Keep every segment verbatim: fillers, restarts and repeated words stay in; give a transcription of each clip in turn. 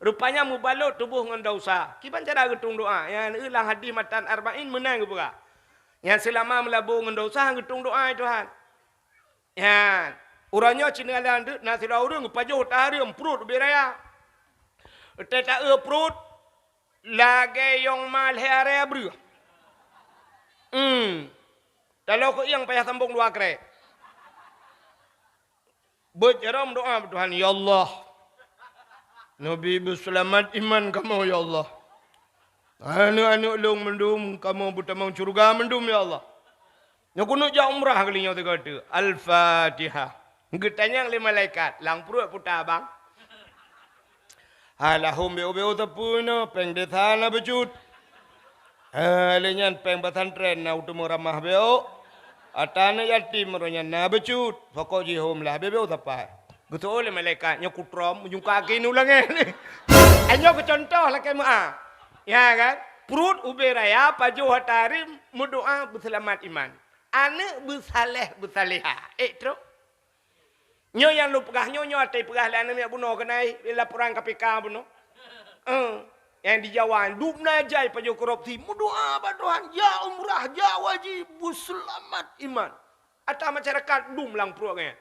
Rupanya meubalot tuboh ngon desya. Kiban cara geutueng doa? Nyan lam hadih matan Arba'in meunan geupeugah. Nyan seulama meulabô ngon desya geutueng doa, "Ya Tuhan." Nyan, uroe nyoe cit na, na sidroe ureuëng geupajoh tahareuem pruet ubé raya. Teuta eu pruet lagée yong ma lhée arée breueh. Hmm. Taloe keu ieng payah sambong dua krek. Beuet jaroe meudoa bak Tuhan, "Ya Allah, neubi beuseulamat iman kamoe, ya Allah. Aneuëk-aneuëk lôn mandum kamoe beutamong syeuruga mandum, ya Allah." Nyoe keuneuk jak umrah kali nyoe sigoe teuk. Al-Fatihah. Geutanyong lé malaikat, "Lam pruet peue ta, Bang?" "Alahom B O B O teupeu inoe, péng desa na beucut. Ha, lé nyan péng pesantren na uteumé ramah B O. Ata aneuëk yatim roh nyan na beucut. Pokok jih hom lah B B O sapai." Geuseuôt lé malaikat, "Nyoe kutrom, meujungka kaki nu langét." Nyoe keucuntoh lakée meuá. Ya kan? Pruet ubé raya pajoh tahareuem meudoa beuseulamat iman. Aneuëk beusaléh beusaléha. Ék trok. Nyoe nyang lôn peugah nyoe, nyoe até peugah lé aneuëk miet bunoe keunan, laporan K P K bunoe. Eh, nyang di Jawa, dum na jai pajoh korupsi, meudoa bak Tuhan, jak umrah, jak haji, beuseulamat iman. Ata masyarakat dum lam pruet nyan.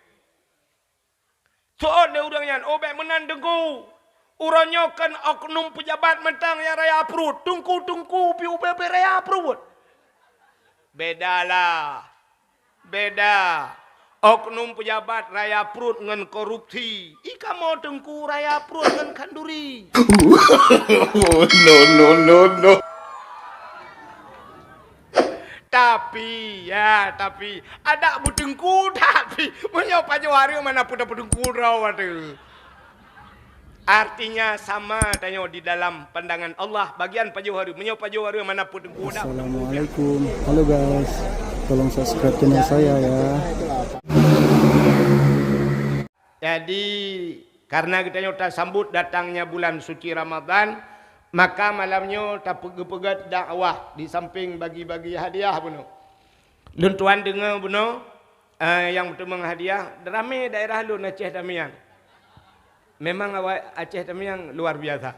Seuôt lé ureuëng nyan, "Oh, bék meunan Teungku. Uroe nyoe kon oknum peujabat mantong nyang raya pruet, teungku-teungku pih ubé-ubé raya pruet." Beda lah. Beda. Oknum peujabat raya pruet ngon korupsi. I kamoe teungku raya pruet ngon khanduri. No, no, no, no. Tapi, ya, tapi, adak beuteungku, tapi meunyoe pajoh hareuem mana peuteungku droe watée. Artinya sama tanyoe di dalam pandangan Allah, bagian pajoh hareuem. Meunyoe pajoh hareuem mana peuteungku dak. Assalamualaikum. Halo guys, tolong subscribe channel saya ya. Jadi, karena geutanyoe tasambot datangnya bulan suci Ramadan, maka malam nyoe tapeugeupeuget dakwah di samping bagi-bagi hadiah bunoe. Lôn tuan deungoe bunoe, eh, nyang meuteumé hadiah, ramé daerah lôn Aceh Tamiang. Memang awak Aceh Tamiang luar biasa.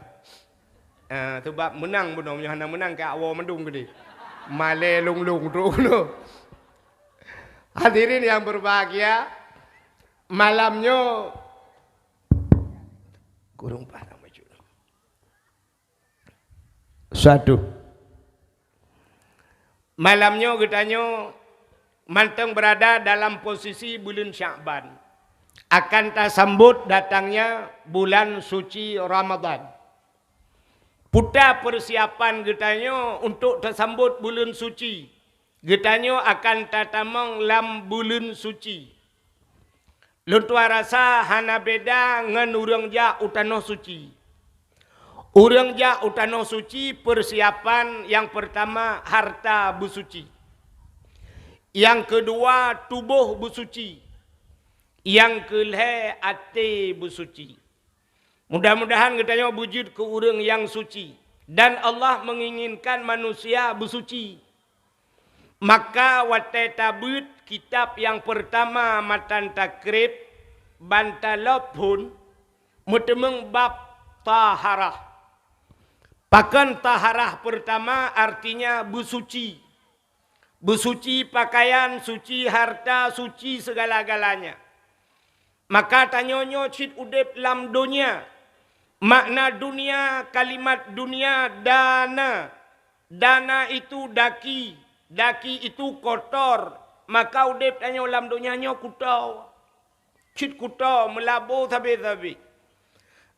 Eh, sebab meunang bunoe, meunyoe hana meunang, ka awoe mandum keudeh. Malée lôn-lôn trok bunoe. Hadirin yang berbahagia, malam nyoe kurang paham bacut. Satu. Malam nyoe geutanyoe mantong berada dalam posisi buleuen Syakban. Akan tasambot datangnya bulan suci Ramadan. Peue ta persiapan geutanyoe untuk tasambot buleuen suci. Geutanyoe akan tatamong lam buleuen suci. Lôn tuan rasa hana beda ngon ureuëng jak u tanoh suci. Ureuëng jak u tanoh suci, persiapan nyang pertama harta beusuci. Nyang keudua tuboh beusuci. Nyang keulhée até beusuci. Mudah-mudahan geutanyoe beujeuet keu ureuëng nyang suci, dan Allah menginginkan manusia beusuci. Maka watée tabeuet kitab nyang peurtama matan takrib, ban talop phon, meuteumeung bab taharah. Pakon taharah peurtama artinya beusuci. Beusuci pakaian, suci harta, suci segala-galanya. Maka tanyoe nyoe cit udeb lam donya. Makna dunia, kalimat dunia, dana. Dana itu daki, daki itu kotor. Maka udeb tanyoe lam donya nyoe kuto. Cit kuto meulabo sabe-sabe.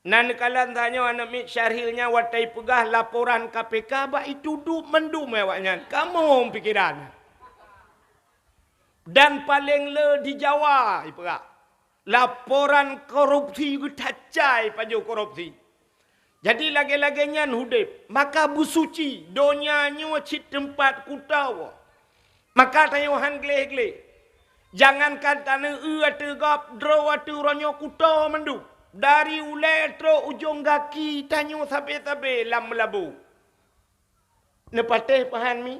Na neukalon tanyoe aneuk miet Syahril nyan watée peugah laporan K P K bak itu duek mandum awaknyan. Kamoe pikeran. Dan paleng le di Jawa ipeugah. Laporan korupsi geutacai pajoh korupsi. Jadi lagée-lagée nyan udeb, maka beusuci donya nyoe cit teumpat kuto. Maka tanyoe han gleh-gleh. Jangankan taneue ateueh gob, droe ateueh uroe nyoe kuto mandum. Dari ulée trok ujong gaki tanyoe sabe-sabe lam meulabo. Neupatéh pahan mi?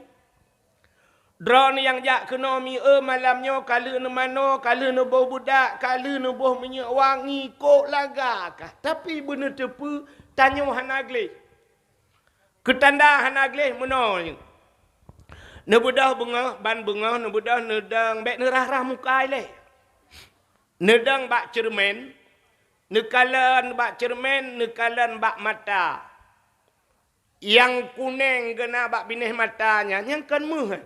Droeneuh nyang jak keunoe mi, eu, malam nyoe ka lheueh neumanoe, ka lheueh neuboh beudak, ka lheueh neuboh minyeuk wangi, kok laga kah. Tapi beuneuteupeu Tanyoe hana gleh. Keutanda hana gleh meunoe. Neubeudôh beungoh, ban beungoh neubeudôh neudong bék neurah-rah muka ilée. Neudong bak ceureumen, neukalon bak ceureumen, neukalon bak mata. Nyang kuneng geuna bak binéh mata nyan, nyang kon méuh.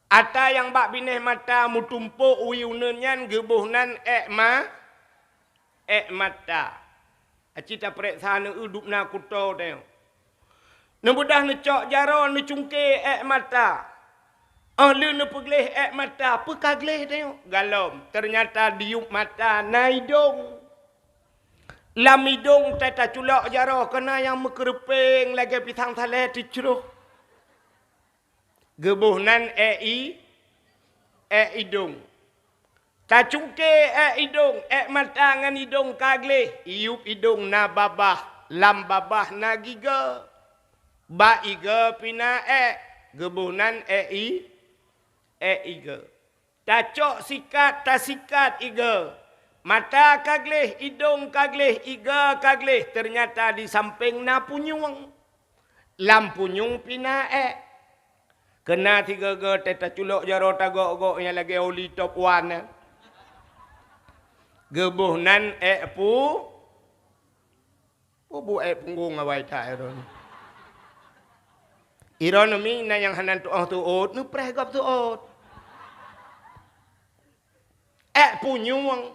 Ata nyang bak binéh mata meutumpôk wie uneuen nyan geuboh nan ék ma-, ék mata. Aci tapareksa neueu dubna kuto teuh. Neubeudôh neucok jaroe neucungke ék mata. Óh lheueh neupeugleh ék mata, peu ka gleh teuh? Galom, teunyata di yup mata na idong. Lam idong teuh taculok jaroe keunan nyang meukeureupieng lagée pisang salée teucroh. Geuboh nan ék i-, ék idong. Tacungke ék idong, ék mata ngon idong ka gleh, i yup idong na babah, lam babah na gigoe. Bak igoe pih na ék, geuboh nan ék i-, ék igoe. Tacok sikat, tasikat igoe. Mata ka gleh, idong ka gleh, igoe ka gleh, teunyata di sampéng na punyueng. Lam punyueng pih na ék. Keunan sigoe-goe teuh taculok jaroe tagok-gok nyang lagée oli top one nyan. Geuboh nan ék pu-, Peue buet ék punggong awai that droeneuh. Droeneuh mi na nyang hana tuoh teuôt, neupreh gob teuôt. Ék punyueng.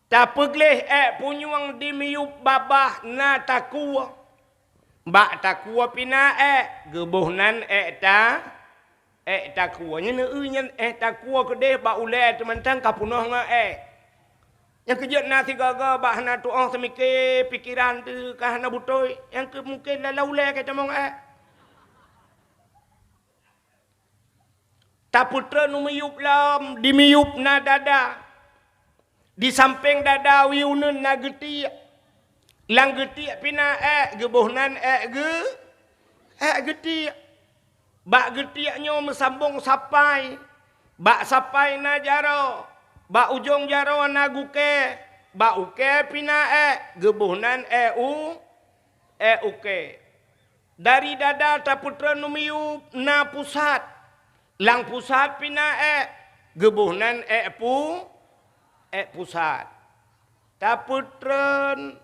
Tapeugleh ék punyueng di miyueb babah na takue. Bak takue pih na ék, geuboh nan ék ta-, ék takue. Nyan eu nyan ék takue keudeh bak ulée teumantang ka peunoh ngon ék. Nyang keujeuet na sigoe-goe bak hana tuoh seumike pikeran teuh ka hana beutôi, nyang keu mungken lam ulée ka tamong ék. Tapeutreun u miyueb lom, di miyueb na dada. Di sampéng dada wie uneuen na geutiek. Lam geutiek pih na ék, geuboh nan ék geu-, ék geutiek. Bak geutiek nyoe meusambong sapai. Bak sapai na jaroe. Bak ujong jaroe na gukée. Bak ukée pih na ék, geuboh nan ék u-, ék ukée. Dari dada tapeutreun u miyueb na pusat. Lam pusat pih na ék, geuboh nan ék pu-, ék pusat. Tapeutreun.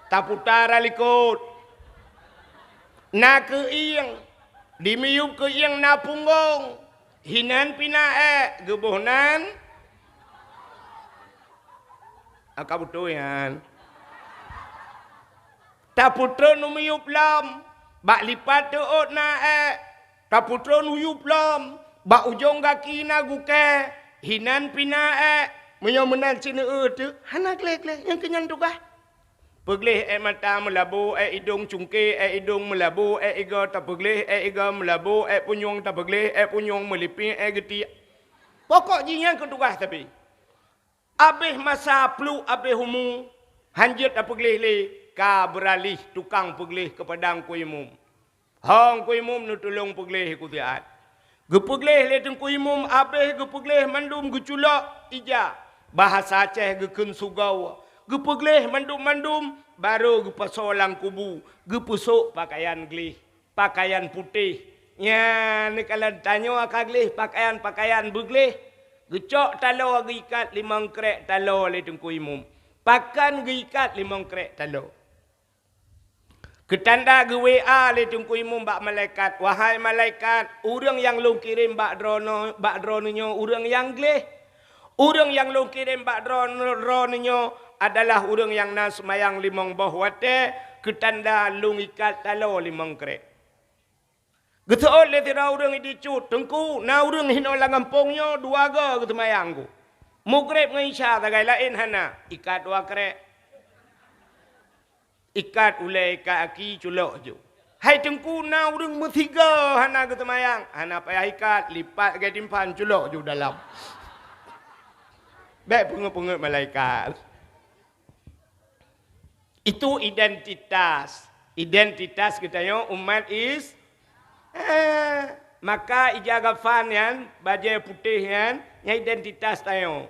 Taputa ra likot. Na keuieng. Di miyueb keuieng na punggong. Hinan pih na ék, geuboh nan. Ka beutôi nyan. Tapeutreun u miyueb lom, bak lipat teuôt na ék. Tapeutreun u yueb lom, bak ujong gaki na gukée, hinan pih na ék. Meunyoe meunan sineue teuh, hana gleh-gleh, nyang keu nyan tugaih. Peugleh ék mata meulabo ék idong cungke, ék idong meulabo ék igoe, tapeugleh ék igoe meulabo ék punyueng, tapeugleh ék punyueng meulipéh ék geutiek. Pokok jih nyan keu tugaih sabe. Abéh masa pluek abéh umu, hanjeuet tapeugleh lé, ka beuralih tukang peugleh keupada Teungku Imum. Ho Teungku Imum neutulông peugleh keu siat. Geupeugleh lé Teungku Imum abéh geupeugleh mandum geuculok ija. Bahasa Aceh geukheun sugoe. Geupeugleh mandum-mandum, barô geupasoe lam kubu, geupeusôk pakaian gleh. Pakaian putéh. Nyan neukalon tanyoe ka gleh pakaian-pakaian beugleh. Geucok taloe geuikat limong krék taloe lé Teungku Imum. Pakon geuikat limong krék taloe? Keutanda geu-W A lé Teungku Imum bak malaikat, "Wahai malaikat, ureuëng nyang lôn kirém bak droeneuh, bak droeneuh nyoe ureuëng nyang gleh. Ureuëng nyang lôn kirém bak droeneuh, droeneuh nyoe adalah ureuëng nyang na seumayang limong boh watée, keutanda lôn ikat taloe limong krék." Geuseuôt lé sidroe ureuëng di cut, "Teungku, na ureuëng hinoe lam gampông nyoe dua goe geuseumayang ku. Mugreb ngon Isya sagai, laén hana, ikat dua krék. Ikat ulée, ikat aki, culok ju. Hai Teungku, na ureuëng meusigoe hana geuseumayang, hana payah ikat, lipat lagée timphan, culok ju dalam." Bék peungeut-peungeut malaikat. Itu identitas. Identitas geutanyoe umat Is-, eh, Maka ija kafan nyan, bajée putéh nyan, nyan identitas tanyoe.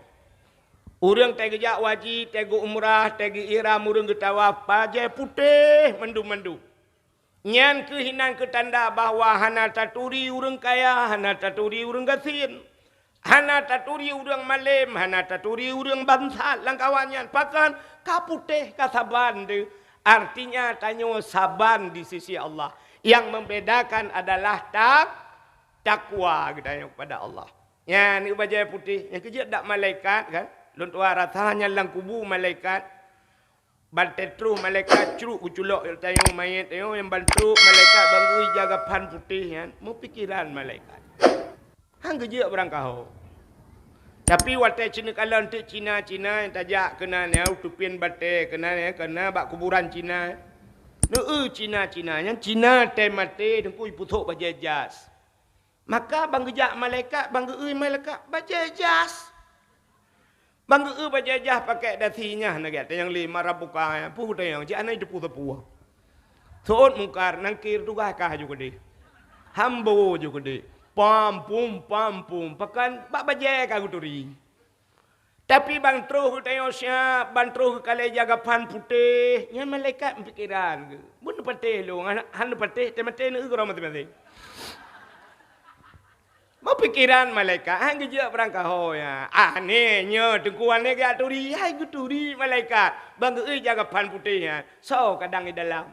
Ureuëng teugeujak haji, teugeumrah, teuge-ihram, ureuëng geutawaf, bajée putéh mandum-mandum. Nyan kheueh hinan keu tanda bahwa hana taturi ureuëng kaya, hana taturi ureuëng gasien, hana taturi ureuëng malém, hana taturi ureuëng bangsat lam kawan nyan. Pakon? Ka putéh, ka saban deuh. Artinya tanyoe saban di sisi Allah. Yang membedakan adalah tak-, takwa geutanyoe kepada Allah. Nyan bajée putéh, nyang keujeuet dak malaikat kan? Lôn tuha rasa nyan lam kubu malaikat. Ban teutroh malaikat crok geuculok tanyoe manyét tanyoe nyang ban trok malaikat ban geuyue ija kafan putéh nyan, meupikeran malaikat. Han geujeuet beurangkaho. Tapi watée ceuneuk kalon teuk Cina-Cina nyang tajak keunan nyan, u teupian batée keunan nyan, keunan bak kuburan Cina. Neu-eu Cina-Cina nyan, Cina tée maté teungku jipeusok bajée jas. Maka ban geujak malaikat, ban geu-eu malaikat bajée jas. Ban geu-eu bajée jas pakék dasi nyan, na gata nyang lé marab buka, peue tanyong, cit hana jiteupeue sapeue. Seuôt Mungkar, Nangkir tugaih kah ju keudeh. Hambo ju keudeh. Pam pum, pam pum, pakon bak bajée ka geuturi. Tapi ban troh geutanyoe siab, ban troh geukalon ija kafan putéh, nyan malaikat meupikeran geuh. Bun neupatéh lôn, hana, hana neupatéh, teumaté neu-eu keudroe maséng-maséng. Meupikeran malaikat, han geujeuet beurangkaho nyan. Aneh nyoe, teungku aneh geujak turi, hai geuturi malaikat. Ban geu-eu ija kafan putéh nyan, soe kadang di dalam.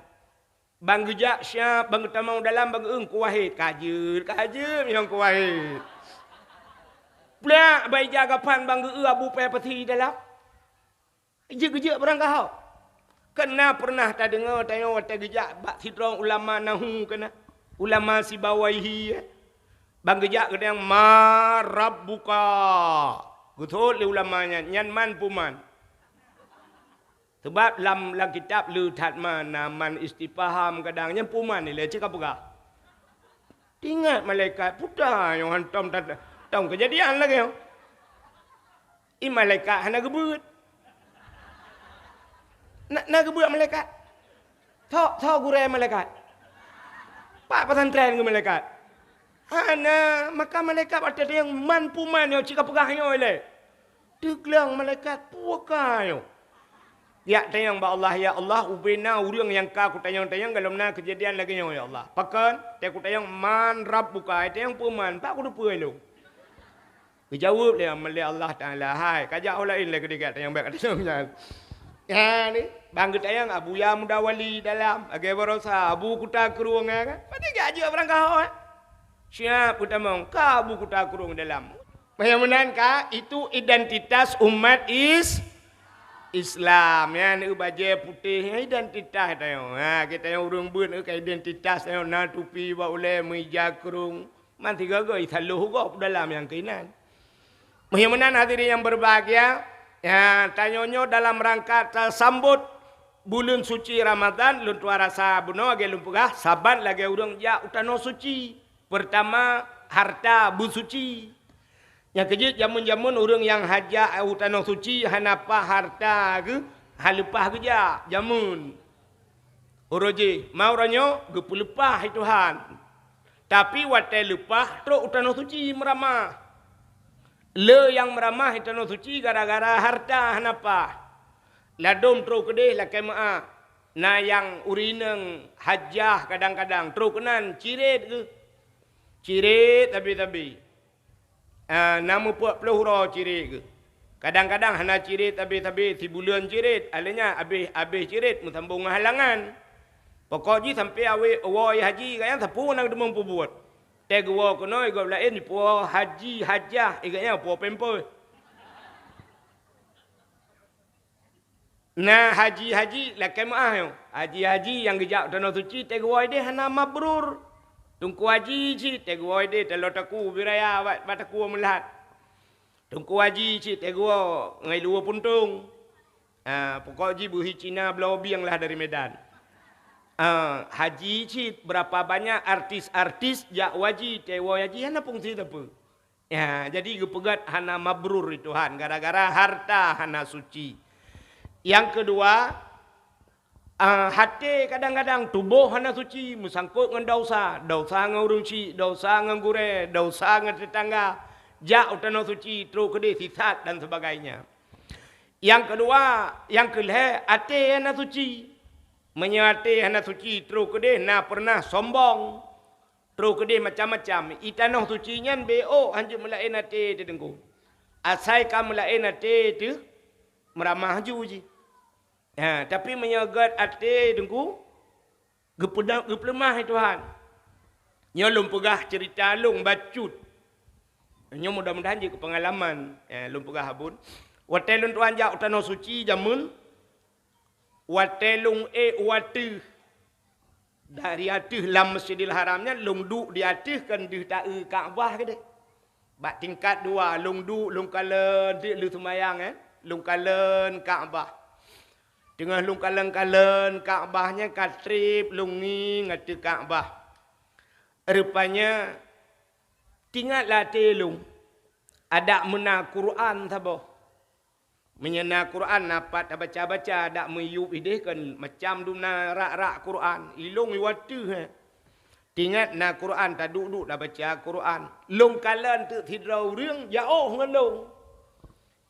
Ban geujak siab, ban geutamong dalam, ban geu-eu Teungku Wahid. Ka jeuet, ka jeuet nyang Teungku Wahid. Plak, bak ija kafan ban geu-eu Abu Peh Pasi dalam. Jeuet geujeuet beurangkaho. Kan na peureunah tadeungoe tanyoe watée geujak bak sidroe ulama nahu keunan. Ulama Sibawaihi, eh. Ban geujak geutanyong, "Man rabbuka?" Geuseuôt lé ulama nyan, "Nyan man peue man?" Sabab lam, lam kitab le that man, na man istifham kadang, nyan peue man ilée cit ka peugah. Teuingat malaikat, peue ta nyoe hantom that, tom keujadian lagée nyoe. I malaikat hana geubeuet. Na, na geubeuet malaikat? Tho, tho gurée malaikat? Pat pesantren keu malaikat? Hana, maka malaikat watée tanyong man peue man nyoe cit ka peugah nyoe ilée. Teugleng malaikat, peue ka nyoe? Jak tanyong bak Allah, "Ya Allah, ubé na ureuëng nyang ka kutanyong-tanyong gohlom na keujadian lagée nyoe, ya Allah." "Pakon?" "Tée kutanyong, 'Man rabbuka?' Ai tanyong peue man, pat kuteupeue lôn." Geujaweueb lé, lé Allah Taala, "Hai, kajak ho laén lé keudeh tanyong, bék katanyong nyan." Nyan, ban geutanyong Abuya Muda Wali dalam, lagée baroesa Abu Kuta Krueng, ya kan? Padahai geujak jeuet beurangkaho, eh? Siab geutamong, ka Abu Kuta Krueng dalam. Meunyoe meunan ka, itu identitas umat is-, Islam. Nyan bajée putéh, nyan identitas tanyoe. Ha, geutanyoe ureuëng beuet ka identitas tanyoe, na tupi bak ulée, meuija krueng. Man sigoe-goe isaloh gob dalam nyang keunan. Meunyoe meunan hadirin yang berbahagia, ya, tanyoe nyoe dalam rangka tasambot buleuen suci Ramadan, lôn tuha rasa bunoe lagée lôn peugah, saban lagée ureuëng jak u tanoh suci. Peurtama, harta beusuci. Nyang keujeuet jameun-jameun ureuëng nyang hajat u tanoh suci hana paih harta geuh, han leupah geujak jameun. Uroe jih, ma uroe nyoe geupeuleupah lé Tuhan. Tapi watée leupah trok u tanoh suci meuramah. Le nyang meuramah i tanoh suci gara-gara harta hana paih. Ladom trok keudeh lakée meuáh. Na nyang ureuëng inong hajah kadang-kadang trok keunan cirét geuh. Cirét sabe-sabe. Ah, na meupeuet ploh uroe cirét geuh. Kadang-kadang hana cirét sabe-sabe, sibuleuen cirét, alheuh nyan abéh, abéh cirét meusambong ngon halangan. Pokok jih sampoe awai woe haji gobnyan sapeue na geuteumong peubuet. Tée geuwoe keunoe gob laén jipuwoe haji hajah, gobnyan puwoe pampers. Na haji-haji lakée meuáh nyoe. Haji-haji nyang geujak u tanoh suci tée geuwoe ideh hana mabrur. Teungku haji cit tée geuwoe ideh taloe taku biraya bak, bak taku meulat. Teungku haji cit tée geuwoe ngon luwa puntong. Ah, pokok jih beuhi Cina bloe bieng lah dari Medan. Ah, haji cit berapa banyak artis-artis jak haji, tée woe haji hana fungsi sapeue. Ya, jadi geupeugét hana mabrur lé Tuhan gara-gara harta hana suci. Nyang keudua, Ah, até kadang-kadang tuboh hana suci, meusangkot ngon desya, desya ngon ureuëng syik, desya ngon gurée, desya ngon teutangga, jak u tanoh suci, trok keudeh sisat dan sebagainya. Nyang keudua, nyang keulhée, até hana suci. Meunyoe até hana suci, trok keudeh na peureunah sombong, trok keudeh macam-macam. I tanoh suci nyan beu ôk hanjeuet meulaén até teuh Teungku. Asai ka meulaén até teuh meuramah ju jih. Ha, tapi meunyoe gét até Teungku, geupeudam-, geupeuleumah lé Tuhan. Nyoe lôn peugah ceurita lôn bacut. Nyoe mudah-mudahan jeuet keu peungalaman. Ha, lôn peugah abon. Watée lôn tuan jak u tanoh suci jameun, watée lôn ék u ateueh, dari ateueh lam Masjidil Haram nyan, lôn duek di ateueh kon deuh taeu Ka'bah keudeh. Bak tingkat dua, lôn duek, lôn kalon, deuek lheueh seumayang, eh, lôn kalon Ka'bah. Teungoh lôn kalon-kalon Ka'bah nyan ka treb lôn ngieng ateueh Ka'bah. Rupanya, teuingat lam até lôn, adak meuna Quran saboh. Meunyoe na Quran, na pat tabaca-baca, dak meuyueb ideh kon macam dum na rak-rak Quran. Ilong iwateuh, eh. Teuingat na Quran, taduek-duek tabaca Quran. Lôn kalon teuk sidroe ureuëng jaoh ngon lôn.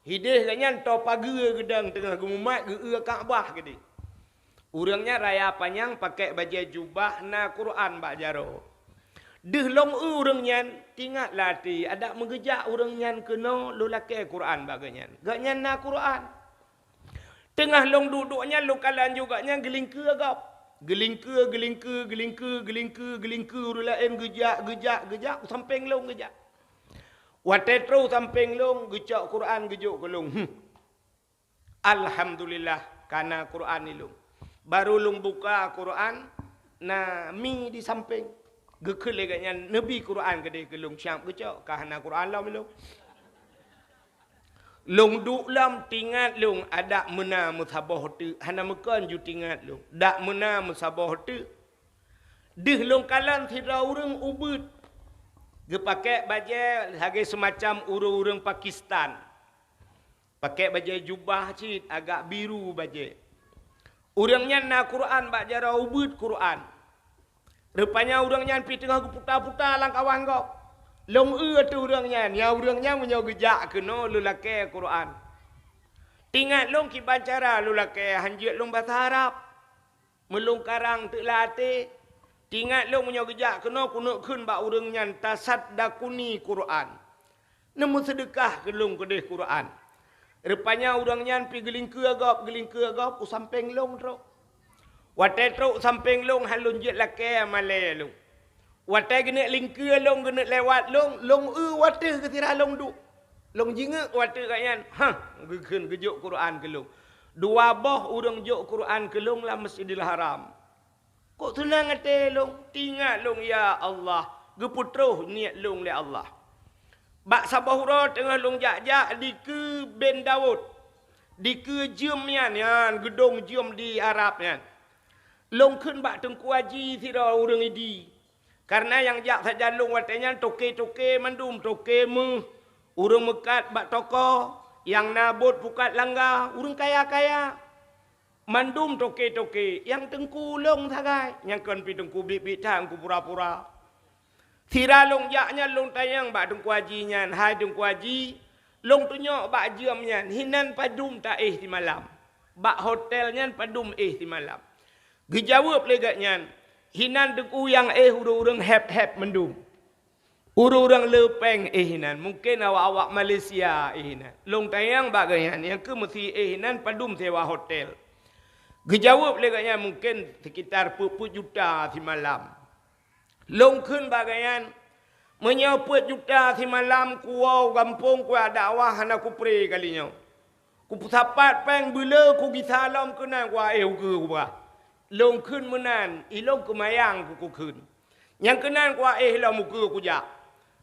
Ideh gobnyan toe pageue geudong teungoh geumumat geu-eu Ka'bah keudeh. Ureuëng nyan raya panyang pakèk bajée jubah na Quran bak jaroe. Deuh lôn eu ureuëng nyan, teuingat lam até, adak meugeujak ureuëng nyan keunoe lôn lakée Quran bak gobnyan. Gobnyan na Quran. Teungoh lôn duek-duek nyan lôn kalon ju gobnyan geulingkeue gob. Geulingkeue, geulingkeue, geulingkeue, geulingkeue, geulingkeue ureuëng laén geujak, geujak, geujak, u sampéng lôn geujak. Watée trok u sampéng lôn, geucok Quran geujok keu lôn. Hmm. Alhamdulillah, ka na Quran ilong. Baru lôn buka Quran, na mi di sampéng. Geukheun lé gobnyan, neubi Quran keudeh keu lôn, siab geucok, ka hana Quran lom ilong. Lôn duek lom, teuingat lôn, adak meuna meusaboh teuk, hana meukon ju teuingat lôn. Dak meuna meusaboh teuk. Deuh lôn kalon sidroe ureuëng ubeuet. Geupakèk bajée lagée seumacam ureuëng-ureuëng Pakistan. Pakèk bajée jubah cit agak biru bajée. Ureuëng nyan na Quran bak jaroe, ubeuet Quran. Rupanya ureuëng nyan pih teungoh geuputa-puta lam kawan gob. Lôn eu ateueh ureuëng nyan, ya ureuëng nyan meunyoe geujak keunoe lôn lakée Quran. Teuingat lôn kiban cara lôn lakée, hanjeuet lôn basa Arab. Meulôn karang teuk lam até, teuingat lôn meunyoe geujak keunoe keuneuk kheun bak ureuëng nyan, "Tasaddaquni Quran." Neumeuseudeukah keu lôn keudeh Quran. Rupanya ureuëng nyan pih geulingkeue gob, geulingkeue gob u sampéng lôn trok. Watée trok u sampéng lôn, han lôn jeuet lakée malée lôn. Watée geuneuk lingkeue lôn, geuneuk lewat lôn, lôn eu wateuh geusira lôn duek. Lôn jingeuk wateuh gobnyan, hah, geukheun geujok Quran keu lôn. Dua boh ureuëng jok Quran keu lôn lam Masjidil Haram. Kok seunang até lôn, teuingat lôn, ya Allah, geupeutroh niet lôn lé Allah. Bak saboh uroe teungoh lôn jak-jak dikeue ben Daud, dikeue jeuem nyan, nyan geudong jeuem di Arab nyan. Lôn kheun bak Teungku Aji sidroe ureuëng Idi. Kareuna nyang jak sajan lôn watée nyan toke-toke mandum, toke méuh, ureuëng meukat bak toko, nyang na bot pukat langga, ureuëng kaya-kaya. Mandum toke-toke, nyang teungku lôn sagai, nyang kon pih teungku biet-biet that, teungku pura-pura. Sira lôn jak nyan lôn tanyong bak Teungku Aji nyan, "Hai Teungku Aji, lôn tunyok bak jeuem nyan, hinan padum taéh simalam? Bak hotel nyan padum éh simalam?" Geujaweueb lé gobnyan, "Hinan teungku nyang éh ureuëng-ureuëng héb-héb mandum. Ureuëng-ureuëng le péng éh hinan, mungken awak-awak Malaysia éh hinan." Lôn tanyong bak gobnyan, "Nyang keuh meusi éh hinan padum sewa hotel?" Geujaweueb lé gobnyan, "Mungken sekitar peuet peuet juta simalam." Lôn kheun bak gobnyan, "Meunyoe peuet juta simalam kuwoe u gampông kudakwah hana kupré kali nyoe. Kupeusapat péng beuleu kugisa lom keunan kuaéh ukeue kubah." Lôn kheun meunan, ilôn keumayang kukheun. Nyang keunan kuaéh lom ukeue kujak.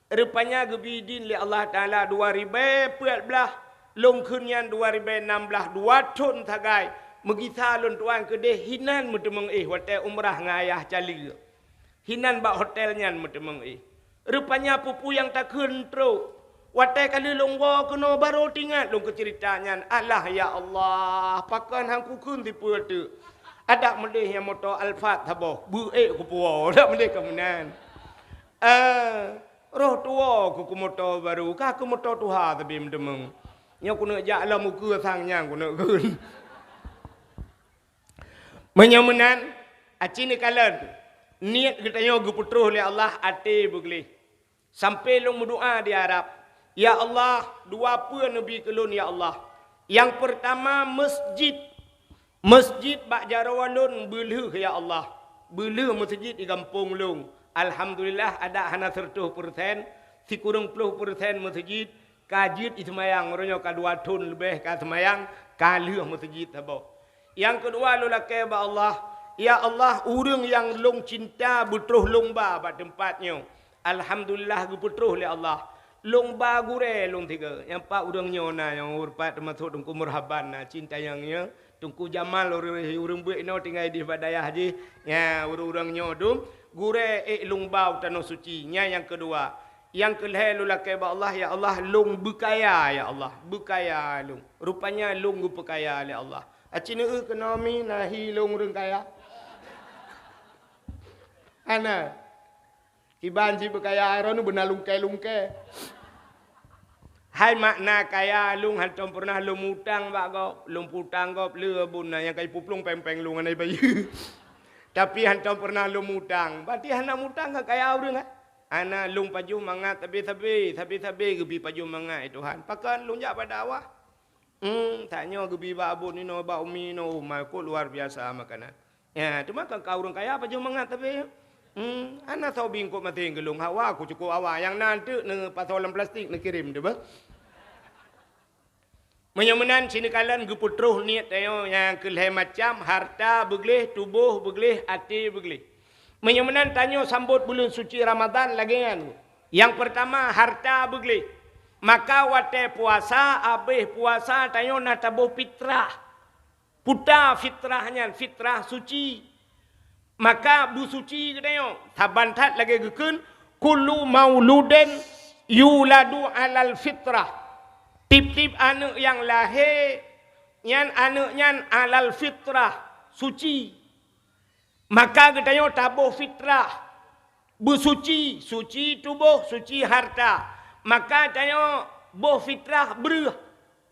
Rupanya geubi idin lé Allah Taala dua ribée peuet blaih, lôn kheun nyan dua ribée nam blaih, dua thon sagai meugisa lôn tuan keudeh hinan meuteumeung éh watée umrah ngon ayah cali. Hinan bak hotel nyan meuteumeung éh. Rupanya peue-peue nyang takheun trok. Watée ka lheueh lôn woe keunoe barô teuingat lôn keu ceurita nyan. Alah ya Allah, pakon han kukheun sipeue teuk. Adak meudeh nyang moto Alphard saboh, beu ék kupuwoe, adak meudeh ka meunan. Eh, roh tuwoe ku keu moto barô, ka keu moto tuha sabe meuteumèe. Nyoe keuneuk jak lom ukeue sang nyang keuneuk kheun. Meunyoe meunan, aci neukalon, niet geutanyoe geupeutroh lé Allah, até beugleh. Sampai lôn meudoa di Arab, "Ya Allah, dua peue neubi keu lôn, ya Allah. Nyang peurtama, masjid. Masjid bak jaroe lôn beulheueh, ya Allah. Beulheueh masjid di gampông lôn." Alhamdulillah, adak hana seureutoh persen, sikureueng ploh persen masjid ka jeuet jiseumayang, uroe nyoe ka dua thon leubeh ka seumayang, ka lheueh masjid saboh. Nyang keudua lôn lakée bak Allah, "Ya Allah, ureuëng nyang lôn cinta beutroh lôn ba bak teumpat nyoe." Alhamdulillah, geupeutroh lé Allah. Lôn ba gurée lôn tiga. Nyang pat ureuëng nyoe na, nyang ureuëng pat teumasok Teungku Murhaban na, cinta nyang nyoe. Teungku Jamal ureuëng, ureuëng beuet inoe tinggai di bak dayah jih. Nya, ureuëng-ureuëng nyoe dum, gurée ék lôn ba u tanoh suci. Nya nyang keudua. Nyang keulhée lôn lakée bak Allah, "Ya Allah, lôn beukaya, ya Allah, beukaya lôn." Rupanya lôn geupeukaya lé Allah. Aci neueu keunoe mi na hi lôn ureuëng kaya. Hana. Kiban cit beukaya, droeneuh beuna lungkée-lungkée. Hai makna kaya, lôn hantom peureunah lôn mutang bak gob, lôn putang gob le bun na nyang ka jipuplueng péng-péng lôn hana jibayeue. Tapi hantom peureunah lôn mutang. Berarti hana mutang ka kaya ureuëng, eh? Hana, lôn pajoh mangat sabe-sabe, sabe-sabe geubi pajoh mangat, "Ya Tuhan, pakon lôn jak bak dakwah?" Hmm, tanyoe geubi bak abon inoe, bak umi inoe, oh, ma, kok luar biasa makanan. Ya, teuma ka, ka ureuëng kaya pajoh mangat tapi, hmm, hana soe bingkot maté geulong hawa, ku cukôp hawa. Nyang na teuk neupasoe lam plastik neukirém teuh bah. Meunyoe meunan, sineukalon geupeutroh niet tanyoe nyang keu lhée macam, hareuta beugleh, tuboh beugleh, até beugleh. Meunyoe meunan, tanyoe sambot buleuen suci Ramadhan lagée nyan. Nyang peurtama, hareuta beugleh. Maka watée puasa, abéh puasa, tanyoe na taboh fitrah. Puta fitrah nyan, fitrah suci. Maka beusuci geutanyoe, saban that lagée geukheun, "Kullu mauludin yuladu alal fitrah." Tieb-tieb aneuëk nyang lahé nyan, aneuëk nyan alal fitrah, suci. Maka geutanyoe taboh fitrah. Beusuci, suci tuboh, suci hareuta. Maka tanyoe boh fitrah breueh,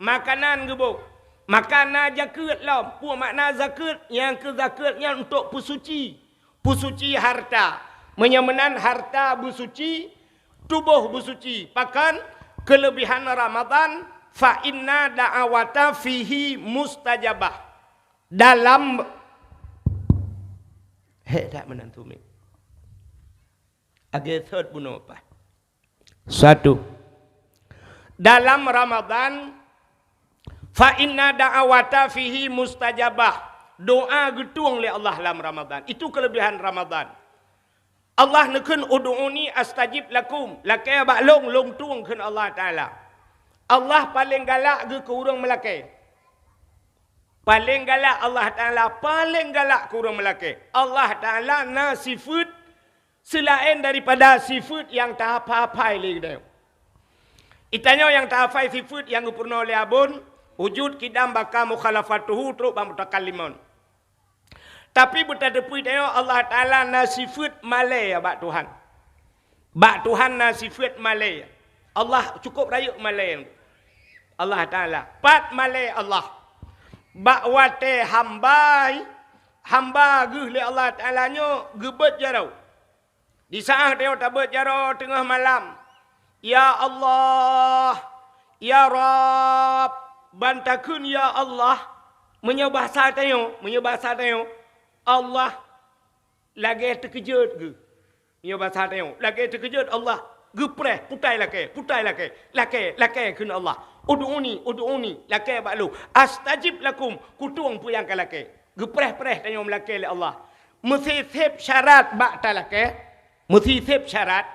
makanan geuboh. Maka na zakeuet lom. Peue makna zakeuet? Nyang keu zakeuet nyan untuk peusuci. Peusuci hareuta. Meunyoe meunan hareuta beusuci, tuboh beusuci. Pakon? Keuleubehan Ramadhan, "Fa inna da'awata fihi mustajabah." Dalam, hék that meunan tu mi. Agée sot bunoe paih. Satu. Dalam Ramadhan, "Fa inna da'awata fihi mustajabah." Doa geutueng lé Allah lam Ramadhan. Itu keuleubehan Ramadhan. Allah neukheun, "Ud'uni astajib lakum." Lakée bak lôn, lôn tueng, kheun Allah Taala. Allah paleng galak geuh keu ureuëng meulakée. Paleng galak Allah Taala, paleng galak keu ureuëng meulakée. Allah Taala na sifeuet seulaén daripada sifeuet nyang tahafai-hafai lé geutanyoe. Geutanyoe nyang tahafai sifeuet nyang geupeurunoe lé abon, wujud, qidam, baqa, mukhalafatuhu, trok bak mutakallimun. Tapi beutateupeue tanyoe Allah Taala na sifeuet malée bak Tuhan. Bak Tuhan na sifeuet malée. Allah cukôp rayeuk malée. Allah Taala. Pat malée Allah? Bak watée hamba, hamba geuh lé Allah Taala nyoe geubeuet jaroe. Di saát tanyoe tabeuet jaroe teungoh malam, "Ya Allah, ya Rabb," ban takheun, "Ya Allah." Meunyoe basa tanyoe, meunyoe basa tanyoe, Allah lagée teukeujot geuh. Meunyoe basa tanyoe, lagée teukeujot Allah geupreh, "Putai lakée, putai lakée, lakée, lakée," kheun Allah. "Ud'uni, ud'uni," lakée bak lôn. "Astajib lakum," kutueng peue nyang ka lakée. Geupreh-preh tanyoe meulakée lé Allah. Meusiseb syarat bak talakée, meusiseb syarat,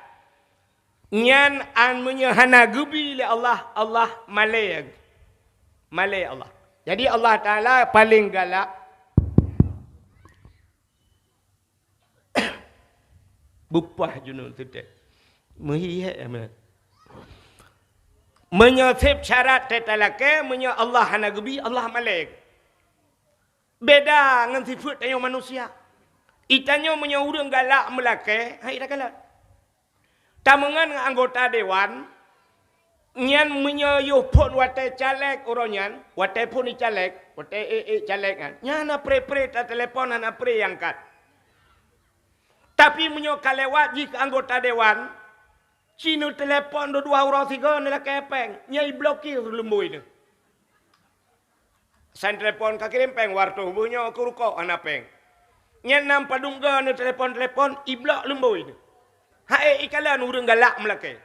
nyan an meunyoe hana geubi lé Allah, Allah malée, malée Allah. Jadi Allah Taala paleng galak. Beupah junun teutek. Meuhi hé, amin. Meunyoe seb syarat teutalakée, meunyoe Allah hana geubi, Allah malée. Beda ngon sifeuet tanyoe manusia. Itanyoe meunyoe ureuëng galak meulakée, hai takalon. Tameungon ngon anggota dewan, nyan meunyoe yoh phon watée caleg uroe nyan, watée phon caleg, watée ék-ék caleg nyan, nyan hana pre-pre tatelepon, hana pre angkat. Tapi meunyoe ka lewat jih keu anggota dewan, ci neutelepon dua-dua uroe sigoe neulakée péng, nyan iblokir lumboi neuh. San telepon ka kirém péng, watée beuh nyoe keu rukok hana péng. Nyan nam padum goe neutelepon-telepon, iblok lumboi neuh. Hai ikalon ureuëng galak meulakée.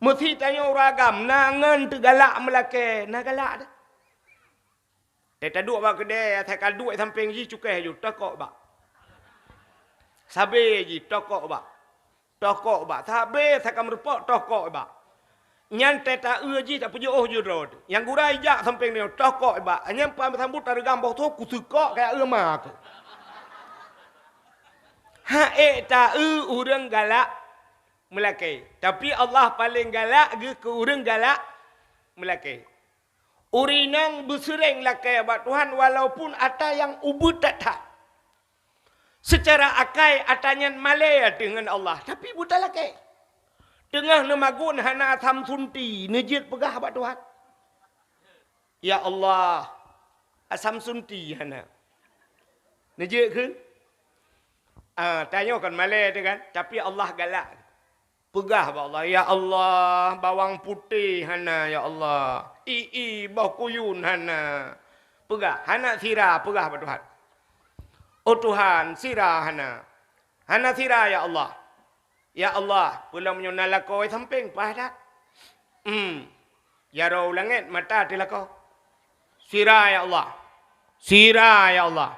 Meusi tanyoe ureuëng agam na ngon teugalak meulakée, na galak dah. Teuka duek bak keudée, asai ka duek sampéng jih cukéh ju tokok bak. Sabé jih tokok bak. Tokok bak. Sabé asai ka meureumpok tokok bak. Nyan teuka eu jih tapeujiôh ju droe. Nyang gura ijak sampéng nyoe tokok bak. Nyan pah meusambot tareugam boh tho kuseukok kaya eu ma keuh. Hai ta eu ureuëng galak meulakée. Tapi Allah paleng galak geuh keu ureuëng galak meulakée. Ureuëng inong beuseureng lakée bak Tuhan walaupun atra nyang ubit that-that. Seucara akai atra nyan malée ateueh ngon Allah, tapi beutalakée. Teungoh neumagun hana asam sunti, neujeuet peugah bak Tuhan. Ya Allah, asam sunti hana. Neujeuet kheun? Ah, tanyoe kan malée teuh kan, tapi Allah galak. Peugah bak Allah, "Ya Allah, bawang putéh hana, ya Allah. I-i, boh kuyun hana." Peugah, hana sira, peugah bak Tuhan. "Oh Tuhan, sira hana. Hana sira, ya Allah. Ya Allah, peulom nyoe na lakoe sampéng paih that." Hmm. Jaroe u langét mata teuh lakoe. "Sira, ya Allah. Sira, ya Allah.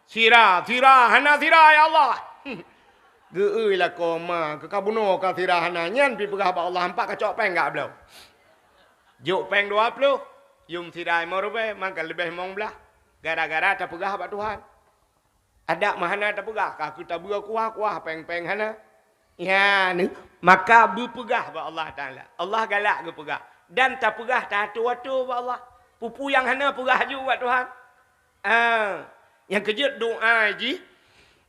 Sira, sira, hana sira, ya Allah." Geu-eu lakoe ma, keu ka bunoe ka sira hana, nyan pi peugah bak Allah, "Hampa kacok péng gak bloe." Jok péng dua ploh, yum sira limong ribée, maka leubeh limong blaih. Gara-gara tapeugah bak Tuhan. Adak meuhana tapeugah, ka keu tabeue kuah-kuah, péng-péng hana. Ya, ni, maka beupeugah bak Allah Taala. Allah galak geupeugah. Dan tapeugah taato-ato bak Allah. Peue-peue nyang hana peugah ju bak Tuhan. Ah, nyang keujeuet doa jih,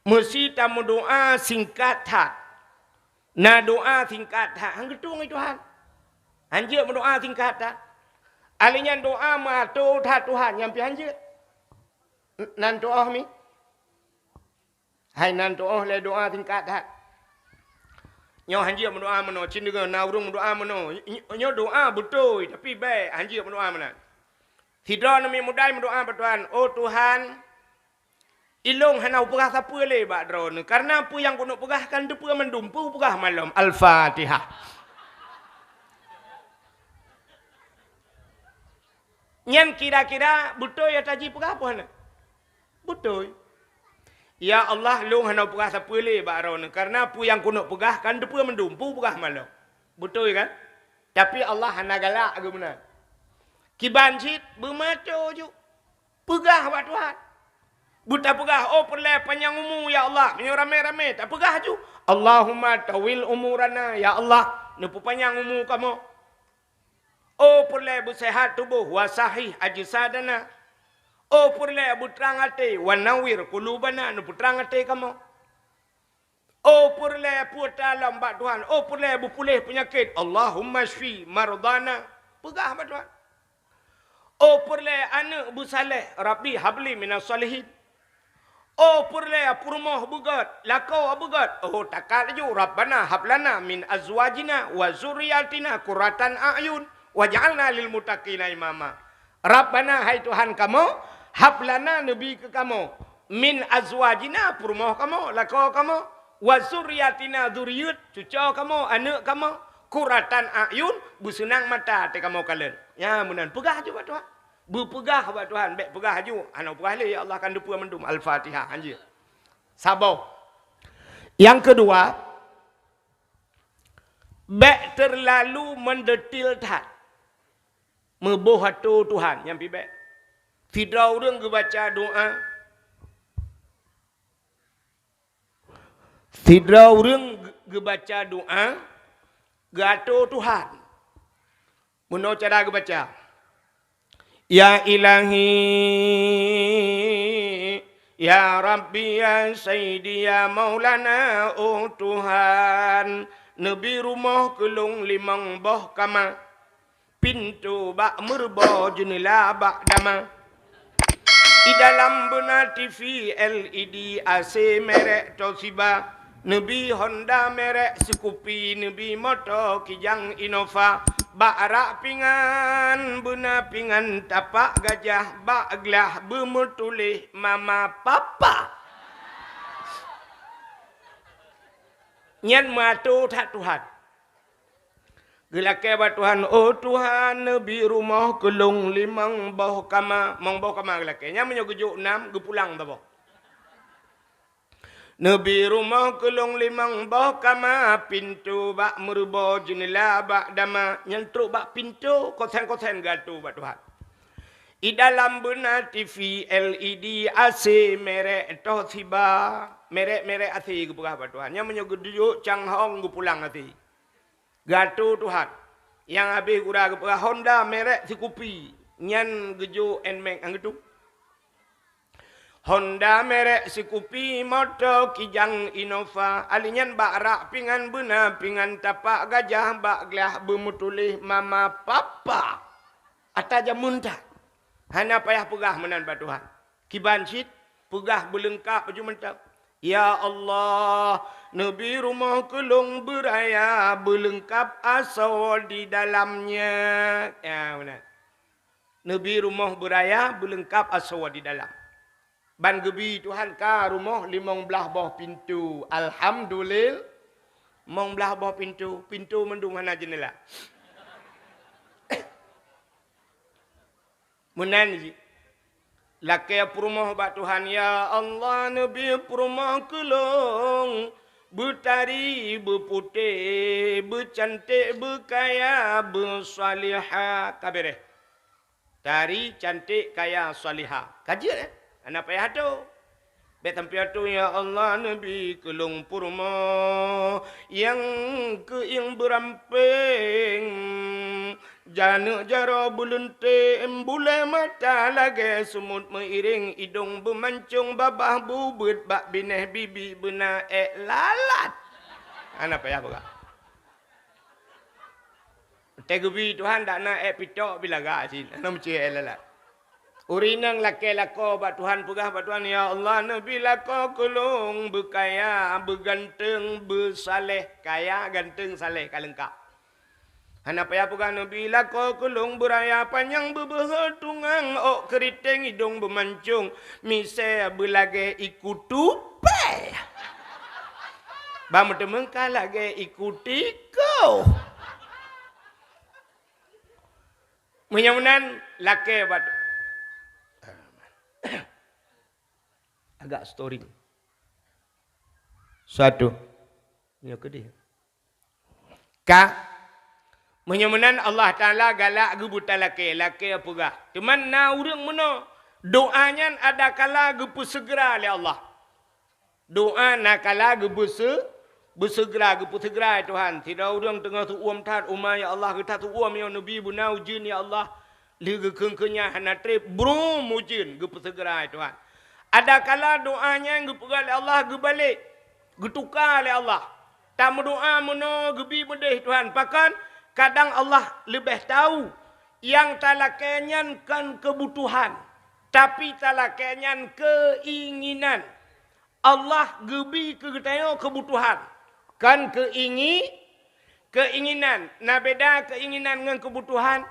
meusi tameudoa singkat that. Na doa singkat that, han geutueng lé Tuhan. Hanjeuet meudoa singkat that. Alèh nyan doa meuato that Tuhan, nyan pi hanjeuet. Nan tuoh mi? Hai nan tuoh lé doa singkat that. Nyoe hanjeuet meudoa meunoe, cit deungoe na ureueng meudoa meunoe. Nyoe doa beutôi, tapi bèk hanjeuet meudoa meunan. Sidroe namiet mudai meudoa bak Tuhan, "Oh Tuhan, ilôn hana kupeugah sapeue lé bak Droeneuh, kareuna peue nyang keuneuk peugah kan teupeue mandum, peue kupeugah malom." Al-Fatihah. Nyan kira-kira beutôi ata jipeugah peue hana? Beutôi. "Ya Allah, lôn hana peugah sapeue lé bak Droeneuh, kareuna peue nyang keuneuk peugah kan teupeue mandum, peue peugah malom." Beutôi kan? Tapi Allah hana galak geuh meunan. Kiban cit beumato ju. Peugah bak Tuhan. Beutapeugah, "Oh peureulèe panyang umu, ya Allah." Meunyoe ramé-ramé, tapeugah ju, "Allahumma tawil umurana, ya Allah." Neupeupanyang umu kamoe. Oh peureulèe beuseuhat tuboh, wa sahih ajsadana. Oh peureulèe beutrang até, wa nawwir qulubana, neupeutrang até kamoe. Oh peureulèe peue ta lom bak Tuhan, oh peureulèe beupuléh peunyakét, Allahumma syfi mardana. Peugah bak Tuhan. Oh peureulèe aneuk beusaléh, Rabbi habli minas shalihin. Oh peureulèe peurumoh beugèt, lakoe beugèt. Oh takat laju, Rabbana hablana min azwajina wa zurriyatina qurratan a'yun waj'alna lil muttaqina imama. Rabbana, hai Tuhan kamoe, hablana, neubi keu kamoe, min azwajina, peurumoh kamoe, lakoe kamoe, wa zurriyatina, zurieuet, cucoe kamoe, aneuk kamoe, qurratan a'yun, beuseunang mata até kamoe kalon. Nyan meunan peugah ju bak Tuhan. Beupeugah bak Tuhan, bèk peugah ju, "Hana peugah lé, ya Allah, kan teupeue mandum." Al-Fatihah, hanjeuet. Saboh. Nyang keudua, bèk teurlalu meudetil that. Meuboh atô Tuhan, nyan pi bèk. Sidroe ureueng geubaca doa. Sidroe ureueng geubaca doa, geuatô Tuhan. Meunoe cara geubaca, "Ya Ilahi, Ya Rabbi, ya Sayyidi, ya Maulana, oh Tuhan, neubi rumoh keu lôn limong boh kama. Pintoe bak meureubo, jeuneula bak dama. I dalam beuna T V L E D, A C merek Toshiba, neubi Honda merek Scoopy, neubi moto Kijang Innova. Bak rak pingan beuna pingan tapak gajah, bak glah beumeutuléh mama papa. Nyan meuato that Tuhan. Geulakée bak Tuhan, "Oh Tuhan, neubi rumoh keu lôn limong boh kama." Mong boh kama geulakée. Nyan meunyoe geujok nam, geupulang saboh. "Neubi rumoh keu lôn limong boh kama, pintoe bak meureubo, jeuneula bak dama." Nyan trok bak pintoe, kosen-kosen geuato bak Tuhan. I dalam beuna T V L E D, A C merek Toshiba, merek-merek A C geupeugah bak Tuhan. Nyan meunyoe geujok canghong, geupulang A C. Geuato Tuhan. Nyang habéh gura geupeugah Honda merek Scoopy, nyan geujok Nmax, han geutu. Honda merek Scoopy, moto Kijang Innova, ali nyan bak rak pingan beuna pingan tapak gajah, bak glah beumeutuléh mama papa. Ata jameun that. Hana payah peugah meunan bak Tuhan. Kiban cit, peugah beuleungkap baju mantong. "Ya Allah, neubi rumoh keu lôn beuraya, beuleungkap asoe di dalamnya." Ya, meunan. Neubi rumoh beuraya, beuleungkap asoe di dalam. Ban geubi Tuhan ka rumoh limong blaih boh pintoe. Alhamdulil-, limong blaih boh pintoe, pintoe mandum hana jeuneula. Meunan jih. Lakée peurumoh bak Tuhan, "Ya Allah, neubi peurumoh keu lôn, beutari, beuputéh, beucanték, beukaya, beusalihah." Ka béréh. Tari, canték, kaya, salihah. Ka jeuet, eh? Hana payah atoe. Bék sampoe atoe, "Ya Allah, neubi keu lôn peurumoh nyang keuieng beurampéng, janeuk jaroe beuleuntém, bulée mata lagée seumut meuiréng, idong beumancong, babah bubeuet, bak binéh bibi beuna ék lalat." Hana payah peugah. Teuh geubi Tuhan dak na ék pitok pih lagak cit, hana meucue ék lalat. Ureueng inong lakée lakoe bak Tuhan, peugah bak Tuhan, "Ya Allah, neubi lakoe keu lôn beukaya, beuganteng, beusaleh." Kaya, ganteng, saleh ka leungkap. Hana payah peugah, "Neubi lakoe keu lôn beuraya, panyang beubeuhe tungang, ôk keuriteng, idong beumancong, misée beulagée iku tupée." Ban meuteumèe ka lagée iku tikôh. Meunyoe meunan lakée bak, agak storing. Satu. Nyoe keudeh. Ka. Meunyoe meunan Allah Taala galak geubeuta lakée, lakée peugah. Teuma na ureuëng meunoe, doa nyan adakala geupeuseugera lé Allah. Doa na kala geubeuse-, beuseugera, geupeuseugera, "Ya Tuhan, sidroe ureuëng teungoh teu-uem that uma, ya Allah, geutak teu-uem nyoe neubi beuna ujeuen, ya Allah." Lheueh geukheun-kheun nyan hana treb, brum ujeuen, geupeuseugera, ya Tuhan. Adakala doa nyan geupeugah lé Allah geubalek, geutuka lé Allah. Tameudoa meunoe geubi meudeh Tuhan. Pakon? Kadang Allah leubeh tahu nyang talakée nyan kon keubutuhan, tapi talakée nyan keuinginan. Allah geubi keu geutanyoe keubutuhan, kon keuingi-, keuinginan. Na beda keuinginan ngon keubutuhan?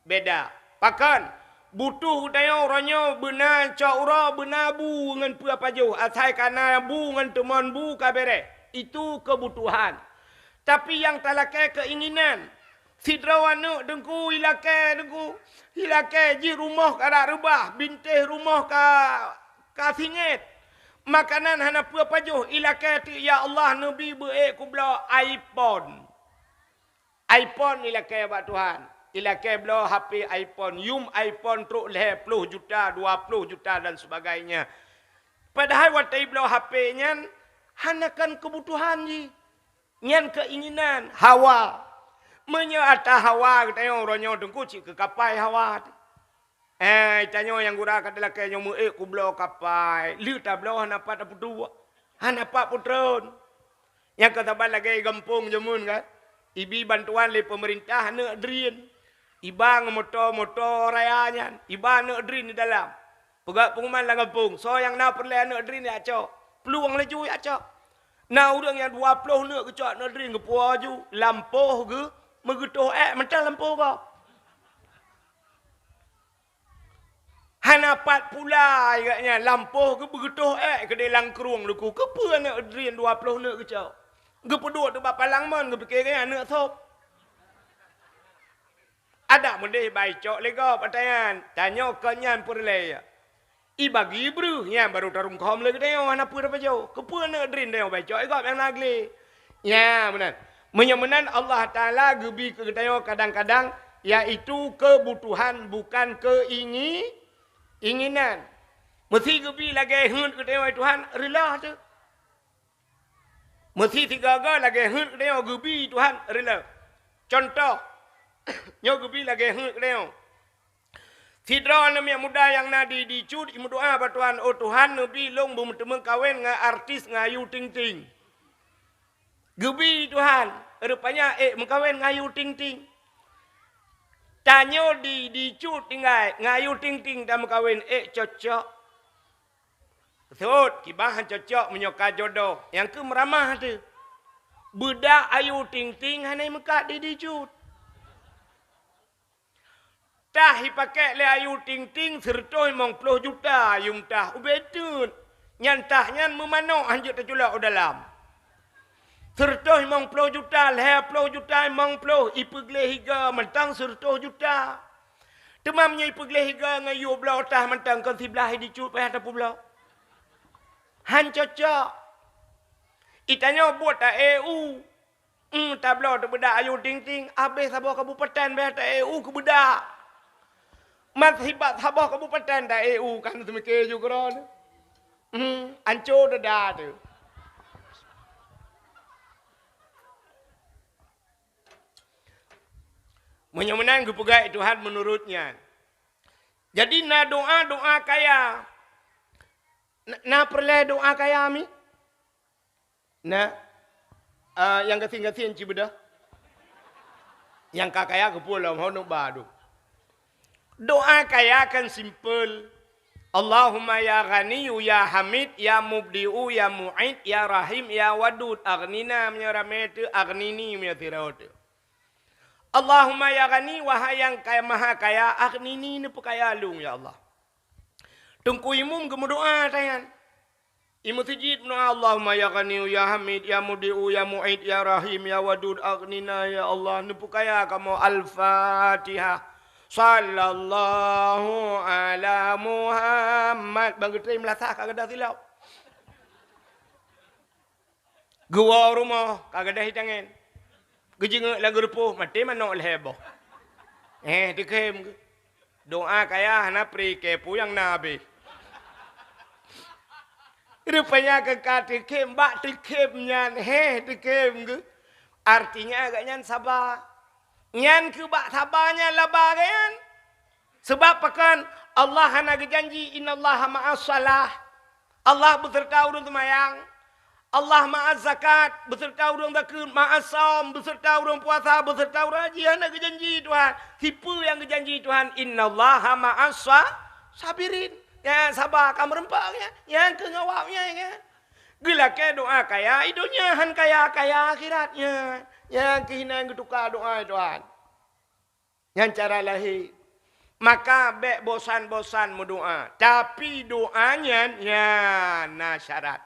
Beda. Pakon? Butoh geutanyoe uroe nyoe beuna cok uroe, beuna bu ngon peue pajoh, asai ka na bu ngon teumon bu ka bereh. Itu keubutuhan. Tapi nyang talakée keuinginan. Sidroe aneuëk Teungku ilakée, Teungku ilakée jih rumoh ka rab reubah, bintéh rumoh ka, ka singét. Makanan hana peue pajoh, ilakée teuk, "Ya Allah, neubi beu-ék kubloe iPhone." iPhone ilakée bak Tuhan. Ilakée bloe H P iPhone, yum iPhone trok lhée ploh juta, dua ploh juta dan sebagainya. Padahai watée ibloe H P nyan hana kon keubutuhan jih. Nyan keuinginan, hawa. Meunyoe ata hawa geutanyoe uroe nyoe Teungku cit keu kapai hawa. Eh, tanyoe nyang gura ka teulakée nyoe meu-ék kubloe kapai. Lheueh tabloe hana pat tapeuduek. Hana pat peutrön. Nyang ka saban lagée gampông jameun kan. Ibi bantuan lé peumeurintah aneuk drien. Iba ngon moto-moto raya nyan. Iba aneuk drien di dalam. Peugah pengumuman lam gampông. Soe nyang na peureulée aneuk drien jak cok. Plueng laju jak cok. Na ureuëng nyang dua ploh neuk geucok aneuk drien geupuwoe aju. Lampôh geuh meugeutoh ék mantong lampôh gob. Hana pat pula gobnyan lampôh geuh beugeutoh ék keudeh lam krueng luku. Keupeue aneuk drien dua ploh neuk geucok? Geupeuduek teuk bak palang mon geupike gobnyan aneuk sop. Adak meudeh bai cok lé gob ata nyan. Tanyoe kon nyan peureulée. Ibagi breuh nyan barô tarungkôm lé geutanyoe hana peue tapajoh. Keupeue aneuk drien tanyoe bai cok lé gob nyang na glé? Nya meunan. Meunyoe meunan Allah Taala geubi keu geutanyoe kadang-kadang, yaitu keubutuhan bukan keuingi-, inginan. Meusi geubi lagée heuet geutanyoe Tuhan, reuloh teuh. Meusi sigoe-goe lagée heuet geutanyoe geubi Tuhan, reuloh. Cuntoh, nyoe geubi lagée heuet geutanyoe. Sidroe aneuk miet muda nyang na di, di Cut, imeudoá bak Tuhan, "Oh Tuhan, neubi lôn beumeuteumeukawen ngon artis ngon Ayu Ting Ting." Geubi Tuhan, rupanya ék meukawen ngon Ayu Ting Ting. Tanyoe di, di Cut tinggai, ngon Ayu Ting Ting tameukawen ék cocok. Sot, kiban han cocok meunyoe ka jodoh, nyang keu meuramah teuh. Beudak Ayu Ting Ting hana meukat di, di Cut. Tah ipakék lé Ayu Ting Ting sireutôh limong ploh juta yum tah ubé teut. Nyan tah nyan meumanok hanjeuet teuculok u dalam. Sireutôh limong ploh juta, lhée ploh juta, limong ploh, ipeugleh iga mantong sireutôh juta. Teuma meunyoe ipeugleh iga ngon yue bloe tah mantong kon siblaih di Cut payah tapeubloe. Han cocok. Itanyoe buet ta-E U. Em, tabloe teubeudak Ayu Ting Ting, abéh saboh kabupaten beh ta-E U keubeudak. Mat hibat saboh kabupaten ta-E U kan seumike ju keudroe. Em, anco dada teuh. Meunyoe meunan geupeugah Tuhan meunurot nyan. Jadi na doa-doa kaya. Na, na peureulée doa kaya mi? Na, ah, nyang gasien-gasien ci beudôh. Nyang ka kaya keupeue lom, hon ba duek. Doa kaya kan simpel. Allahumma ya Ghaniyyu ya Hamid ya Mubdi'u ya Mu'id ya Rahim ya Wadud, aghnina meunyoe ramé teuh, aghnini meunyoe sidroe teuh. Allahumma ya Ghani, wahai nyang kaya, maha kaya, aghnini, neupeukaya lôn ya Allah. Teungku imum geumeudoa tanyan. Imum sijid meudoa, "Allahumma ya Ghani, ya Hamid, ya Mubdi'u, ya Mu'id, ya Rahim, ya Wadud, aghnina ya Allah, neupeukaya kamoe." Al-Fatihah. Sallallahu ala Muhammad. Bang geutrém lasah ka gadoh silop. Geuwoe rumoh ka gadoh itangen. Geujingeuk lam geurupoh maté manok lhée boh. Eh, teukhém geuh. Doa kaya hana pri keu peue nyang na abéh. Rupanya keu ka teukhém, bak teukhém nyan, heh, teukhém geuh. Artinya agaknyan saba. Nyan keu bak saba nyan laba geuh nyan. Sabab pakon? Allah hana geujanji, "Innallaha ma'as shalah." Allah beuseureuta ureuëng seumayang. Allah ma'az zakat, beuseureuta ureuëng zakeuet, ma'as shaum, beuseureuta ureuëng puasa, beuseureuta ureuëng haji, hana geujanji Tuhan. Sipeue nyang geujanji Tuhan, "Innallaha ma'as sa-, sabirin." Nyang saba ka meureumpok nyan, nyang keu ngawab nyan, nyan. Geulakée doa kaya i donya, han kaya-kaya akhirat nyan. Nyang keu hinan geutuka doa Tuhan. Nyan cara lahé. Maka bék bosan-bosan meudoá. Tapi doá nyan, nyan na syarat.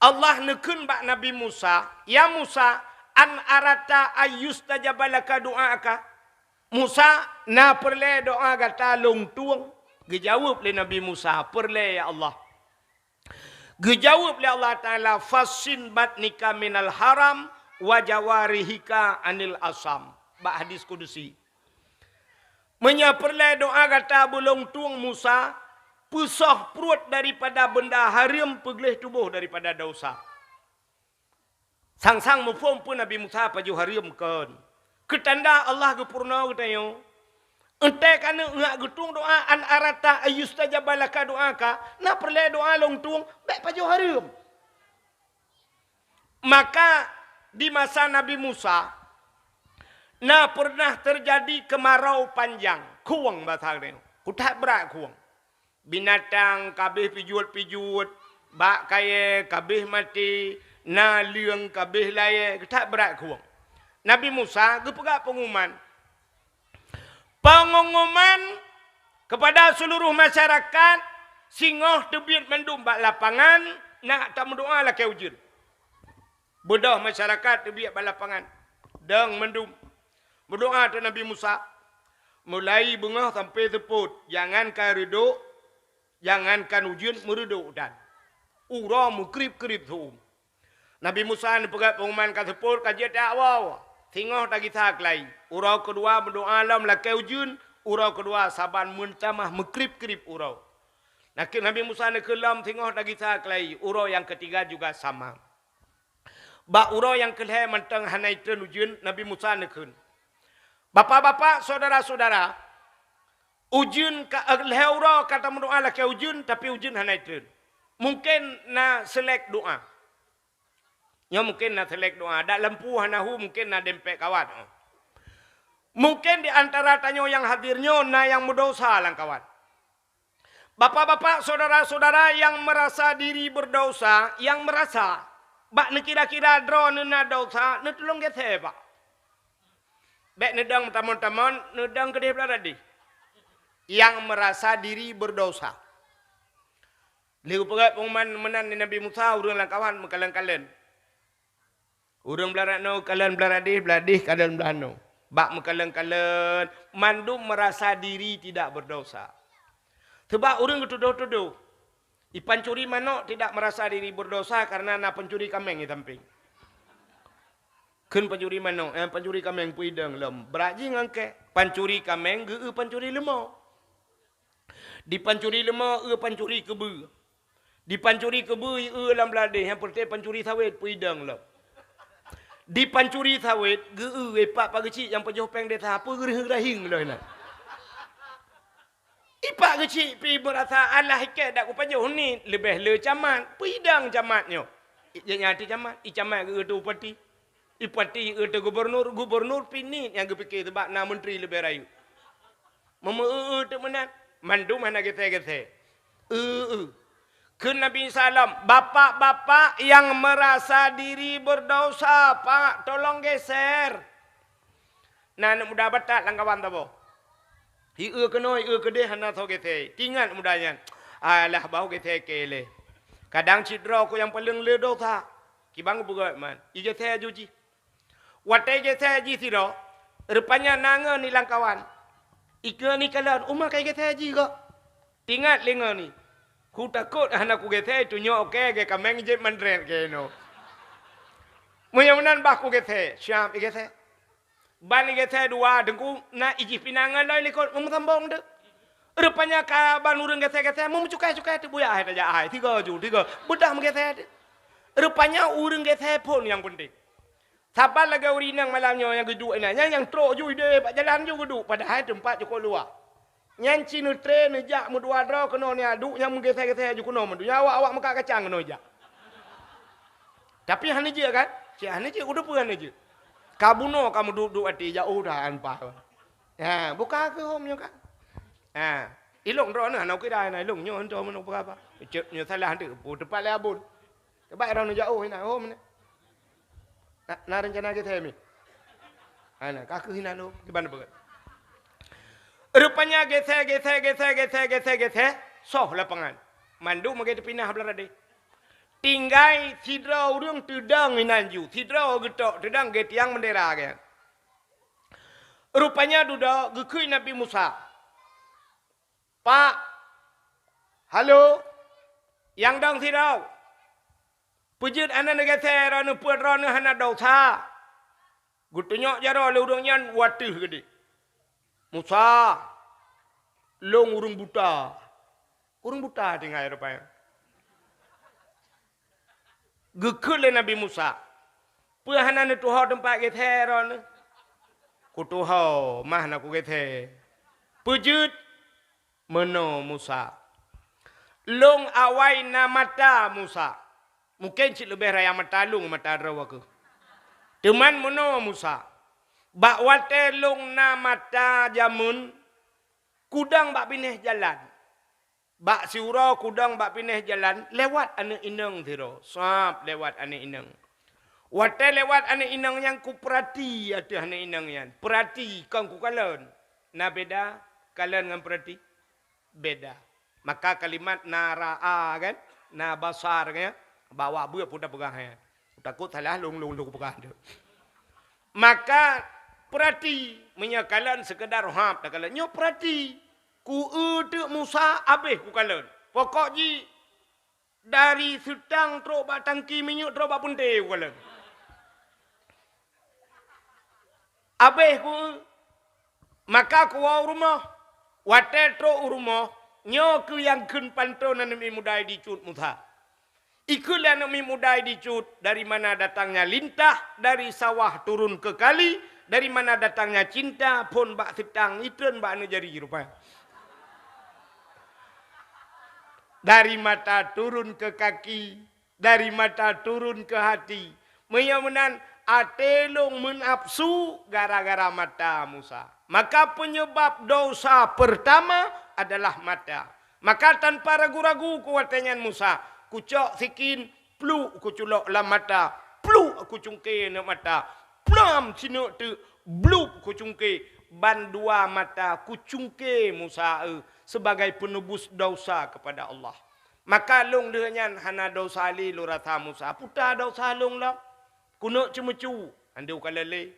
Allah neukheun bak Nabi Musa, "Ya Musa, an arata ayyustajaba laka du'aaka?" Musa, na peureulée doá gata lôn tueng? Geujaweueb lé Nabi Musa, "Peureulée, ya Allah." Geujaweueb lé Allah Taala, "Fassin batnika minal haram wa jawarihika anil asam." Bak hadis kudusi. Meunyoe peureulée doá gata beulông tueng Musa, peusoh pruet daripada beunda hareuem, peugleh tuboh daripada desya. Sang-sang muphom peue Nabi Musa pajoh hareuem kon. Keutanda Allah geupeurunoe geutanyoe. Entée ka neuk geutong doa, an arata ayyustajaba laka doa ka, na peureulée doa lôn tong, bék pajoh hareuem. Maka di masa Nabi Musa, na pernah terjadi kemarau panjang, khueng basa nyoe. Kuthat brat khueng. Binatang kabeh pijuet-pijuet, bak kayée kabeh maté, na leueng kabeh layée, kuthat brat khueng. Nabi Musa geupeugah pengumuman, Pengumuman kepada seluruh masyarakat, singoh teubiet mandum bak lapangan, nak tameudoa lakée ujeuen. Beudôh masyarakat teubiet bak lapangan. Dong mandum. Meudoa teuk Nabi Musa. Mulai beungoh sampai seupôt, jangankan reudok, jangankan ujeuen meureudok dan uroe meukrib-krib seu-uem. Nabi Musa neupeugah pengumuman ka seupôt ka jeuet teuak woe, singoh tagisa keulayi. Uroe keudua meudoa lom lakée ujeuen, uroe keudua saban meutamah meukrib-krib uroe. Nakeuh Nabi Musa neukheun lom singoh tagisa keulayi, uroe nyang keutiga juga sama. Bak uroe nyang keulhée mantong hana itreun ujeuen, Nabi Musa neukheun, "Bapak-bapak, syedara-syedara, ujeuen ka, eh, lhée uroe ka tameudoa lakée ujeuen, tapi ujeuen hana itreun. Mungken na seulek doa." Nyoe mungken na seulek doa, dak lampu hana hu, mungken na dempet kawat. Mungken di antara tanyoe nyang hadir nyoe na nyang meudesya lam kawat. Bapak-bapak, syedara-syedara nyang meurasa diri beudesya, nyang meurasa bak neukira-kira droeneuh na desya, neutulông gesé, Pak. Bék neudong meutamong-tamong, neudong keudeh blah radeh. Nyang meurasa diri beudesya. Lheueh geupeugah pengumuman meunan lé Nabi Musa, ureuëng lam kawat meukalon-kalon. Ureuëng blah radeh nyoe kalon blah radeh, blah radeh kalon blah nyoe. Bak meukalon-kalon, mandum meurasa diri tidak beudesya. Sabab ureuëng geutudoh-tudoh, i pancuri manok tidak meurasa diri beudesya karena na pancuri kaméng di sampéng. Kheun pancuri manok, eh, pancuri kaméng peue idong lom. Brat jih ngon kée. Pancuri kaméng geu-eu pancuri leumo. Di pancuri leumo eu pancuri keubeue. Di pancuri keubeue eu lam blah radeh, nyang peureté pancuri sawét peue idong lom. Di pancuri sawét geu-eu ipak Pak Geuchik nyang peujoh péng desa peue geureuhing-reuhing lom inan. Ipak Geuchik pi meurasa alah ikée dak kupajoh ni leubeh le camat, peue idong camat nyoe. Nyan ti camat, i camat geu-eu teu bupati. I bupati eu teu gubernur, gubernur pi niet nyang geupike sabab na menteri leubeh rayeuk. Meumeu-eu teuk meunan, mandum hana gesé-gesé. Eu-eu. Kheun Nabi Isa lom, "Bapak-bapak nyang meurasa diri beudesya, Pak, tolong geser." Na aneuëk muda batat lam kawan saboh. Ieu keunoe, ieu keudeh hana soe gesé. Tingat muda nyan, "Alah, bah gesé kée lé." Kadang cit droe keu nyang paleng le desya. Kiban geupeugah man, igesé aju jih. Watée igesé jih sidroe, rupanya na ngon ni lam kawan. Ikeu ni kalon, uma ka igesé jih kok. Tingat lé ngon ni. Kutakot hana kugesé, tunyok kée gée kaméng jeuet mandret kée nyoe. Meunyoe meunan bah kugesé, siab igesé. Ban igesé dua, Teungku, na ijih pinangan lom likot, meusambong teuk. Rupanya ka ban ureuëng gesé-gesé, meumeucukai-cukai teuk buya hai tajak hai, tiga ju, tiga. Beudah meugesé teuk. Rupanya ureuëng gesé phon nyang peunteng. Saban lagée ureuëng inong malam nyoe nyang geuduek inan, nyan nyang trok ju ideh bak jalan ju geuduek, padahai teumpat cukôp luwah. Nyan ci neutre neujak meudua droe keunoe nyan duek nyang meugesé-gesé ju keunoe mandum. Nyan awak-awak meukat kacang keunoe jak. Tapi hana jeuet kan? Cit hana jeuet, kudeupeue hana jeuet. Ka bunoe ka meuduek-duek até jak, oh, dah anpa. Ha, buka keu hom nyoe kan? Ha, ilong droeneuh hana kira na ilong nyoe hantom meunoe peugah apa. Cek nyoe salah teuk, pu teumpat lé abon. Teumpat droeneuh jak, oh, ina hom ni. Na, na rencana gesé mi? Hana, ka kheueh inan lom, kiban beugét. Rupanya gesé, gesé, gesé, soh lapangan. Mandum magée teupinah blah radeh. Tinggai sidroe ureuëng teudong inan ju, sidroe geutok teudong gée tiang bendera gée. Rupanya dudoe geukheun Nabi Musa. Pak, halo, nyang dong sidroe. Peue jeuet hana neugesé droeneuh, peuet droeneuh hana desya. Geutunyok jaroe lé ureuëng nyan u ateueh geudeh. Musa, lôn ureuëng buta. Ureuëng buta tinggai rupanya. Geukheun lé Nabi Musa, "Peue hana neutuho teumpat gesé droeneuh?" "Kutuho, mah na kugesé." Peujeuet meunoe Musa. Lôn awai na mata Musa. Mungken cit leubeh raya mata lôn, mata droe kheueh. Teuma meunoe Musa. Bak watée lôn na mata jameun, kudong bak binéh jalan. Bak siuroe kudong bak binéh jalan, lewat aneuëk inong sidroe. Sab lewat aneuëk inong. Watée lewat aneuëk inong nyan, kupeurati ateueh aneuëk inong nyan. Peurati, kon kukalon. Na beda kalon ngon peurati? Beda. Maka kalimat na ra'a kan, na basar kan, bawa buet pun tapeugah nyan. Takot salah lôn, lôn, lôn peugah tu. Maka peurati, meunyoe kalon sekedar hab takalon. Nyoe peurati, ku eu teuk Musa habéh kukalon. Pokok jih dari seutang trok bak tangki minyeuk trok bak peunte kukalon. Habéh ku eu, maka kuwoe u rumoh. Watée trok u rumoh, nyoe keuh nyang kheun panton aneuëk miet muda di cut Musa. Ikheun lé aneuëk miet muda di cut, dari mana datangnya lintah, dari sawah turun ke kali, dari mana datangnya cinta, phon bak seutang, itreun bak aneuëk jari rupanya. Dari mata turun ke kaki, dari mata turun ke hati. Meunyoe meunan, até lôn meunafsu gara-gara mata Musa. Maka peunyeubab dosa peurtama adalah mata. Maka tanpa ragu-ragu ku watée nyan Musa, kucok sikin, pluk kuculok lam mata, pluk kucungke aneuëk mata, plam sineuk teuk, blub kucungke, ban dua mata kucungke Musa eu sebagai peunubus dosa kepada Allah. Maka lôn lheueh nyan hana dosa lé lôn rasa Musa. Puta dosa lôn lom. Keuneuk ceumeucue, andeu ka lé.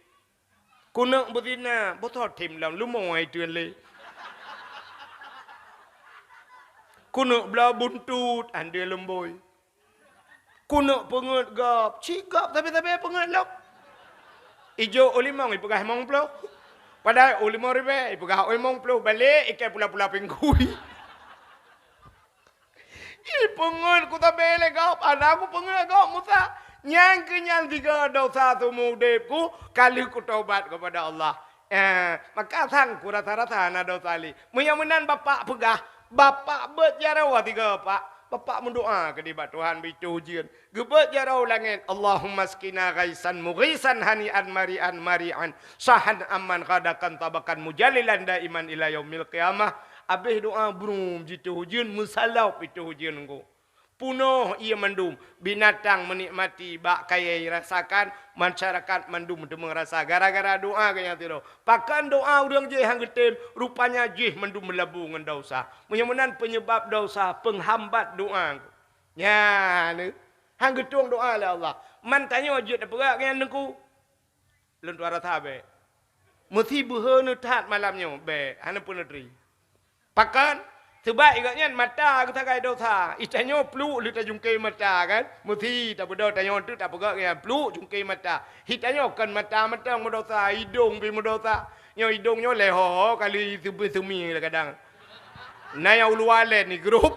Keuneuk beuzina, beusoe them lom, leumo ai teun lé. Keuneuk bloe buntut, andeu leumbôi. Keuneuk peungeuet gob, cit gob sabe-sabe peungeuet lom. Ijok u limong ipeugah limong ploh. Padahai u limong ribée ipeugah u limong ploh, balek ikai pula-pula pinggui. Ipeungeuet kusabe lé gob, hana kupeungeuet gob Musa. Nyang keu nyan sigoe dosa seumeu udeb ku, ka lheueh kutobat kepada Allah. Eh, maka sang kurasa-rasa hana dosa lé. Meunyoe meunan bapak peugah, bapak beuet jaroe sigoe pak. Bapak meudoa keudeh bak Tuhan beuitoh ujeuen. Geubeuet jaroe u langét, "Allahumma askina ghaisan mughisan hani'an mari'an mari'an sahan amman ghadakan tabakan mujalilan daiman ila yaumil qiyamah." Abéh doa brum jitoh ujeuen, meusalop itoh ujeuen ngon. Punoh ié mandum, binatang meunikmati bak kayée rasakan, masyarakat mandum teumé rasa gara-gara doa geuh nyang sidroe. Pakon doa ureuëng jéh han geutem, rupanya jéh mandum meulabu ngon dosa. Meunyoe meunan peunyeubab dosa, peunghambat doa. Nyan, han geutueng doa lé Allah. Man tanyoe jeuet tapeugah nyan teungku. Lôn tuan rasa bék. Meusi beuhe neuthat malam nyoe, bék, hana peuneutri. Pakon? Seubab gobnyan mata geusagai dosa. Itanyoe pluek lheueh tajungke mata kan. Meusi tabeudôh tanyoe teuk tapeugah nyan pluek jungke mata. Itanyoe kon mata mantong meudosa, idong pih meudosa. Nyoe idong nyoe lé ho-ho kali seumi-seumi kadang. Na nyang uluwa lé ni grup.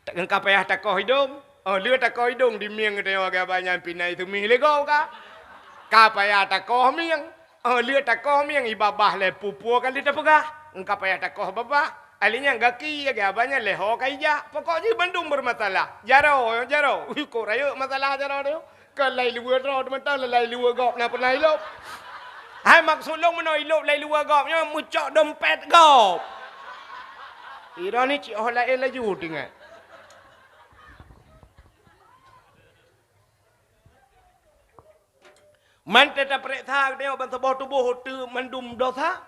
Ka payah takoh idong. Oh, lheueh takoh idong di mieng geutanyoe agak banyan pinai teumih lego ka. Ka payah takoh mieng. Oh, lheueh takoh mieng ibabah lé pupua kali tapeugah. Ka payah takoh babah. Ali nyang gaki agak banyan lé ho ka ijak. Pokok jih bandum bermasalah. Jaro, jaro. Ui, kok rayeuk masalah jaro tu. Ka lai luwa droe teumantong, lai luwa gob na pernah ilop. Hai maksud lôn meunoe ilop lai luwa gob nyoe meucok dompet gob. Ira ni cik oh laén laju tingat. Man teuta pereksa geutanyoe ban saboh tuboh teuk mandum dosa.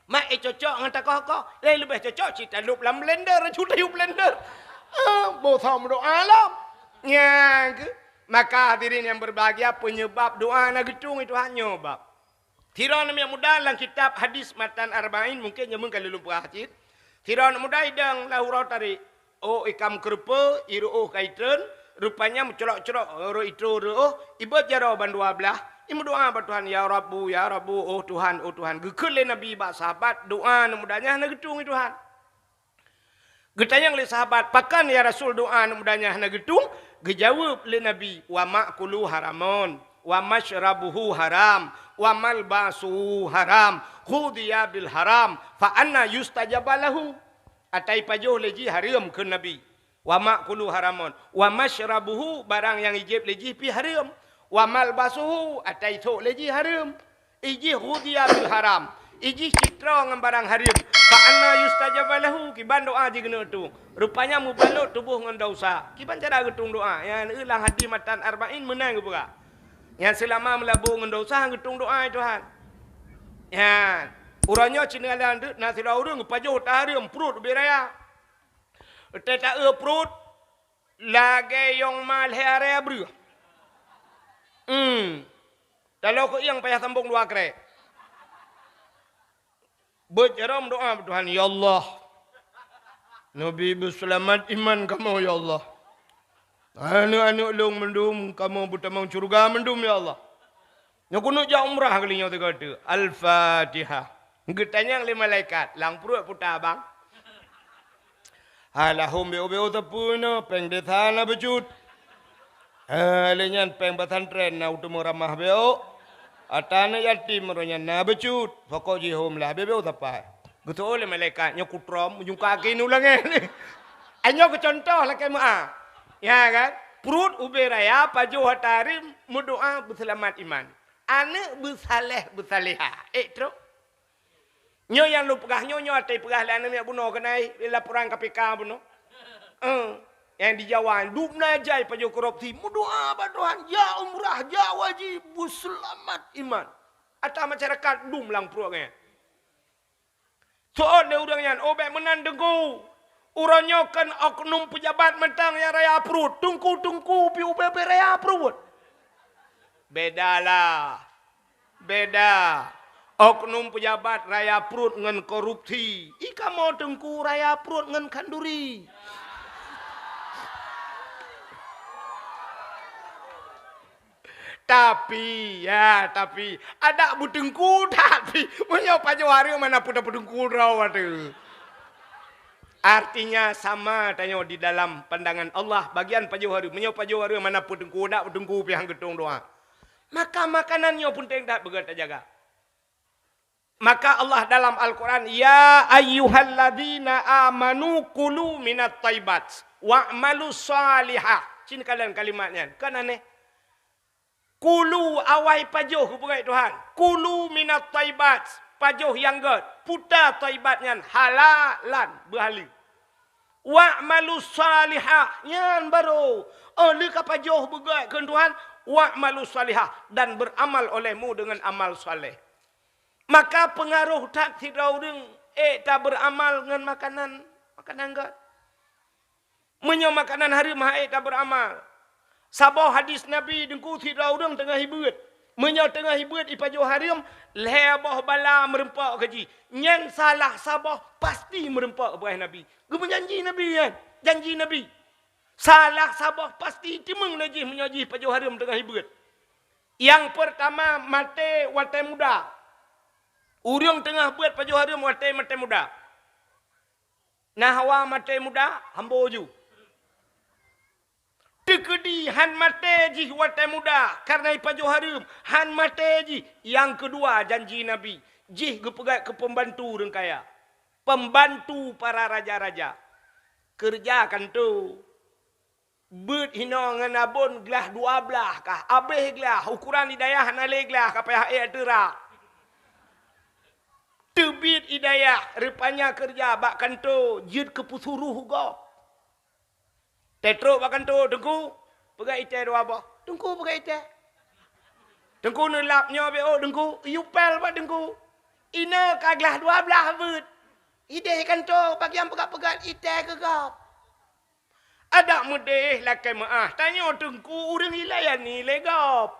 Mak, eh, cocok ngon takoh-koh. Lé leubeh cocok cit talop lam blender, aju tayue blender. Ah, boh sa meudoa lom. Nyang keu, maka hadirin yang berbahagia, penyebab doa na geutueng itu hanya bab. Sidroe aneuk muda lam kitab hadis matan Arba'in, mungken jameun ka lôn peugah cit. Sidroe aneuk muda idong lam uroe tarék. Oh, ikam keureupeue, iruôh ka itreun, rupanya meucrok-crok, rot itrô reuôh, ibeuet jaroe ban dua blaih, imeudoa bak Tuhan, "Ya Rabbu, ya Rabbu, oh Tuhan, oh Tuhan." Geukheun lé Nabi bak sahabat, doa aneuk muda nyan hana geutueng lé Tuhan. Geutanyong lé sahabat, "Pakon ya Rasul doa aneuk muda nyan hana geutueng?" Geujaweueb lé Nabi, "Wa ma'kuluhu haramun, wa masyrabuhu haram, Wa malbasuhu haram, ghudhiya bil haram, fa anna yustajabu lahu. Ata ipajoh lé jih hareuem kheun Nabi. Wa ma'kuluhu haramun, wa masyrabuhu, barang nyang ijieb lé jih pih hareuem. Wa malbasuhu, ata isôk lé jih hareuem. Ijih ghudhiya bil haram. Ijih cit droe ngon barang hareuem. Fa anna yustajabu lahu, kiban doa jih geuneuk tueng. Rupanya meubalot tuboh ngon desya. Kiban cara geutueng doa? Nyan lam hadih matan Arba'in meunan geupeugah. Nyan seulama meulabô ngon desya han geutueng doa, "Ya Tuhan." Nyan. Uroe nyoe cit na sidroe ureueng geupajoh ata hareuem, pruet ubé raya. Watée taeu pruet, lagée yong ma lhée arée breueh. Hmm. Taloe keu ieng payah sambong dua krek. Beuet jaroe meudoa bak Tuhan, "Ya Allah, neubi beuseulamat iman kamoe, ya Allah. Aneuëk-aneuëk lôn mandum kamoe beutamong syeuruga mandum, ya Allah. Nyoe keuneuk jak umrah kali nyoe sigoe teuk." Al-Fatihah. Geutanyong lé malaikat, "Lam pruet peue ata, Bang?" "Hai lahom, bék-bék sapeue na, péng desa na bacut. Hai lé nyan péng pesantren na u teumeuramah bék. Ata aneuëk yatim roh nyan na bacut. Pokok jih hom lah, bék-bék sapeue." Geuseuôt lé malaikat, "Nyoe kutrom, meujungka keu ineuk langét." Nyoe keu contoh lakée meu'ah. Ya kan? Pruet ubé raya, pajoh ata hareuem, meudoa beuseulamat iman. Aneuëk beusaléh beusaléha. Ék trok? Nyoe nyang lôn peugah nyoe, nyoe watée peugah lé aneuëk miet bunoe keunan, laporan K P K bunoe. Eh, nyang di Jawa, dum na jai pajoh korupsi, meudoa bak Tuhan, jak umrah, jak haji, beuseulamat iman. Ata masyarakat dum lam pruet nyan. Seuôt lé ureuëng nyan, "Oh, bék meunan, Teungku. Uroe nyoe kon oknum peujabat mantong nyang raya pruet. Teungku-teungku pih ubé-bé raya pruet." Bédalah. Béda. Oknum peujabat raya pruet ngon korupsi. I kamoe Teungku raya pruet ngon khanduri. Tapi, ya, tapi, adak beuteungku, tapi, meunyoe pajoh hareuem mana peuteungku droe watée. Artinya sama tanyoe di dalam pandangan Allah, bagian pajoh hareuem. Meunyoe pajoh hareuem mana peuteungku, dak peuteungku pih han geutueng doa. Maka makanan nyoe peunteng that beugét tajaga. Maka Allah dalam Al-Quran, "Ya ayyuhalladzina amanu kulu minat thayyibat wa'malu shalihah." Cit kalon kalimat nyan. Kan aneh. Kulu, awai pajoh, geupeugah Tuhan. Kulu minat thayyibat, pajoh nyang gét. Peue ata thayyibat nyan? Halalan, beuhaleue. Wa'malu shalihah, nyan barô. Oh, lheueh ka pajoh beugét kheun Tuhan, wa'malu shalihah, dan beramal olehmu dengan amal saleh. Maka peungaroh that sidroe ureuëng ék taberamal ngon makanan, makanan gét. Meunyoe makanan hareuem han ék taberamal. Saboh hadis Nabi, Teungku, sidroe ureuëng teungoh ibeuet. Meunyoe teungoh ibeuet ipajoh hareuem, lhée boh bala meurumpok keu jih. Nyan salah saboh pasti meurumpok, peugah Nabi. Geumeujanji Nabi nyan, janji Nabi. Salah saboh pasti teumeung lé jih meunyoe jih pajoh hareuem teungoh ibeuet. Nyang peurtama, maté watée muda. Ureuëng teungoh beuet pajoh hareuem watée maté muda. Na hawa maté muda, hambo ju. Teukeudi han maté jih watée muda, kareuna ipajoh hareuem, han maté jih. Nyang keudua, janji Nabi, jih geupeugét keu peumbantu ureuëng kaya. Peumbantu para raja-raja. Keureuja kantô. Beuet hinoe ngon abon glah dua blaih kah, abéh glah, ukoran di dayah hana lé glah, ka payah ék ateueh rak. Teubiet i dayah, rupanya keureuja bak kantô, jeuet keu peusuroh gob. Teutrok bak kantô, "Teungku, peugah itée dua boh." "Teungku, peugah itée." "Teungku, neulap nyoe bék, oh, Teungku." Iyue pél bak Teungku. "Inoe ka glah dua blaih beuet. Idéh kantô, bagian peugah-peugah itée keu gob." Adak meudéh lakée meu'ah, tanyoe Teungku ureuëng ilayani lé gob.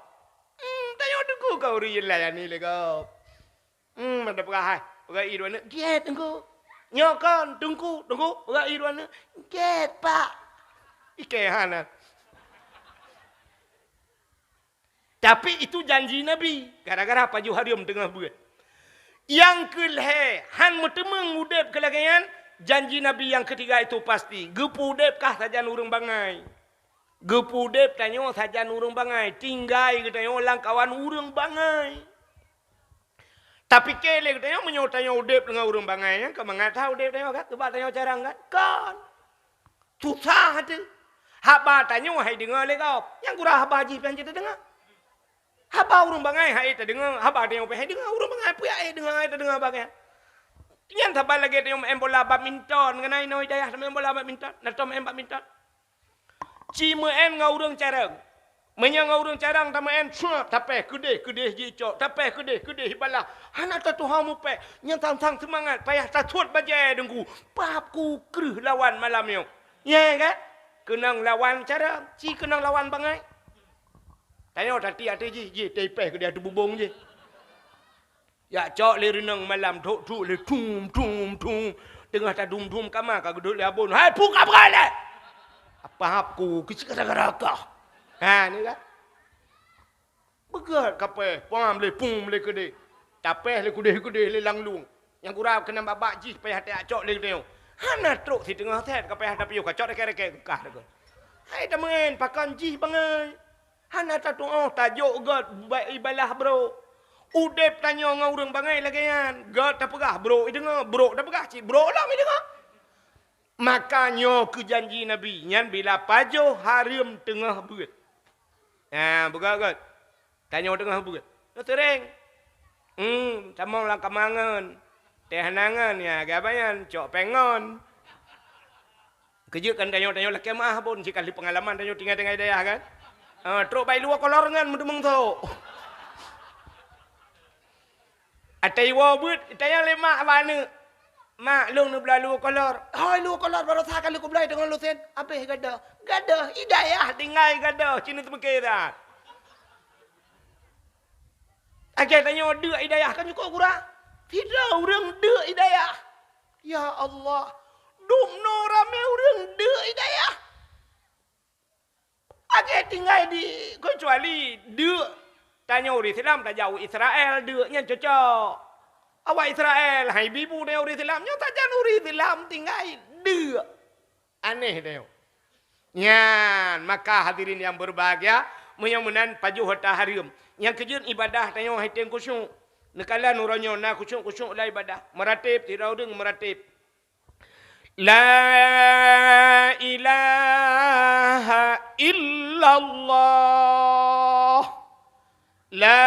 Hmm, tanyoe Teungku ka ureuëng ilayani lé gob. Hmm, ada peugah hai, peugah i dua neuk, "Gét, Teungku." "Nyoe kon, Teungku, Teungku," peugah i dua neuk, "Gét, Pak." Ikée hana. Tapi itu janji Nabi, gara-gara pajoh hareuem teungoh beuet. Nyang keu lhée, han meuteumeung udeb keu lagée nyan, janji Nabi nyang keutiga itu pasti, geupeu udeb kah sajan ureuëng bangai. Geupeu udeb tanyoe sajan ureuëng bangai, tinggai geutanyoe lam kawan ureuëng bangai. Tapike lé geutanyoe, meunyoe tanyoe udeb deungon ureuëng bangai nyan, keu mangat that udeb tanyoe kan? Keu bak tanyoe carông kan? Kon. Susah teuh. Haba tanyoe hai deungoe lé gob. Nyang gura haba jih pih han jeuet tadeungoe. Haba ureuëng bangai hai tadeungoe, haba tanyoe pih hai deungoe, ureuëng bangai pih hai deungoe, hai tadeungoe haba nyan. Nyan saban lagée tanyoe meu'en bola badminton, ngon inoe i dayah tameu'en bola badminton, na tom meu'en badminton. Ci meu'en ngon ureuëng carông. Meunyoe ngon ureuëng carông tameu'en, suet, tapéh keudeh-keudeh jicok, tapéh keudeh-keudeh ibalah. Hana tatuha mupéh, nyan sang-sang seumangat, payah tasuet bajée deungku. Pap ku kreueh lawan malam nyoe. Nyang kan? Keunong lawan carông, ci keunong lawan bangai. Tanyoe tatiek ateueh jih, jih teupéh keudeh ateueh bubông jih. Jak cok lé reunong malam, trok-trok lé, thum, thum, thum. Teungoh tadum-dum kama ka geudok lé abon. "Hai, peue ka peugah lé?" "Apa hab ku, keuci gara-gara kah." Ha, ni kan? Beugét kapéh, pam lé, pum lé keudeh. Tapéh lé keudeh-keudeh lé lam lueng. Nyang gura keunan babah jih payah tajak cok lé geutanyoe. Hana trok siteungoh sét kapéh tapiôh ka cok dakée-dakée keukah deungon. Hai tameu'en, pakon jih bangai. Hana tatu'oh tajok gét ba-, ibalah brok. Udeb tanyoe ngon ureuëng bangai lagée nyan. Gét tapeugah brok ideungoe, brok tapeugah cit brok lom ideungoe. Maka nyoe keuh janji Nabi nyan bila pajoh hareuem teungoh beuet. Nah, beugét-gét. Tanyoe teungoh beuet. Nyoe seuréng. Hmm, tamong lam kamangon. Teh hanangan, ya, gabanyan, cok pengon. Keujeuet kan tanyoe, tanyoe lakée meu'ah pun, sikali peungalaman tanyoe tinggai-tinggai dayah kan. Ah, trok bai luwa kolor ngon meuteumong sok. Atai woe beuet, tanyong lé mak bak aneuk. "Mak, lôn neubloe luwa kolor." "Hôi, luwa kolor baroesa ka lheueh kubloe teungoh lôn sén." "Abéh gadoh." Gadoh, i dayah tinggai gadoh, ci neuteupeue that. Lagée tanyoe deuk i dayah kan cukôp gura. Sidroe ureuëng deuk i dayah. Ya Allah, dumnoe ramé ureuëng deuk i dayah. Lagée tinggai di, keucuali deuk tanyoe ureuëng Islam tajak u Israel, deuk nyan cocok. Awak Israel, hai bibu tanyoe ureuëng Islam, nyoe sajan ureuëng Islam tinggai deuk. Aneh tanyoe. Nyan, maka hadirin yang berbahagia, meunyoe meunan pajoh hareuta hareuem. Nyang keujeuet ibadah tanyoe hai tem khusyuk. Neukalon uroe nyoe na khusyuk-khusyuk lam ibadah. Meuratéb, sidroe ureuëng meuratéb. La ilaha illallah. La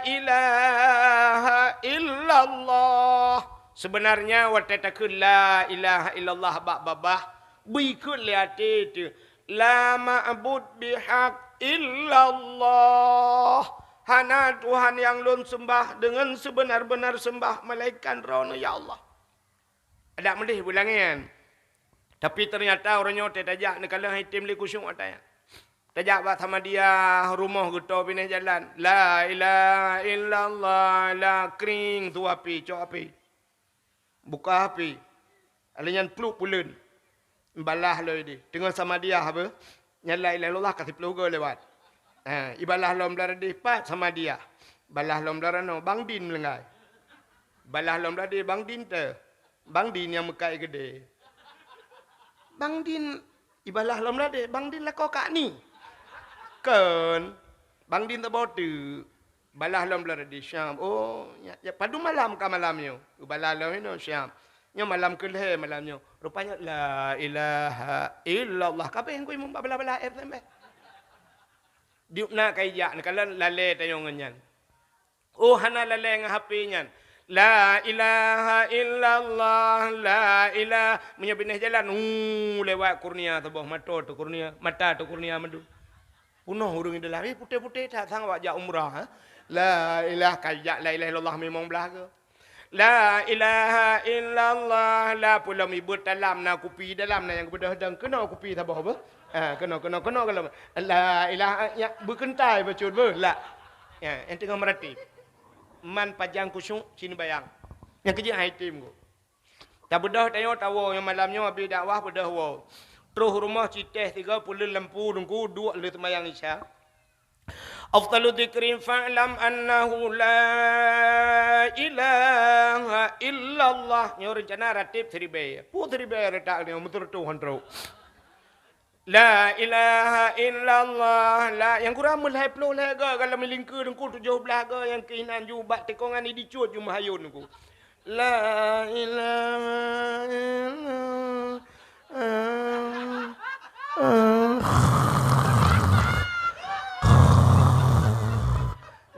ilaha illallah. Sebenarnya watée takheun la ilaha illallah bak babah, bri kheun lé até teuh, la ma'bud bihaq illallah. Hana Tuhan nyang lôn seumbah deungon seubeuna-beuna seumbah melainkan Droeneuh, ya Allah. Adak meudeh beulangén. Tapi teunyata uroe nyoe teuh tajak neukalon hai tem lé khusyuk ata nyan. Tajak bak Samadiyah, rumoh geuto binéh jalan. La ilaha illallah, la kring tu api, cok api. Buka api. Alé nyan pluek puleuen. Balah lom ideh. Teungoh Samadiyah beuh. Nyan la ilaha illallah ka siplôh goe lewat. Ha, ibalah lom blah deh pat Samadiyah. Balah lom blah ranoe Bang Din meulinggai. Balah lom blah deh Bang Din teuh. Bang Din nyang meukat keudeh. Bang Din ibalah lom blah deh, Bang Din lakoe kak ni. Kon. Bang Din teuboh teuk. Balah lom blah deh Syam. Oh, ya, ya, padum malam ka malam nyoe. Balah lom inoe Syam. Nyoe malam keulhèe malam nyoe. Rupanya la ilaha illallah. Kabeh ngui meubalah-balah air tembeh. Diuk na kai jak neukalon lalé tanyoe ngon nyan. Oh, hana lalé ngon H P nyan. La ilaha illallah, la ilah. Meunyoe binéh jalan, hu, lewat kurnia saboh mata teuh kurnia, mata teuh kurnia mandum. Punoh ureuëng di dalam, eh, putéh-putéh that sang awak jak umrah, eh. La ilah, kai jak la ilaha illallah mimong blah ke. La ilaha illallah, la pulam ibeuet dalam na kupi, dalam na nyang geubeudôh dong. Keunoe kupi saboh beuh. Ha, keunoe, keunoe, keunoe galom. La ilaha, ya, beukeuntai bacut beuh, la. Ya, nyang teungoh meuratéb. Man pajan khusyuk, ci neubayang. Nyang keujeuet hai tem ku. Tabeudôh tanyoe tawoe, nyang malam nyoe abéh dakwah beudôh woe. Troh rumoh ci teh sigoe puleuen lampu deungku duek lheueh seumayang Isya. Afdalu dzikri fa'lam annahu la ilaha illallah. Nyoe reuncana ratéb siribèe. Peue siribèe reutak nyoe meuteureutoh han trok. La ilaha illallah. La, nyang kurang meulhèe ploh lhèe go, galom lingkeue teungku tujoh blah go, nyang keuh inan ju bak tikongan di cut ju meuhayôn teungku. La ilaha illallah.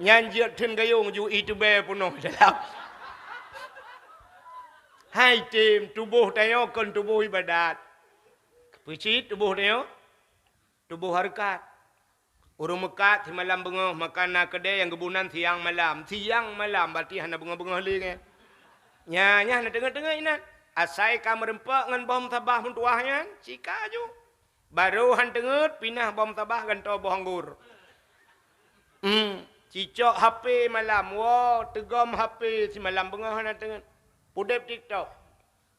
Nyan jeuet theun gayong ju iteuba peunoh dalam. Hai tem, tuboh tanyoe kon tuboh ibadat. Peucit tuboh tanyoe, tuboh hareukat. Ureuëng meukat simalam beungoh, maka na keudè nyang geuboh nan siang malam. Siang malam, berarti hana beungoh-beungoh lé nyan. Nya, nyan hana teungeut-teungeut inan. Asai ka meureumpok ngon boh meusabah meutuwah nyan, sika ju. Barô han teungeut, pinah boh meusabah gantoe boh anggor. Hmm, cicok H P malam, woe, teugom H P simalam beungoh hana teungeut. Pudeb TikTok.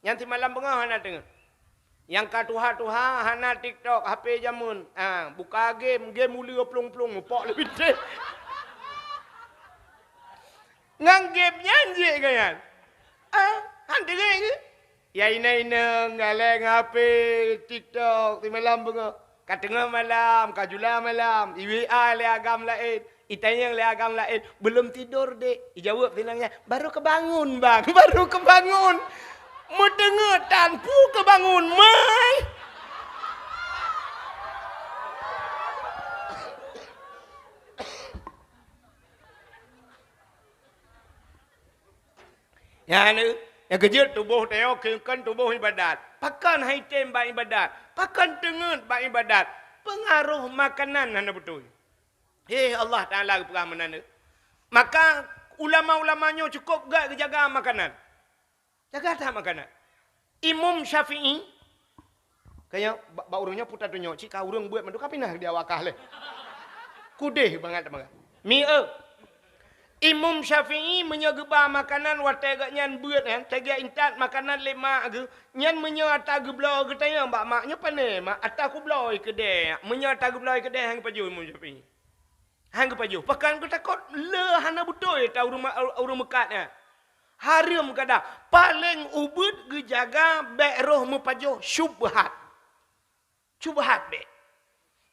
Nyang simalam beungoh hana teungeut. Nyang ka tuha-tuha hana TikTok, H P jameun. Ah, buka game, game uleue plueng-plueng, mupok lé bintéh. Ngon game nyan jeuet keu nyan. Ah, han teungeut keuh? Ya inong-inong, galak ngon H P, TikTok, simalam beungoh. Ka teungoh malam, ka jula malam, i-W A lé agam laén, itanyong lé agam laén, "Belum tidur, Dek?" Ijaweueb sinan nyan, "Baru kebangun, Bang, baru kebangun." Meuteungeut tan, peue keubangun, mai. Nyan, nyang keujeuet tuboh tanyoe keu-, kon tuboh ibadat. Pakon han item bak ibadat? Pakon teungeut bak ibadat? Peungaroh makanan hana beutôi. Hé, Allah Taala geupeugah meunan. Maka ulama-ulama nyoe cukôp gét geujaga makanan. Jaga that makanan. Imam Syafi'i, kaya bak, bak ureuëng nyoe puta tunyok, cit ka ureuëng beuet mandum ka pinah di awak kah lé. Kudeh bangat teuma. Mi eu. Imam Syafi'i meunyoe geuba makanan watée gobnyan beuet nyan, teuga intat makanan lé mak geuh, nyan meunyoe ata geubloe geutanyong bak mak nyoe, "Pane, Mak, ata kubloe keudeh?" Meunyoe ata geubloe keudeh, han geupajoh Imam Syafi'i. Han geupajoh. Pakon geutakot le hana beutôi ata ureuëng ma-, ureuëng meukat nyan. Hareuem kada. Paleng ubit geujaga bék roh meupajoh syubhat. Syubhat bék.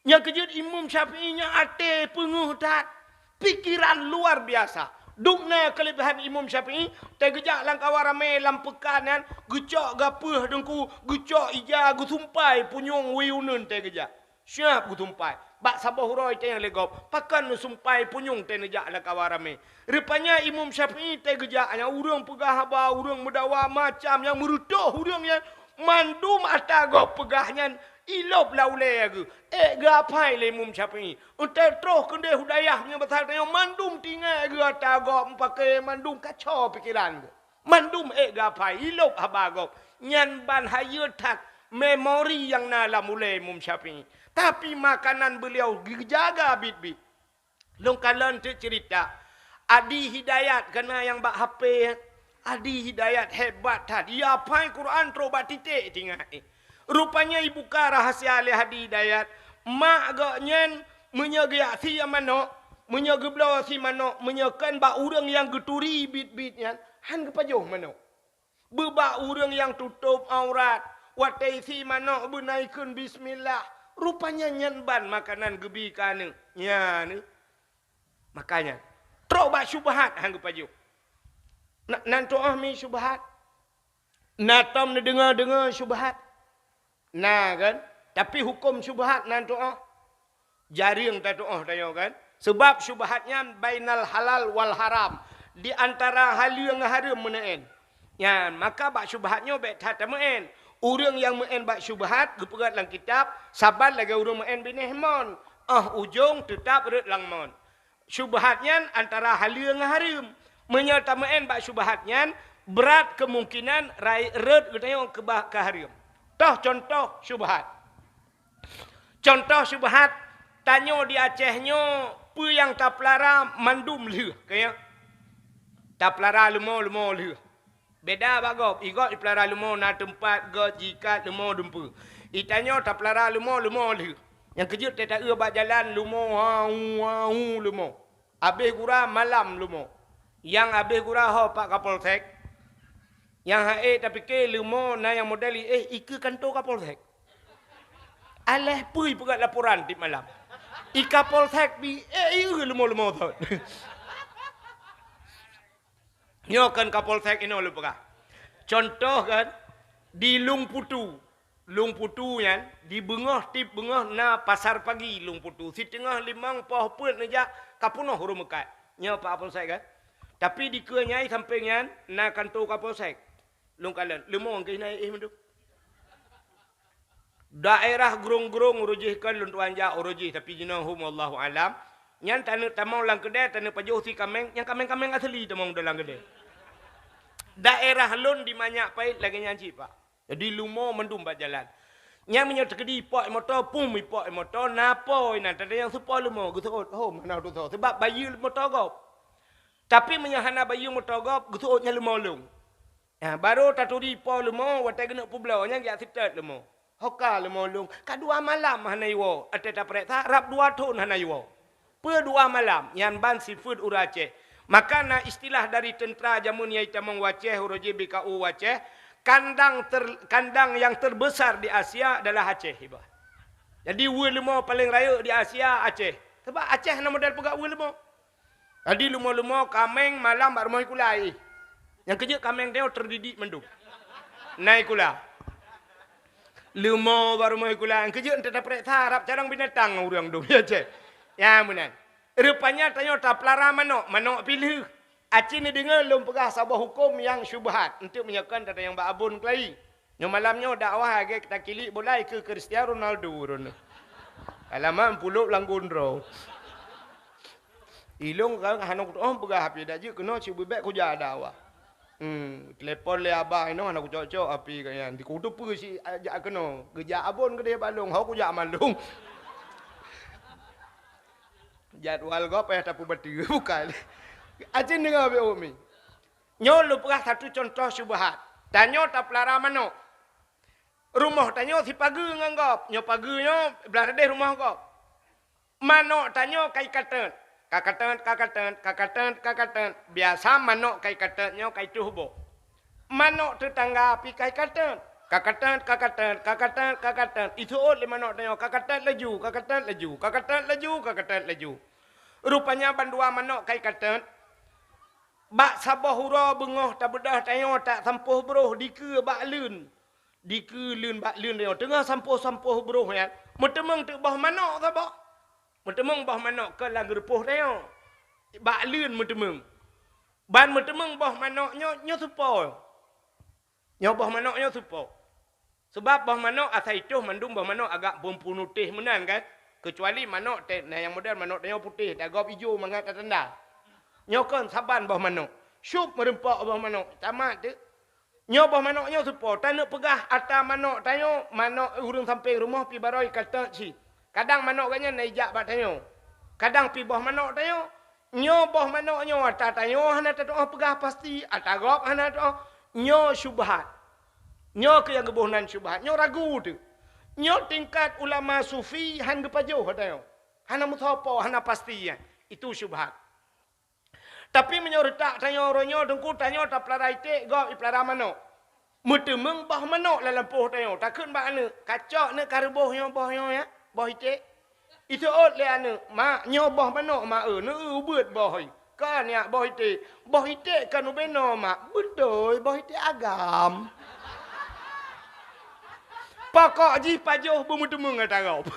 Nyang keujeuet Imam Syafi'i nyan até peungeuh that, pikeran luar biasa. Dum na keuleubaihan Imam Syafi'i, teugeujak lam kawan ramé lam peukan nyan, geucok gapeuh deungku, geucok ija, geusumpai punyueng wie uneuen teugeujak. Siab geusumpai. Bak saboh uroe teunyang lé gob, pakon neusumpai punyueng teuneujak lam kawan ramé. Rupanya Imam Syafi'i teugeujak nyan ureuëng peugah haba, ureuëng meudawa macam nyang meureutoh ureuëng nyan, mandum ata gob peugah nyan ilop lam ulée geuh. Ék geuapai lé Imam Syafi'i. Untée troh keudeh u dayah nyoe basa tanyoe mandum tinggai geuh ata gob meupaké mandum kacau pikeran geuh. Mandum ék geuapai, ilop haba gob. Nyan ban hayeue that memori nyang na lam ulée Imam Syafi'i. Tapi makanan beuliau geujaga biet-biet. Lôn kalon teuk ceurita. Adi Hidayat kana nyang bak H P. Adi Hidayat hebat that. Ia apai Quran trok bak titék tinggai. Rupanya ibuka rahsia lé Adi Hidayat. Mak gobnyan meunyoe geujak sie manok, meunyoe geubloe sie manok, meunyoe kon bak ureuëng nyang geuturi biet-biet nyan, han geupajoh manok. Beubak ureuëng nyang tutôb aurat, watée sie manok beuna ikheun bismillah. Rupanya nyan ban makanan geubi keu aneuk. Nyan. Makanya, trok bak syubhat han geupajoh. Na, nan tuoh mi syubhat. Na tom neudeungoe-deungoe syubhat. Na kan? Tapi huköm syubhat nan tuoh. Jareueng tatuoh tanyoe kan? Sebab syubhat nyan bainal halal wal haram. Di antara haleue ngon hareuem meuneuen. Nyan, maka bak syubhat nyoe bék that tameu'en. Ureuëng nyang meu'en bak syubhat geupeugét lam kitab, saban lagée ureuëng meu'en binéh mon. Óh ujong teutab rhot lam mon. Syubhat nyan antara haleue ngon hareuem. Meunyoe tameu'en bak syubhat nyan, brat keumungkinan rai-, rhot geutanyoe keubah keu hareuem. Toh cuntoh syubhat. Cuntoh syubhat, tanyoe di Aceh nyoe peue nyang tapeulara mandum lheueh, ka nyo? Tapeulara leumo, leumo lheueh. Beda bak gob, i gob ipeulara leumo na teumpat gob jiikat leumo dumpeue. I tanyoe tapeulara leumo, leumo lheueh. Nyang keujeuet teuta-eu bak jalan leumo, hau, hau leumo. Abéh gura malam leumo. Nyang abéh gura ho pak Kapolsek. Nyang ha'e tapike leumo na nyang model i éh ikeue kanto Kapolsek. Aléh peue ipeugah laporan tiep malam. I Kapolsek bi, eh, i eu leumo-leumo thon. Nyoe kon Kapolsek inoe lôn peugah. Contoh kan, di Lueng Putu. Lueng Putu nyan, di beungoh tiep beungoh na pasar pagi Lueng Putu. Siteungoh limong poh peuet neujak, ka peunoh ureuëng meukat. Nyoe Pak Kapolsek kan. Tapi dikeue nyai sampéng nyan na kanto Kapolsek. Lôn kalon, leumo keuh na éh mandum. Daerah Grong-Grong uroe jih kon lôn tuan jak uroe jih, tapi jinoe hom wallahu alam. Nyan taneuk tamong lam keudè, taneuk pajoh si kaméng, nyang kaméng-kaméng asli tamong dalam keudè. Daerah lôn di Manyak Pait lagèe nyan cit, Pak. Jadi leumo mandum bak jalan. Nyan meunyoe teukeudi ipok moto, pum ipok moto, na po inan, tanda nyang seupôt leumo, geuseuôt, hom hana tutoe. Sebab bayeue moto gob. Tapi meunyoe hana bayeue moto gob, geuseuôt nyan leumo lôn. Ha, barô taturi po leumo, watèe geuneuk peubloe, nyan geujak seutôt leumo. Ho ka leumo lôn, ka dua malam hana iwoe, watèe tapareksa, rab dua thon hana iwoe. Peue dua malam, nyan ban sifeuet ureuëng Aceh. Maka na istilah dari teuntra jameun nyang itamong u Aceh, uroe jih B K U Aceh, kandang ter-, kandang yang terbesar di Asia adalah Aceh, iba. Jadi, weue leumo paleng rayeuk di Asia, Aceh. Sebab Aceh hana model peugah weue leumo. Jadi leumo-leumo kaméng malam bak rumoh sikula jih. Nyang keujeuet kaméng tanyoe teudidik mandum. Na sikula. Leumo bak rumoh sikula. Nyang keujeuet enteuk tapareksa rab carông binatang ureuëng dum. Ya, cek. Ya, meunan. Rupanya tanyoe tapeulara manok, manok pih lheueh. Aci neudeungoe lôn peugah saboh huköm nyang syubhat. Enteuk meunyoe kon tatanyong bak Abon Kelai. Nyoe malam nyoe dakwah lagèe takilik bola ikeue Cristiano Ronaldo droeneuh. Alamak, pulop lam gondrong. Ilôn ka hana kutoh peugah api dak jeuet keunoe cit beubèk kujak dakwah. Hmm, telepon lé abah inoe hana kucok-cok api ka nyan. Di kuteupeu si jak keunoe. Geujak Abon keudeh bak lôn, ho kujak malông. Jadwal gob payah tapeubateue, bukan. Acin deungoe bèk umi. Nyoe lôn peugah satu contoh syubhat. Tanyoe tapeulara manok. Rumoh tanyoe sipageue ngon gob. Nyoe pageue nyoe blah leudeh rumoh gob. Manok tanyoe ka ikateut. Ka kateut, ka kateut, ka kateut, ka kateut. Biasa manok ka ikateut nyoe ka ituh boh. Manok teutangga pih ka ikateut. Ka kateut, ka kateut, ka kateut, ka kateut. Iseuôt lé manok tanyoe ka kateut laju, ka kateut laju, ka kateut laju, ka kateut laju. Rupanya bandua manok ka ikateut. Bak saboh uroe beungoh tabeudôh tanyoe tasampôh broh dikeue bak leuen. Dikeue leuen bak leuen tanyoe. Teungoh sampôh-sampôh broh nyan, meuteumeung teuk boh manok saboh. Meuteumeung boh manok keu lam geurupoh tanyoe. Bak leuen meuteumeung. Ban meuteumeung boh manok nyoe, nyoe supo. Nyoe boh manok nyoe supo. Sebab boh manok asai toh mandum boh manok agak peunutéh meunan kan. Keucuali manok teh, nah nyang model manok tanyoe putéh, tagob ijo mangat tatanda. Nyoe kon saban boh manok. Syup meureumpok boh manok, tamat teuk. Nyoe boh manok nyoe supo, taneuk peugah ata manok tanyoe, manok ureuëng sampéng rumoh pih barô ikateut cit. Kadang manok gobnyan na ijak bak tanyoe. Kadang pih boh manok tanyoe, nyoe boh manok nyoe ata tanyoe hana tatuoh peugah pasti, ata gob hana tatuoh. Nyoe syubhat. Nyoe keuh nyang geuboh nan syubhat. Nyoe ragu teuk. Nyoe tingkat ulama sufi han geupajoh ata nyoe. Hana meusoe po, hana pasti nyan. Itu syubhat. Tapi meunyoe reutak tanyoe uroe nyoe, Teungku, tanyoe tapeulara iték, gob ipeulara manok. Meuteumeung boh manok lam lampôh tanyoe, takheun bak aneuk, "Kacok neuk ka reuboh nyoe boh nyoe ya, boh iték." Iseuôt lé aneuk, "Mak, nyoe boh manok, Mak, eu, neu-eu ubeuet boh." "Kon nyak boh iték." "Boh iték kon ubé noe, Mak." "Beutôi, boh iték agam." Pokok jih pajoh beumeuteumeung ata gob.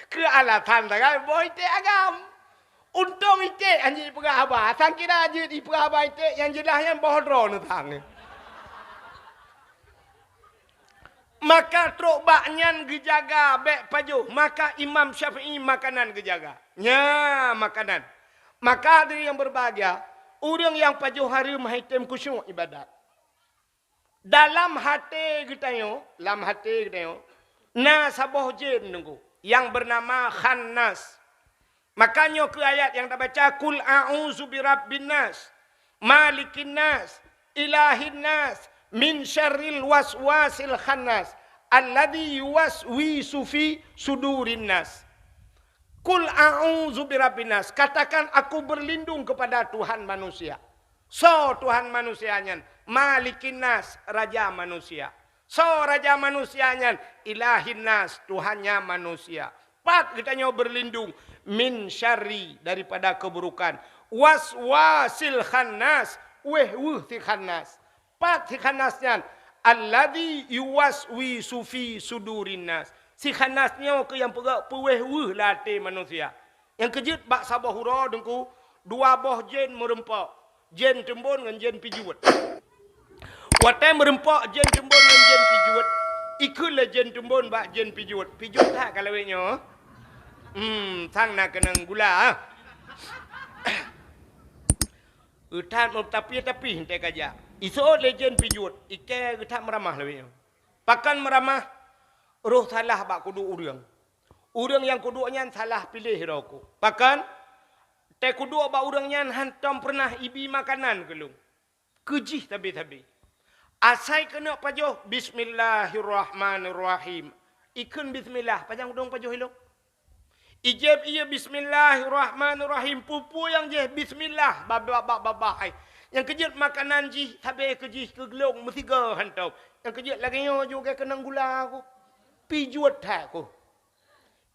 Keu alasan sagai boh iték agam. Untông iték han jeuet ipeugah haba, sang kira jeuet ipeugah haba iték nyang jeulaih nyan boh droeneuh sang. Maka trok bak nyan geujaga bèk pajoh, maka Imam Syafi'i makanan geujaga. Nya makanan. Maka hadirin yang berbahagia, ureuëng nyang pajoh hareuem han item khusyuk ibadat. Dalam até geutanyoe, lam até geutanyoe, na saboh jén Teungku, nyang beunama Khannas. Maka nyoe keuh ayat nyang tabaca, "Qul a'udzu birabbin nas, malikin nas, ilahin nas, min syarril waswasil khannas, alladzi yuwaswisu fi sudurin nas." "Qul a'udzu birabbin nas." Katakan, "Aku berlindung kepada Tuhan manusia." Soe Tuhan manusia nyan? Malikin nas, raja manusia. Soe raja manusia nyan? Ilahin nas, Tuhannya manusia. Pat geutanyoe berlindung? Min syarri, daripada keburukan. Waswasil khannas, wéh-weuh si khannas. Pat si khannas nyan? Alladzi yuwaswisu fi sudurin nas. Si khannas nyoe keuh nyang peugah peuwéh-weuh lam até manusia. Nyang keujeuet bak saboh uroe Teungku, dua boh jén meureumpok, jén teumbon ngon jén pijuet. Watée meureumpok jén teumbon ngon jén pijuet, ikheun lé jén teumbon bak jén pijuet, "Pijuet that ka lawét nyoe?" Hmm, sang na keunong gula, ah. Geutat meutapih-tapih teuka jak. Iseuôt lé jén pijuet, ikheun geutat meuramah lawét nyoe. Pakon meuramah? Roh salah bak kuduek ureuëng. Ureuëng nyang kuduek nyan salah piléh droe ku. Pakon? Teukuduek bak ureuëng nyan hantom peureunah ibi makanan keu lôn. Keujih sabe-sabe. Asai keuneuk pajoh, "Bismillahirrahmanirrahim." Ikheun bismillah, pajan udong pajoh ilong. Ijép ié, "Bismillahirrahmanirrahim." Peue-peue nyang jih bismillah, babah-babah ai. Nyang keujeuet makanan jih, sabe keujih keu glong meusigoe hantom. Nyang keujeuet lagée nyoe juga keunong gula ku. Pijuet that ku.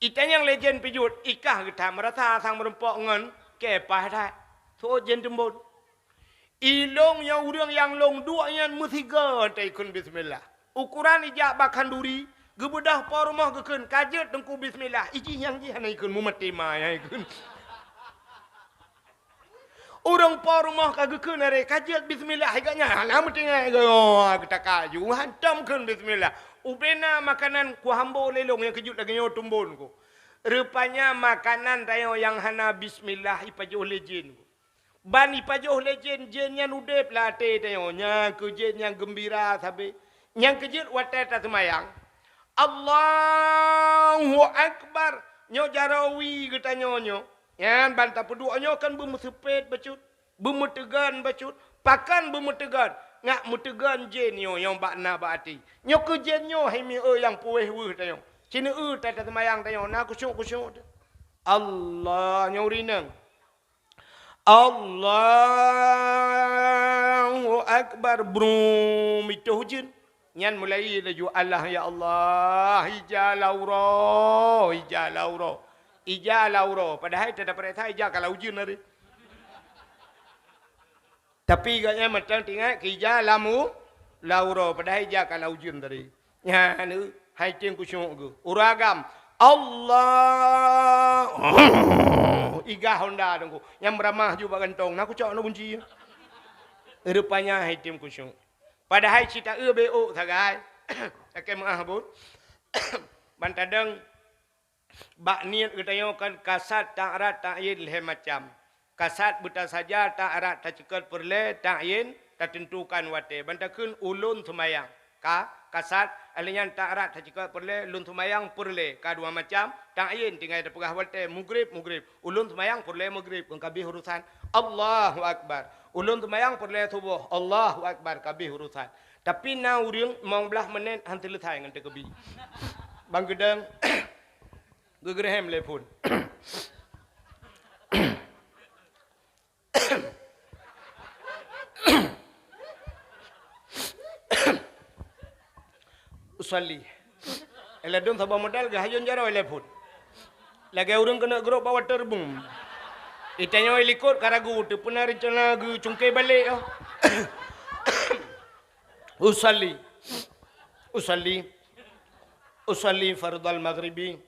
Itanyong lé jén pijuet, ikah geutam rasa sang meureumpok ngon keu paih that. Soe jén teumbon? Ilong nyang ureuëng nyang lôn duek nyan meusigoe teuikheun bismillah. Ukoran ijak bak khanduri, geubeudôh po rumoh geukheun, "Ka jeuet Teungku bismillah." Ijih nyang jih hana ikheun, mumat tima nyang ikheun. Ureuëng po rumoh ka geukheun aré, "Ka jeuet bismillah," hai gobnyan hana meutinggai, oh, geutaka ju hantom kheun bismillah. Ubena makanan kuhambo lé lôn nyang keujeuet lagée nyoe teumbon ku. Rupanya makanan tanyoe nyang hana bismillah ipajoh lé jén ku. Ban ipajoh lé jén, jén nyan udeb lam até tanyoe. Nyan keuh jén nyang geumbira sabe. Nyang keujeuet watée taseumayang, "Allahu Akbar." Nyoe jaroe wie geutanyoe nyoe. Nyan ban tapeuduek nyoe kan beumeuseupet bacut, beumeuteugon bacut. Pakon beumeuteugon? Ngat meuteugon jén nyoe nyang bak na bak até. Nyoe keuh jén nyoe hai miseue nyang peuwéh-weuh tanyoe. Sineuk that taseumayang tanyoe na khusyuk-khusyuk teuh. Allah nyoe rineng. Allahu Akbar, brum, itoh jén. Nyan mulai laju, "Allah, ya Allah, ija lam uroe, ija lam uroe, ija lam uroe." Padahai teudapat rasa ija ka lam ujeuen tadi. Tapi gobnyan mantong teuingat keu ija lam u-, lam uroe, padahai ija ka lam ujeuen tadi. Nyan, hai tem khusyuk geuh. Ureuëng agam, Allah. Igah honda Teungku. Nyang meuramah ju bak gantong. Na kucok na kunci. Rupanya hai tem khusyuk. Padahai cit taeu bék ôk sagai. Lakée meuáh buet. Ban tadong bak niet geutanyoe kan kasad ta'rad ta'yin lhée macam. Kasad beutasaja, ta'rad taceukeut peureulée, ta'yin tateuntukan watée. Ban takheun ulôn seumayang. Ka, kasad, alheuh nyan ta'rad taceukeut peureulée, lôn seumayang peureulée. Ka dua macam, ta'yin tinggai tapeugah watée, mugrib, mugrib. Ulôn seumayang peureulée mugrib, kon ka abéh urosan. Allahu Akbar. Ulôn seumayang peureulée suboh. Allahu Akbar, ka abéh urosan. Tapi na ureuëng limong blaih menit han seuleusai ngon takbir. Ban geudong, geugeureuhem lé phon. Usalli. Ladôm saboh modal geuhayôn jaroe lé phon. Lagée ureuëng keuneuk grôp bak waterboom. Itanyoe likot ka ragu, teupeuna reuncana geucungké balek, oh. Usalli. Usalli. Usalli fardhal maghribi.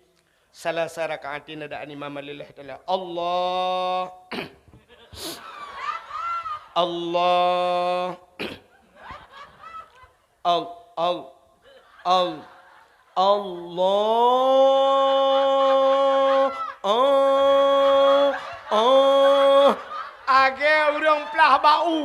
Salasa raka'atin adaan imaman lillahi ta'ala. Allah. Allah. Al, al, al, Allah. Ah, ah. Agée ureuëng plah bak u.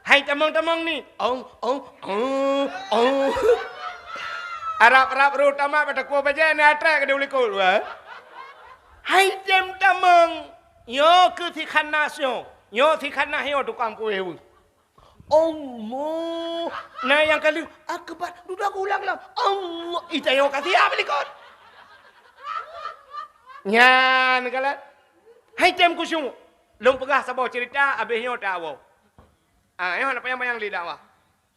Hai tamong-tamong ni. Ong, ong, ong, ong. Arab-arab roh tamat bak takue bajée na atrek ka diulikot, wah. Hai tem tamong. Nyoe keuh si khannas nyoe. Nyoe si khannas nyoe tukang puwéh weueh. Allah. Na nyang ka lheueh akbar. Dudoe ulang lom. Allah. Ita nyoe ka siap likot. Nyan galak. Hai tem khusyuk. Lôn peugah saboh cerita, abéh nyoe tawoe. Ah, nyoe hana panyang-panyang lé dakwah.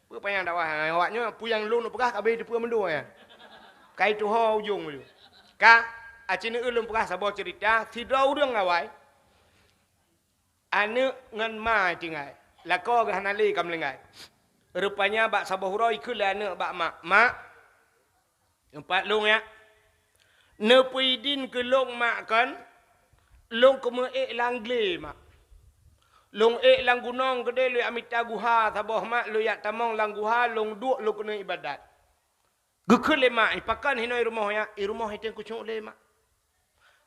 Peue panyang dakwah? Ah, awak nyoe peue nyang lôn peugah ka abéh teupeue mandum nyan. Ka ituho ujong meunyoe. Ka, aci neueu lôn peugah saboh ceurita, sidroe ureuëng awai. Aneuëk ngon ma tinggai. Lakoe geuh hana lé ka meulinggai. Rupanya bak saboh uroe ikheun lé aneuëk bak mak, "Mak, teumpat lôn ya. Neupeudin keu lôn mak kon, lôn keumeuék lam glé mak. Lôn ék lam gunong keudeh lôn jak mita guha saboh mak, lôn jak tamong lam guha, lôn duek lôn keuneuk ibadat." Geukheun lé mak, "Pakon hinoe i rumoh ya?" "I rumoh hai tem khusyuk lé mak."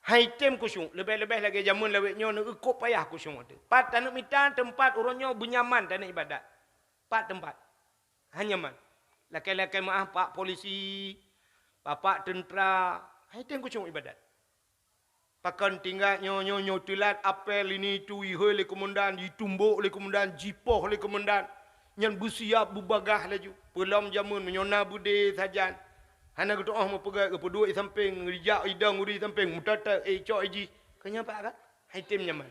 "Hai tem khusyuk, leubeh-leubeh lagée jameun lawét nyoe neueu kok payah khusyuk teuh. Pat taneuk mita teumpat uroe nyoe beunyaman taneuk ibadat. Pat teumpat. Hana nyaman. Lakée-lakée meuáh pak polisi, bapak teuntra, hai tem khusyuk ibadat. Pakon tinggai nyoe, nyoe, nyoe teulat apel ini itu ihôi lé komandan, jitumbok lé komandan, jipoh lé komandan. Nyan beusiap beubagaih laju. Peulom jameun meunyoe na beudé sajan. Hana geutu'oh meupeugah geupeuduek i sampéng, geujak idong ureuëng i sampéng, meutatap, eh, cok i jih. Keu nyan pat ka? Hai tem nyaman.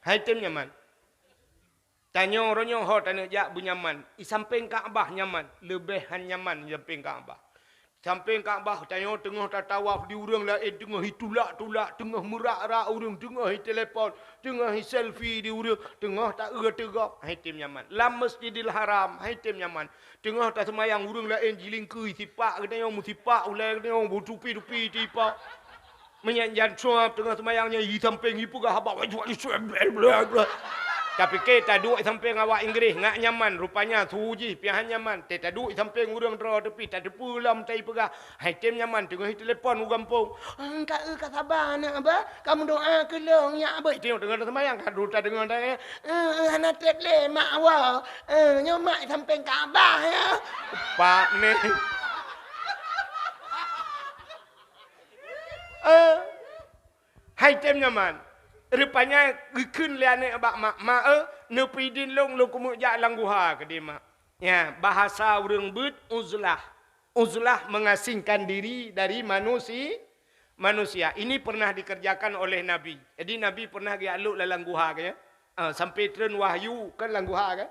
Hai tem nyaman. Tanyoe uroe nyoe ho taneuk jak beunyaman. I sampéng Ka'bah nyaman, leubeh han nyaman i sampéng Ka'bah. Sampéng Ka'bah tanyoe teungoh tatawaf di ureuëng laén teungoh itulak-tulak, teungoh meurak-rak ureuëng, teungoh itelepon, teungoh iselfie di ureuëng, teungoh taeu teugok, hai tem nyaman. Lam Masjidil Haram, hai tem nyaman. Teungoh taseumayang ureuëng laén jilingkui sipak geutanyoe meusipak ulée geutanyoe beutupi-tupi tipa. Meunyan jan suab teungoh seumayang nyan i sampéng ipeugah haba. Tapi ke taduek i sampéng awak Inggréh ngak nyaman, rupanya su jih piahan nyaman. Te taduek i sampéng ureuëng droe tepi tateupeue lom tai peugah. Hai tem nyaman teungoh itelepon u gampông. "Ka eu ka saba aneuk abah, ka meudoa keu lôn nyak abah." Teungoh teungoh seumayang ka dulu tadeungoe tanya. "Eh, hana treb lé mak awak. Eh, nyoe mak i sampéng Ka'bah ya." Pak ni. Eh, hai tem nyaman. Rupanya geukheun lé aneuëk bak mak, "Mak, eh, neupeudin lôn, lôn keumeuk jak lam guha keudeh mak." Ya, bahasa ureuëng beuet uzlah. Uzlah mengasingkan diri dari manusi-, manusia. Ini pernah dikerjakan oleh Nabi. Jadi Nabi pernah geujak lok lam guha ke, ya. Ah, sampai treun wahyu kan lam guha ke.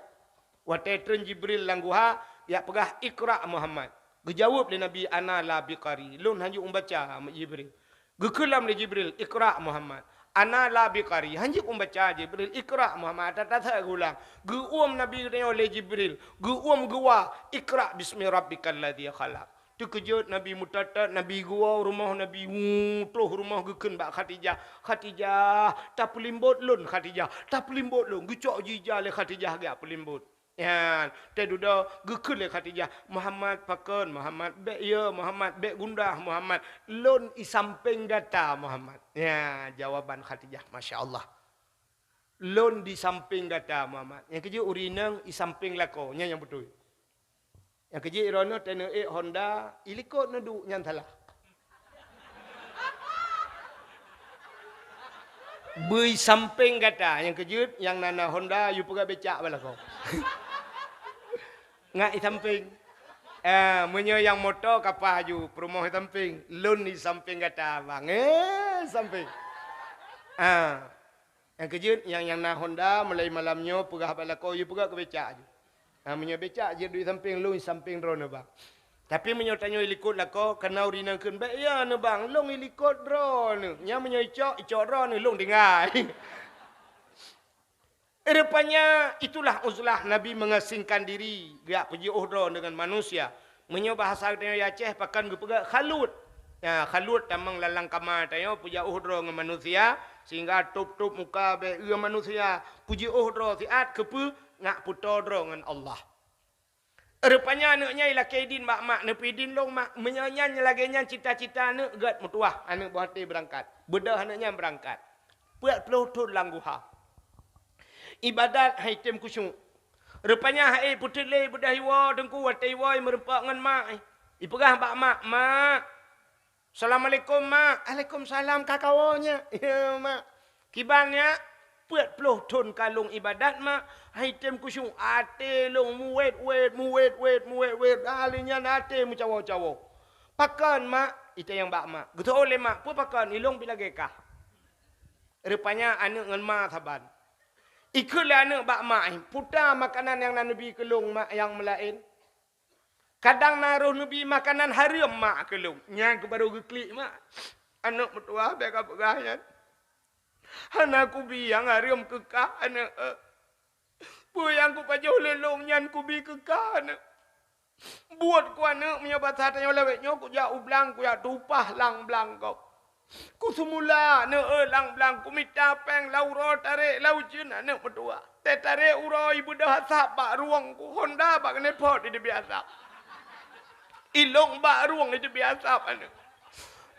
Watée treun Jibril lam guha, jak peugah, "Iqra Muhammad." Geujaweueb lé Nabi, "Ana la biqari." "Lôn hanjeuet meubaca, Jibril." Geukheun lom lé Jibril, "Iqra Muhammad." "Ana la biqari." "Hanjeuet meubaca, Jibril." "Iqra Muhammad." Tata-tata geulang. Geuuem Nabi geutanyoe lé Jibril. Geuuem geuwa, "Iqra bismi rabbikal ladzi khalaq." Teukeujot Nabi meutot-tot, Nabi geuwoe rumoh Nabi, wu, troh rumoh geukheun bak Khadijah. "Khadijah, tapeulimbot lôn, Khadijah, tapeulimbot lôn." Geucok jih ija lé Khadijah geujak peulimbot. Nyan, teududoe geukheun lé Khadijah, "Muhammad pakon, Muhammad, bék yo, Muhammad, bék gundah, Muhammad. Lôn i sampéng gata, Muhammad." Nyan jawaban Khadijah, masya Allah. "Lôn di sampéng gata, Muhammad." Nyang keujeuet ureuëng inong i sampéng lakoe, nyan nyang beutôi. Nyang keujeuet droeneuh teuneuk ék Honda, i likot neuduek, nyan salah. Beu i sampéng gata, nyang keujeuet nyang na, na Honda, yue peugah becak bak lakoe. Ngat i sampéng. Ah, meunyoe nyang moto ka paih aju, peurumoh i sampéng, lôn i sampéng gata, bang. Eh, sampéng. Ah. Nyang keujeuet nyang, nyang na Honda, mulai malam nyoe peugah bak lakoe, yue peugah keu becak aju. Ha, meunyoe becak jeuet duek sampéng lôn, sampéng droeneuh bang. Tapi meunyoe tanyoe i likot lakoe, kana ureuëng inong kheun, "Bék yo neuh bang, lôn i likot droeneuh." Nyan meunyoe icok, icok droeneuh, lôn tinggai. Rupanya itulah uzlah Nabi mengasingkan diri, geujak peujiôh droe deungon manusia. Meunyoe bahasa geutanyoe Aceh, pakon geupeugah khalut. Ya, khalut tamong lam kama tanyoe peujiôh droe ngon manusia, sehingga tôb-tôb muka bék eu manusia, peujiôh droe siat keupeue, ngat peutoe droe ngon Allah. Rupanya aneuëk nyan ilakée idin bak mak, "Neupeudin lôn mak." Meunyoe nyan lagée nyan cita-cita aneuëk, gét meutuwah aneuëk boh até beurangkat. Beudôh aneuëk nyan beurangkat. Peuet ploh thon lam guha. Ibadat hai tem khusyuk. Rupanya hai peuteuk lé beudôh iwoe teungku, watée iwoe meureumpok ngon mak. Ipeugah bak mak, "Mak, assalamualaikum mak." "Alaikumsalam, ka kawoe nyak." "Ya mak." "Kiban nyak?" "Peuet ploh thon ka lôn ibadat mak, hai tem khusyuk, até lôn muwét-wét, muwét-wét, muwét-wét. Lheueh nyan até meucawo-cawo." "Pakon mak?" Itanyong bak mak. Geuteupeue lé mak, "Peue pakon, ilôn pih lagée kah." Rupanya aneuëk ngon ma saban. Ikheun lé aneuk bak mak, "Puta makanan nyang na neubi keu lôn, mak, nyang meulaén." Kadang na roh neubi makanan hareuem mak keu lôn. Nyan keuh barô geuklik mak. Aneuk meutuwah, bèk kapeugah nyan. Hana kubi nyang hareuem keu kah, aneuk, eh. Peue nyang kupajoh lé lôn nyan kubi keu kah, aneuk. Buet ku aneuk, meunyoe basa tanyoe lawét nyoe, kujak u blang, kujak tupah lam blang gob. Kuseumula aneuk, eh, lam blang, kumita péng lam uroe, tarek lam ujeuen aneuk meutuwah. Teutarek uroe ibeudôh asap bak rueng ku, honda bak keuneuk phot iteubiet asap. Ilong bak rueng iteubiet asap aneuk.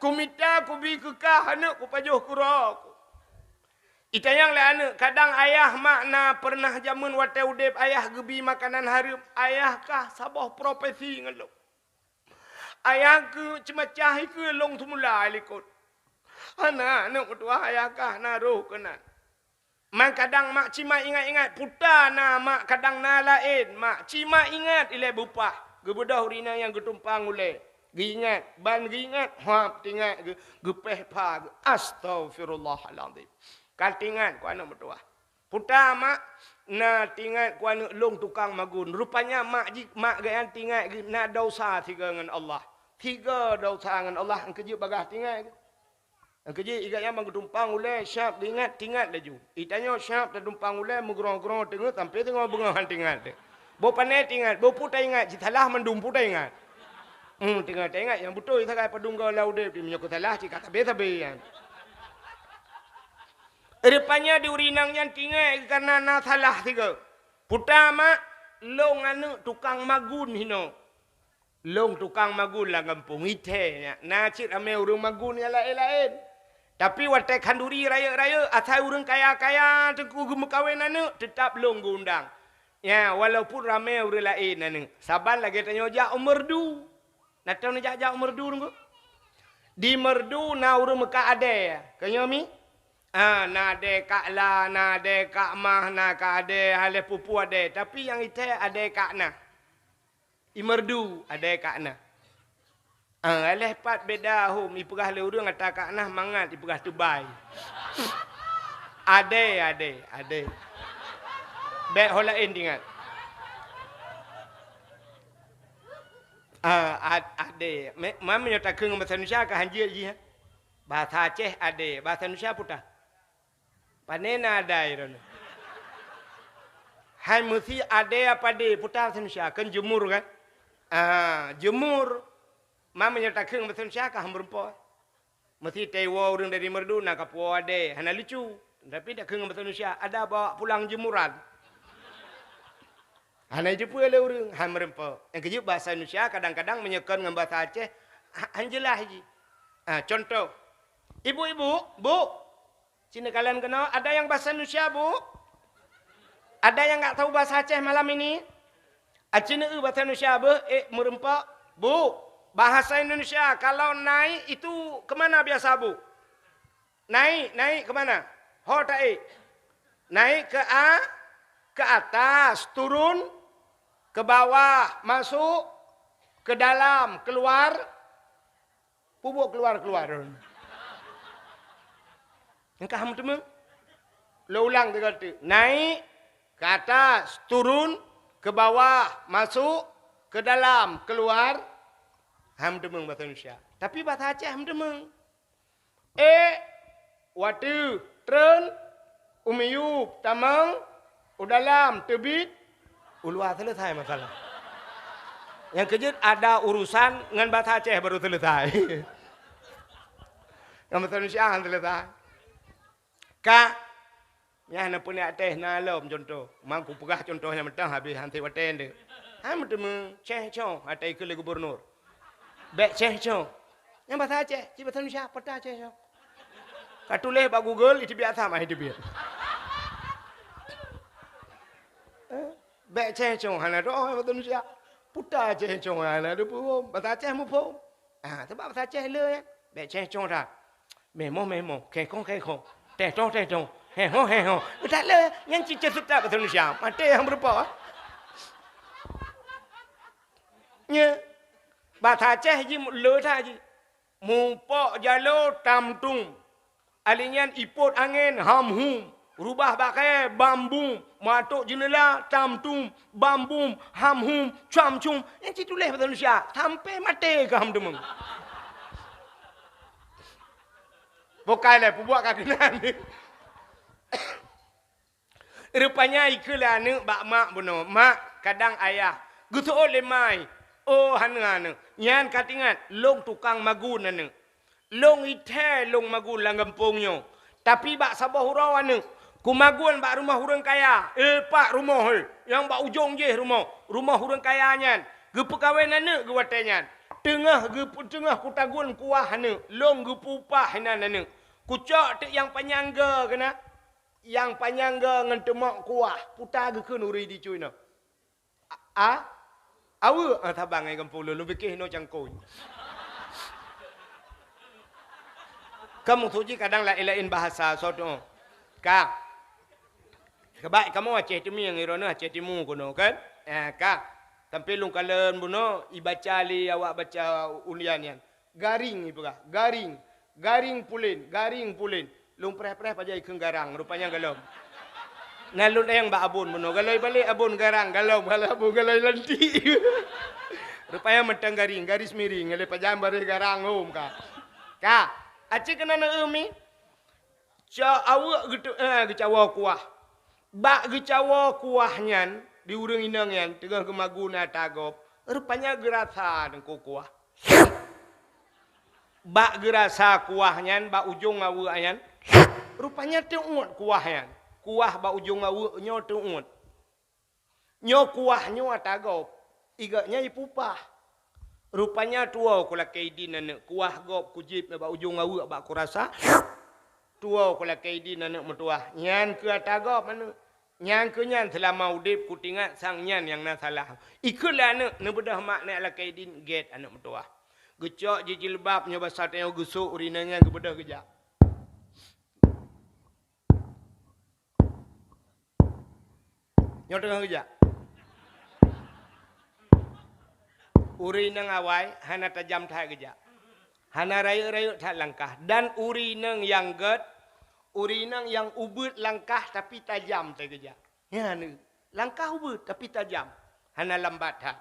Kumita kubi keu kah aneuk, kupajoh keu uroe ku. Itanyong lé aneuk, kadang ayah mak na peureunah jameun watèe udép ayah geubi makanan hareuem, ayah kah saboh profesi ngon lôn. Ayah keuh ceumacah ikeu lôn seumula likot. Hana aneuk meutuwah ayah kah na roh keunan. Man kadang mak cima ingat-ingat, puta na mak kadang na laén, mak cima ingat ilèe beupah. Geubeudôh ureueng inong nyang geutumpang ulèe. Geuingat, ban geuingat, hap teuingat geu-, geupéh pha geu-, astaghfirullahalazim. Ka teuingat ku aneuk meutuwah. Puta mak, na teuingat ku aneuk lôn tukang magun. Rupanya mak jih, mak geuh nyan teuingat geuh na desya sigoe ngon Allah. Sigoe desya ngon Allah, nyang keujeuet bagaih teuingat geuh. Nyang keujeuet igat nyan ban geutumpang ulèe, siap geuingat, teuingat laju. Itanyoe siap tatumpang ulèe, meugrong-grong teungoh sampoe teungoh beungoh han teuingat teuh. Boh pané teuingat, boh peue taingat, cit salah mandum peue taingat. Hmm, teungoh taingat nyang beutôi sagai padum goe lam udép, meunyoe keu salah cit ka sabé-sabé nyan. Rupanya di ureueng inong nyan teuingat kareuna na salah sigoe. Puta mak, lôn aneuk tukang magun hinoe. Lôn tukang magun lam gampông, ithèe nyan. Na cit ramè ureueng magun nyang laén-laén. Tapi watèe khanduri rayeuk-rayeuk, asai ureueng kaya-kaya teungku geumeukawen aneuk, teutap lôn geuundang. Nyan, walaupun ramè ureueng laén aneuk. Saban lagèe tanyoe jak u Meureudu. Na teuh neujak-jak u Meureudu teungku? Di Meureudu na ureueng meukat adèe. Keu nyoe mi? Ah, na adèe Kak La, na adèe Kak Mah, na ka adèe, aléh pupu adèe. Tapi nyang ithèe adèe Kak Na. I Meureudu adèe Kak Na. Ah, aléh pat beda hom, ipeugah lé ureueng ata Kak Na mangat, ipeugah teubai. Adèe, adèe, adèe. Bèk ho laén teuingat. Ah, ad-, adèe. Me-, man meunyoe takheun ngon basa Indonesia ka hanjeuet jih, ha? Basa Aceh adèe, basa Indonesia peue tah? Pane na adèe droeneuh? Hai meusi adèe apa adèe, peue tah basa Indonesia? Kan jemur kan? Ah, jemur. Man meunyoe takheun basa Indonesia ka han meureumpok. Meusi teuwoe ureueng dari Meureudu na kapuwoe adèe, hana lucu. Tapi takheun basa Indonesia, ada bawa pulang jemuran. Hana jiteupeue lé ureueng, han meureumpok. Nyang keujeuet basa Indonesia kadang-kadang meunyoe kon ngon basa Aceh, ha-, han jeulaih jih. Ah, contoh, "Ibu-ibu, Bu, sini kalian keunoe, ada yang bahasa Indonesia, Bu? Ada yang nggak tahu bahasa Aceh malam ini?" Aci neueu basa Indonesia beuh, ék meureumpok, "Bu, bahasa Indonesia kalau naik itu ke mana biasa, Bu?" Naik, naik ke mana? Ho taék. Naik ke a-, ke atas, turun, ke bawah, masuk, ke dalam, keluar. Peubuet keluar-keluar. Engkah meuteumé? Lo ulang tiga kali. Naik, ke atas, turun, ke bawah, masuk, ke dalam, keluar. Han meuteumé bahasa Indonesia. Tapi bahasa Aceh meuteumé. Ék, wateuh, treun, u miyueb, tamong, u dalam, teubiet, u luwa, selesai masalah. Nyang keujeuet ada urusan ngon bahasa Aceh baru selesai. Ngon bahasa Indonesia han selesai. Ka Nyan na peuneuk até na lom contoh. Man kupeugah contoh nyang mantong habéh han sép watée nteuk. Han meuteumé ceh cong até ikeue lé gubunur. Bék ceh cong. Nyang basa Aceh, cit basa Indonesia, peue ta ceh cong. Ka tuléh bak Google, iteubiet asam, ah, iteubiet. Eh, bék ceh cong, hana doh basa Indonesia. Peue ta ceh cong, hana teupeue. Basa Aceh muphom. Ah, sabab basa Aceh le, eh. Bék ceh cong that. Meh moh, meh moh, kheh khoh, kheh khoh, teh toh, teh toh, heh hoh, heh hoh. That le, nyan cit ceh seutak basa Indonesia. Maté nyang beureupa. Nye, basa Aceh jih le that jih. Mupok jalo tam tum. Alèh nyan ipot angén ham hum. Rubah bak kayée bambum, matok jeuneula tamtum, bambum, hamhum, camcum. Nyang cit tuléh bahasa Indonesia, sampai maté keu ham teumong. Bukai lé, peubuet ka keunan. Rupanya ikheun lé aneuk bak mak bunoe, "Mak, kadang ayah." Geuseuôt lé ma, "Oh, hana aneuk. Nyan ka teuingat, lôn tukang magun aneuk. Lôn ithée lôn magun lam gampông nyoe. Tapi bak saboh uroe aneuk, kumagun bak rumoh ureuëng kaya, eh, pat rumoh, eh, nyang bak ujong jih rumoh, rumoh ureuëng kaya nyan. Geupeukawén aneuk geuh watée nyan. Teungoh geup-, teungoh kutagun kuah aneuk, lôn geupeu-upah inan aneuk. Kucok teuk nyang panyang goe keunan." Nyang panyang goe ngon teumok kuah, puta geukheun ureuëng di cuy nyoe. A, a, aweuek, ah, saban ngon gampông lôn, lôn piké hinoe cangkôi. Ka musoh jih kadang laén-laén bahasa, soe tuoh. Ka. Sabab kamoe Aceh Teumieng, droeneuh Aceh Timu keunoe kan? Eh, ka. Sampai lôn kalon bunoe, ibaca lé awak baca ulian nyan. Garing ipeugah, garing, garing pulen, garing pulen. Lôn preh-preh pajan ikheun garang, rupanya galom. Na lôn dayang bak abon bunoe, galoi balek abon garang, galom, galom abon, galoi lantik. Rupanya mantong garing, garis miring, lé pajan baréh garang hom ka. Ka, aci keunan na umi. Ca aweuek geutu-, eh, geucawoe kuah. Bak geucawoe kuah nyan, di ureuëng inong nyan teungoh geumagun ata gob, rupanya geurasa teungku kuah. Bak geurasa kuah nyan bak ujong aweuek nyan, rupanya teuôt kuah nyan. Kuah bak ujong aweuek nyoe teuôt. Nyoe kuah nyoe ata gob, i gobnyan ipupah. Rupanya tuwoe kulakée idin aneuk, kuah gob kujieb bak ujong aweuek bak kurasa. Tuwoe kulakée idin aneuk meutuwah, nyan keuh ata gob aneuk. Nyan keuh nyan seulama udeb kuteuingat sang nyan nyang na salah. Ikheun lé aneuk, neubeudôh mak neuk lakée idin gét aneuk meutuwah. Geucok jih jilbab nyoe basa tanyoe geusok ureuëng inong nyan geubeudôh geujak. Nyoe teungoh geujak. Ureuëng inong awai hana tajam that geujak. Hana rayeuk-rayeuk that langkah. Dan ureuëng inong nyang gét, ureuëng inong nyang ubeuet langkah tapi tajam that geujak. Nyan, langkah ubeuet tapi tajam. Hana lambat that.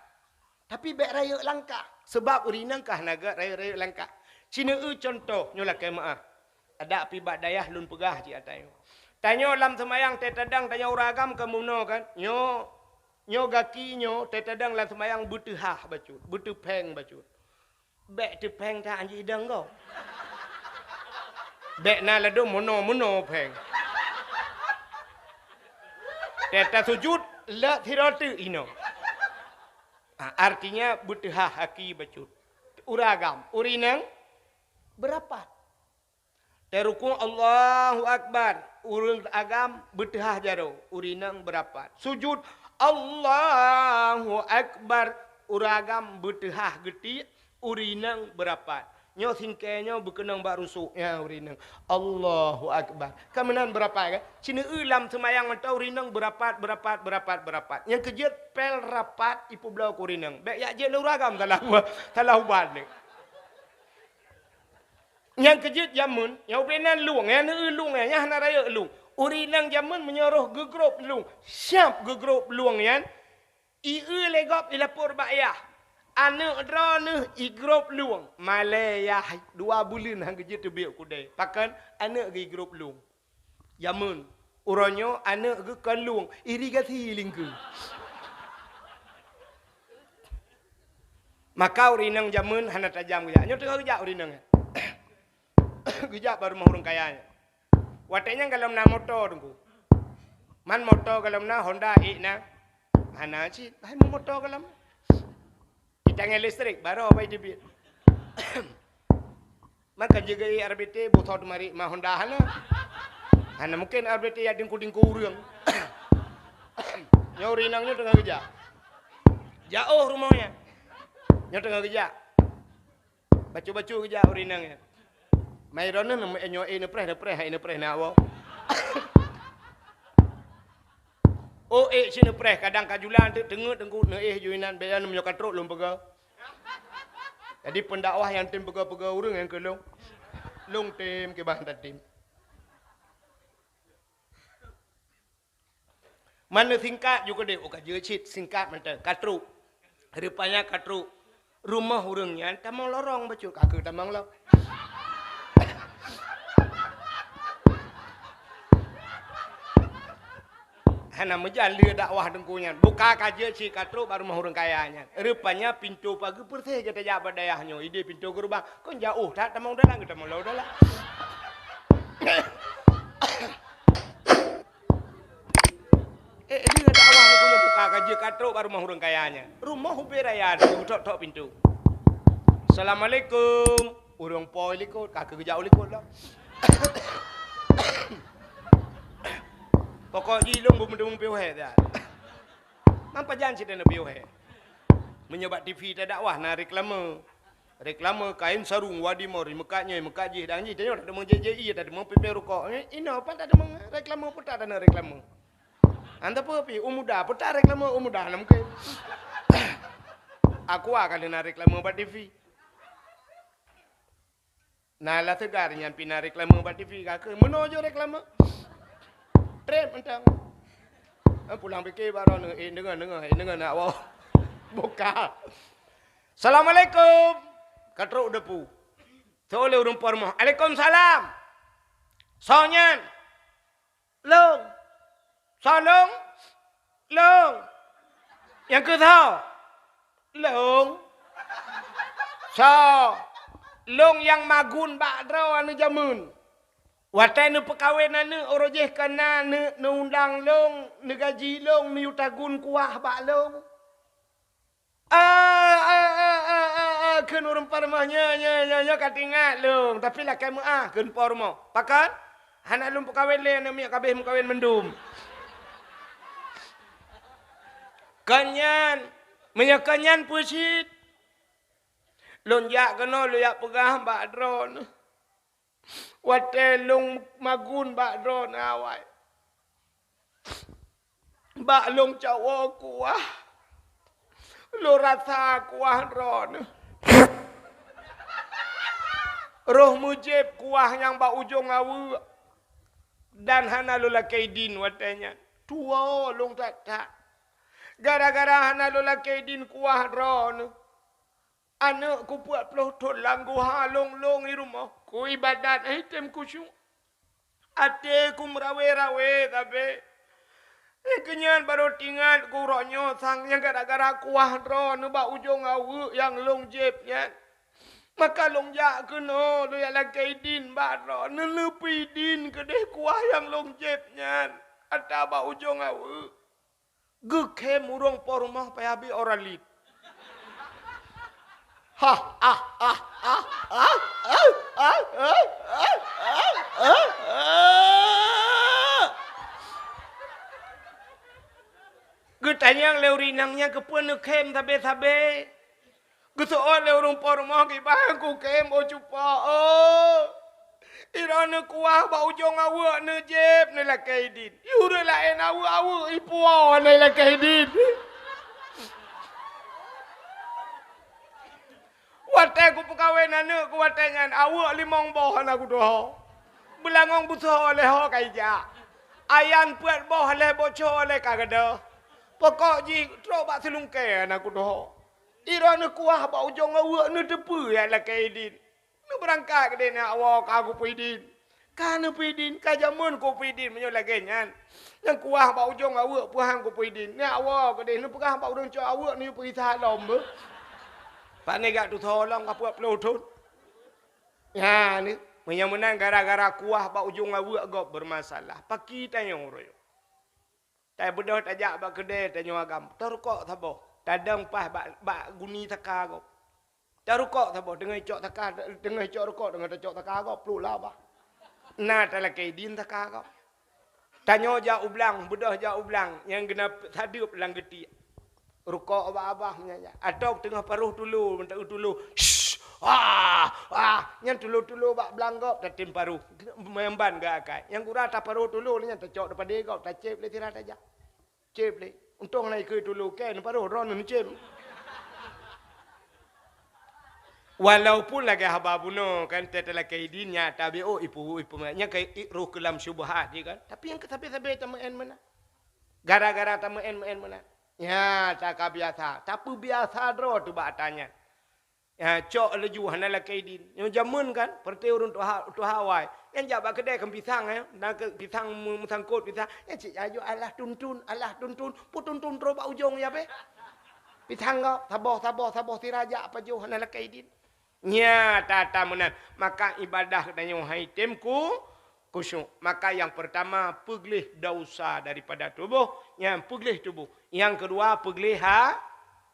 Tapi bék rayeuk langkah, sabab ureuëng inong ka hana gét rayeuk-rayeuk langkah. Ci neueu cuntoh nyoe lakée meuáh. Adak pih bak dayah lôn peugah cit ata nyoe. Tanyoe lam seumayang teuh tadang tanyoe ureuëng agam ka meunoe kan. Nyoe, nyoe gaki nyoe teuh tadang lam seumayang beuteuhah bacut, beuteupéng bacut. Bék teupéng that anjih idong gob. Bék na ladôm meunoe-meunoe péng. Teuh tasujut leuet sidroe teuk inoe. Ah, artinya beuteuhah aki bacut. Ureuëng agam, ureuëng inong beurapat. Teuh rukuk Allahu Akbar, ureuëng agam beuteuhah jaroe, ureuëng inong beurapat. Sujut Allahu Akbar, ureuëng agam beuteuhah geutiek, ureuëng inong beurapat. Nyoe singkée nyoe beukeunong bak rusuk, ya ureuëng inong. Allahu Akbar. Ka meunan beurapat kan? Ci neueu lam seumayang mantong ureuëng inong beurapat, beurapat, beurapat, beurapat. Nyang keujeuet pél rapat ipeubloe keu ureuëng inong. Bék jak jeuet lé ureuëng agam salah, salah ubat lé. Nyang keujeuet jameun, nyang ubé nan lueng, nyang neueu lueng, nyang hana rayeuk lueng. Ureuëng inong jameun meunyoe roh geugrob lueng, siab geugrob lueng nyan, ieu lé gob ilapor bak yah. Aneuk droeneuh igrob lueng, malée yah dua buleuen han geujeuet teubiet kudée. Pakon? Aneuk geuh igrob lueng. Jameun, uroe nyoe aneuk geuh kon lueng, irigasi lingkeu. Maka ureuëng inong jameun hana tajam geujak. Nyoe teungoh geujak ureuëng inong nyan. Geujak bak rumoh ureuëng kaya nyan. Watée nyan golom na moto teungku. Man moto golom na, Honda ék na. Hana cit, hai moto golom. Di tangai listrik, baroe bai teubiet. Maka jeuet geu R B T, boh tho teumarit ma Honda hana. Hana mungken R B T jak tingku-tingku ureuëng. Nyoe ureuëng inong nyoe teungoh geujak. Jaoh rumoh nyan. Nyoe teungoh geujak. Bacut-bacut geujak ureuëng inong nyan. Mai droeneuh nyoe ék neupreh, neupreh, hai neupreh na woe. Oh, ék cit neupreh, kadang ka julan teuk teungeut teungku neuéh ju inan bék nyan meunyoe ka trok lôn peugah. Jadi pendakwah nyang tem peugah-peugah ureuëng nyang keu lôn. Lôn tem kiban tatem. Mana singkat juga deh, oh, ka jeuet cit, singkat mantong, ka trok. Rupanya ka trok. Rumoh ureuëng nyan tamong lorong bacut, ka keuh tamong lom. Hana meujan lé dakwah teungku nyan. Buka ka jeuet cit ka trok bak rumoh ureuëng kaya nyan. Rupanya pintoe pageue peureséh geutajak bak dayah nyoe. Idéh pintoe geurubah. Kon jauh that tamong dalam, geutamong lom dalam. Eh, lé dakwah teungku nyan buka ka jeuet ka trok bak rumoh ureuëng kaya nyan. Rumoh ubé raya, geutok-tok pintoe. "Assalamualaikum." Ureuëng po likot, ka keuh geujak u likot lom. Pokok jih lôn beumeudeung piôh hé that. Nang pajan cit taneuk piôh hé. Meunyoe bak T V tadakwah na reklame. Reklame kain sarung wadi mori meukat nyoe meukat jih dang jih. Tanyoe tadeungoe J J I, tadeungoe pipée rukok. Eh, inoe pat tadeungoe reklame, peue tadeungoe reklame. Anta peue pi, u muda, peue tareklame u muda na mungken. Aqua ka na reklame bak T V. Na La Segar nyan pih na reklame bak T V ka keuh. Meunoe jeuet reklame. Treb mantong. Eh, pulang pike baroe, eh, deungoe, deungoe, eh, deungoe nak woe. Buka. "Assalamualaikum." Ka trok depu. Soe lé ureuëng po rumoh. "Alaikumsalam." "Soe nyan?" "Lôn." "Soe lôn?" "Lôn." "Nyang keuh soe?" "Lôn." "Soe?" "Lôn nyang magun bak droe aneuk jameun. Watée neupeukawen aneuk, uroe jéh ka na neuk neuundang lôn, neugaji lôn, neuyue tagun kuah bak lôn." "Ah, ah, ah, ah, ah, ah," kheun ureuëng po rumoh, "Nyoe, nyoe, nyoe, nyoe ka teuingat lôn, tapi lakée meuáh," kheun po rumoh. "Pakon?" "Hana lôn peukawen lé, aneuk miet ka abéh meukawen mandum." "Kon nyan, meunyoe kon nyan peue cit?" "Lôn jak keunoe, lôn jak peugah bak droeneuh. Watée lôn magun bak droeneuh awai, bak lôn cok woe kuah, lôn rasa kuah droeneuh. Roh meujieb kuah nyang bak ujong aweuek, dan hana lôn lakée idin watée nyan. Tuwoe lôn that-that. Gara-gara hana lôn lakée idin kuah droeneuh, aneuk kupeuet ploh thon lam guha lôn-lôn i rumoh, kuibadat hana tem khusyuk. Até kumeurawe-rawe sabe. Nyang keunyan barô teuingat keu uroe nyoe sang nyang gara-gara kuah droeneuh bak ujong aweuek nyang lôn jieb nyan. Maka lôn jak keunoe, lôn jak lakée idin bak droeneuh, neupeue idin keudeh kuah nyang lôn jieb nyan atra bak ujong aweuek." Geukhém ureuëng po rumoh payah bri ora lit. Hah, ah, ah. Geutanyong lé ureuëng inong nyan keupeue neukhém sabe-sabe. Geuseuôt lé ureuëng po rumoh kiban kukhém, oh cupa, oh. Droeneuh kuah bak ujong aweuek neujieb neulakée idin. Ureuëng laén aweuek-aweuek ipuwoe neulakée idin. Watée kupeukawen aneuk keu watée nyan, aweuek limong boh hana kutuho. Beulangong beusoe lé ho ka ijak. Ayan peuet boh lé boco lé ka gadôh. Pokok jih trok bak seulungkée hana kutuho. Droeneuh kuah bak ujong aweuek neuteupeue nyang lakée idin. Neubeurangkat keudeh neujak woe ka kupeue idin. Ka neupeue idin, ka jameun kupeue idin meunyoe lagée nyan. Nyang kuah bak ujong aweuek peuhang kupeue idin. Neujak woe keudeh neupeugah bak ureuëng cok aweuek neuyue peugisa lom beuh. Pane jak tusoe lom ka peuet ploh thon. Nyan, meunyoe meunan gara-gara kuah bak ujong aweuek gob beureumasalah. Paki tanyoe uroe nyoe. Tabeudôh tajak bak keudè tanyoe agam, tarukok saboh, tadong paih bak, bak guni saka gob. Tarukok saboh, teungoh icok saka, teungoh icok rukok, teungoh tacok saka gob, pluek lam babah. Na talakée idin saka gob. Tanyoe jak u blang, beudôh jak u blang, nyang geuneuk sadeueb lam geutiek. Rukok bak babah meunyan jak. Atau teungoh paroh tulo, meunteu tulo. Shh! Ah! Ah! Nyan tulo-tulo bak blang gob tatem paroh. Meumban geuakai. Nyang gura taparoh tulo nyan tacok dipadé gob, tacép lé sira tajak. Cép lé. Untông hana ikeue tulo kèe neuparoh droeneuh neucép. Walaupun lagèe haba bunoe kan, teutalakée idin nyan tabi, oh, ipu, ipu, nyan ka i-, roh keu lam syubhat jih kan. Tapi nyang keu sabe-sabe tameu'en meunan. Gara-gara tameu'en-meu'en meunan. Nya, takabiasa. Tapeubiasa droe teuh bak ata nyan. Ya, cok laju hana lakée idin. Nyoe jameun kan, peureuté ureuëng tuha, tuha awai. Nyang jak bak keudè kan pisang, eh. Na keu pisang meu-, meusangkot pisang. Nyang cit laju alah tuntun, alah tuntun. Peutuntun trok bak ujong ya beh. Pisang gob, saboh, saboh, saboh sira jak pajoh hana lakée idin. Nya, tata meunan. Maka ibadah geutanyoe hai tem ku, khusyuk. Maka yang pertama, peugleh dosa daripada tuboh. Nyang peugleh tuboh. Yang kedua, peugleh ha-,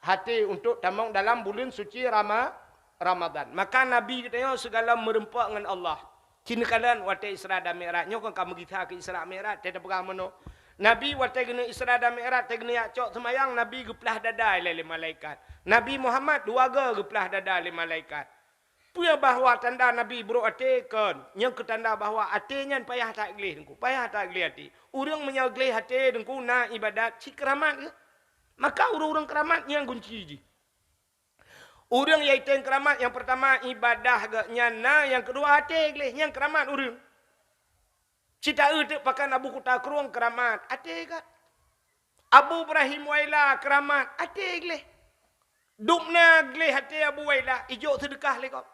hati untuk tamong dalam bulan suci Rama-, Ramadan. Maka Nabi geutanyoe sigala meureumpok ngon Allah. Ci neukalon watée Isra dan Mi'raj. Nyoe kon ka meugisa keu Isra Mi'raj, teupeugah meunoe. Nabi watée geuneuk Isra dan Mi'raj, teuh geuneuk jak cok seumayang, Nabi geuplah dada ilée lé malaikat. Nabi Muhammad dua goe geuplah dada lé malaikat. Peue bahwa tanda Nabi brok até kon? Nyang keu tanda bahwa até nyan payah that gleh Teungku, payah that gleh até. Ureuëng meunyoe gleh até Teungku na ibadat cit keuramat geuh. Maka ureuëng-ureuëng keuramat nyan gunci jih. Ureuëng nyang item keuramat nyang peurtama ibadah geuh nyan na, nyang keudua até gleh nyan keuramat ureuëng. Cit taeu teuk pakan Abu Kuta Krueng keuramat até geuh. Abu Ibrahim Waila keuramat até gleh. Dum na gleh até Abu Waila, ijok seudeukah lé gob.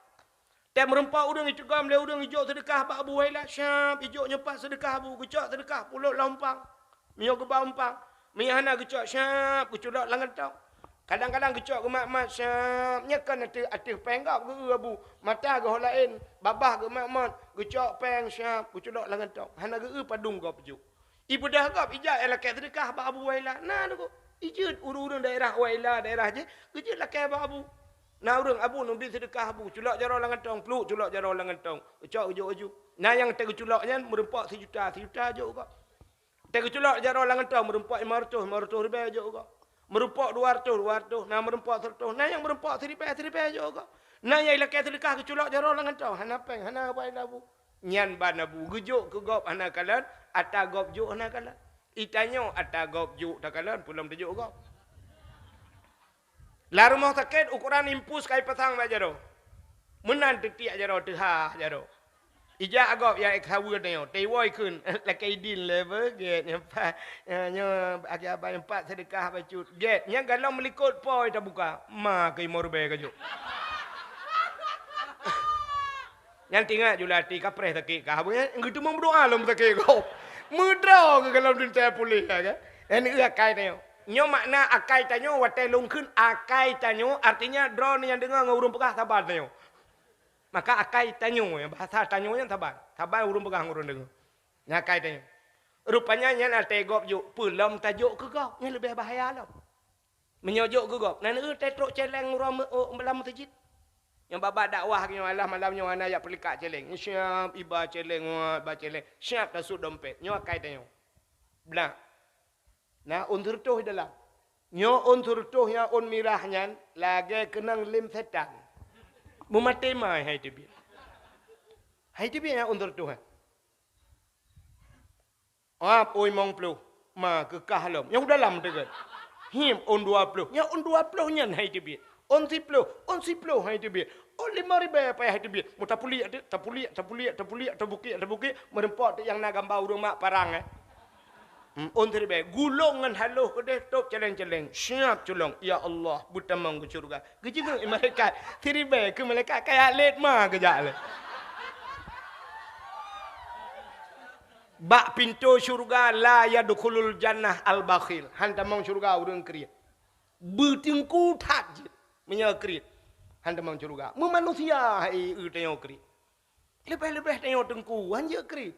Tem meureumpok ureuëng iteugom lé ureuëng ijok seudeukah bak Abu Waila, syab ijok nyoe pat seudeukah Abu, geucok seudeukah pulot lam umpang. Meunyoe geuba umpang, meunyoe hana geucok syab geuculok lam gantong. Kadang-kadang geucok geumat-mat syab, nyan kan ateueh, ateueh péng gob geu-eu Abu, mata geuh laén, babah geumat-mat, geucok péng syab geuculok lam gantong. Hana geu-eu padum gob jok. Ibeudôh gob ijak ilakée seudeukah bak Abu Waila. Na Teungku, ijeuet ureuëng-ureuëng daerah Waila, daerah jih, geujeuet lakée bak Abu. Na ureuëng, "Abu, neubi seudeukah Abu." Culok jaroe lam gantong, pluek culok jaroe lam gantong. Geucok geujok laju. Na nyang teuh geuculok nyan meureumpok sijuta, sijuta jok gob. Teuh geuculok jaroe lam gantong meureumpok limong reutôh, limong reutôh ribée jok gob. Meureumpok dua reutôh, dua reutôh, na meureumpok sireutôh, na nyang meureumpok siribée, siribée jok gob. Na nyang ilakée seudeukah geuculok jaroe lam gantong, hana péng, hana Abu Waila. Nyan ban Abu geujok keu gob hana kalon, ata gob jok hana kalon. Itanyoe ata gob jok takalon, peue lom tajok gob. Lam rumoh sakét ukuran impus ka ipasang bak jaroe. Meunan teutiek jaroe, teuhah jaroe. Ijak gob nyang ék saweue tanyoe, teuiwoe kheun, lakée idin lé beugét nyoe pa, nyoe akhé abang nyoe pat seudeukah bacut. Gét, nyang galom meulikot po tabuka, ma keu limong ribée ka jok. Nyan teuingat ju lam até, ka preh sakét ka. Geuteumé meudoa lom sakét gob. Meudroe keu gohlom teuntée puléh, ya kan? Nyan akai tanyoe. Nyoe makna akai tanyoe, watée lôn kheun akai tanyoe, artinya droeneuh nyang deungoe ngon ureuëng peugah saban tanyoe. Maka akai tanyoe, bahasa tanyoe nyan saban. Saban ureuëng peugah ngon ureuëng deungoe. Nyan akai tanyoe. Rupanya nyan até gob jok, peue lom tajok keu gob, nyan leubeh bahaya lom. Meunyoe jok keu gob, na neueu teutrok céléng uroe meu-, u-, lam meuseujid. Nyang babah dakwah nyoe alah malam nyoe hana jak peulikat céléng. Siap iba céléng, wah, iba céléng. Siap tasut dompet. Nyoe akai tanyoe. Blah. Na ôn sireutôh di dalam. Nyoe ôn sireutôh nyang ôn mirah nyan lagée keunong lém setan. Meumaté mai hai teubiet. Hai teubiet nyang ôn sireutôh nyan. Ap, ôn limong ploh, ma keukah lom. Nyang u dalam teugon. Him, ôn dua ploh. Nyang ôn dua ploh nyan hai teubiet. Ôn siploh, ôn siploh hai teubiet. Ôn limong ribée payah hai teubiet. Meutapuliek teuk, tapuliek, tapuliek, tapuliek, tabukek, tabukek. Meureumpok teuk nyang na gamba ureuëng mak parang, eh. Hmm, ôn siribée. Gulong ngon haloh keudeh top céléng-céléng. Siap culong. Ya Allah, beutamong keu syeuruga. Geujingeuk malaikat. Siribée keu malaikat kaya lét ma geujak lé. Bak pintoe syeuruga la yadkhulul jannah al-bakhil. Han tamong syeuruga ureuëng kriet. Beuteungku that jeuet meunyoe kriet. Han tamong syeuruga. Meumanusia hai eu tanyoe kriet. Leubeh-leubeh tanyoe teungku, han jeuet kriet.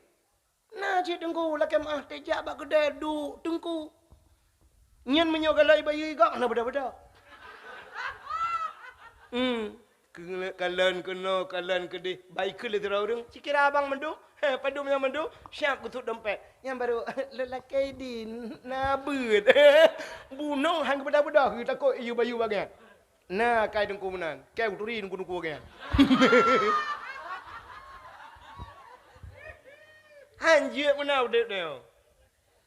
Na cit teungku lakée meuáh teuh jak bak keudée duek teungku. Nyan meunyoe galai bayeue gob hana beda-beda. Hmm. Keu-, kalon keunoe, kalon keudeh. Bai keu lé sidroe ureuëng, "Cikira abang mandum?" "He, padum nyang mandum?" Siap geusut dompet. Nyan barô, "Lelaki din, na beuet." Bunoe han geubeda-beda, takot iyue bayeue bagian. Na kai teungku meunan, kai uturi teungku-teungku bagian. Han jeuet meunan udeb nyoe.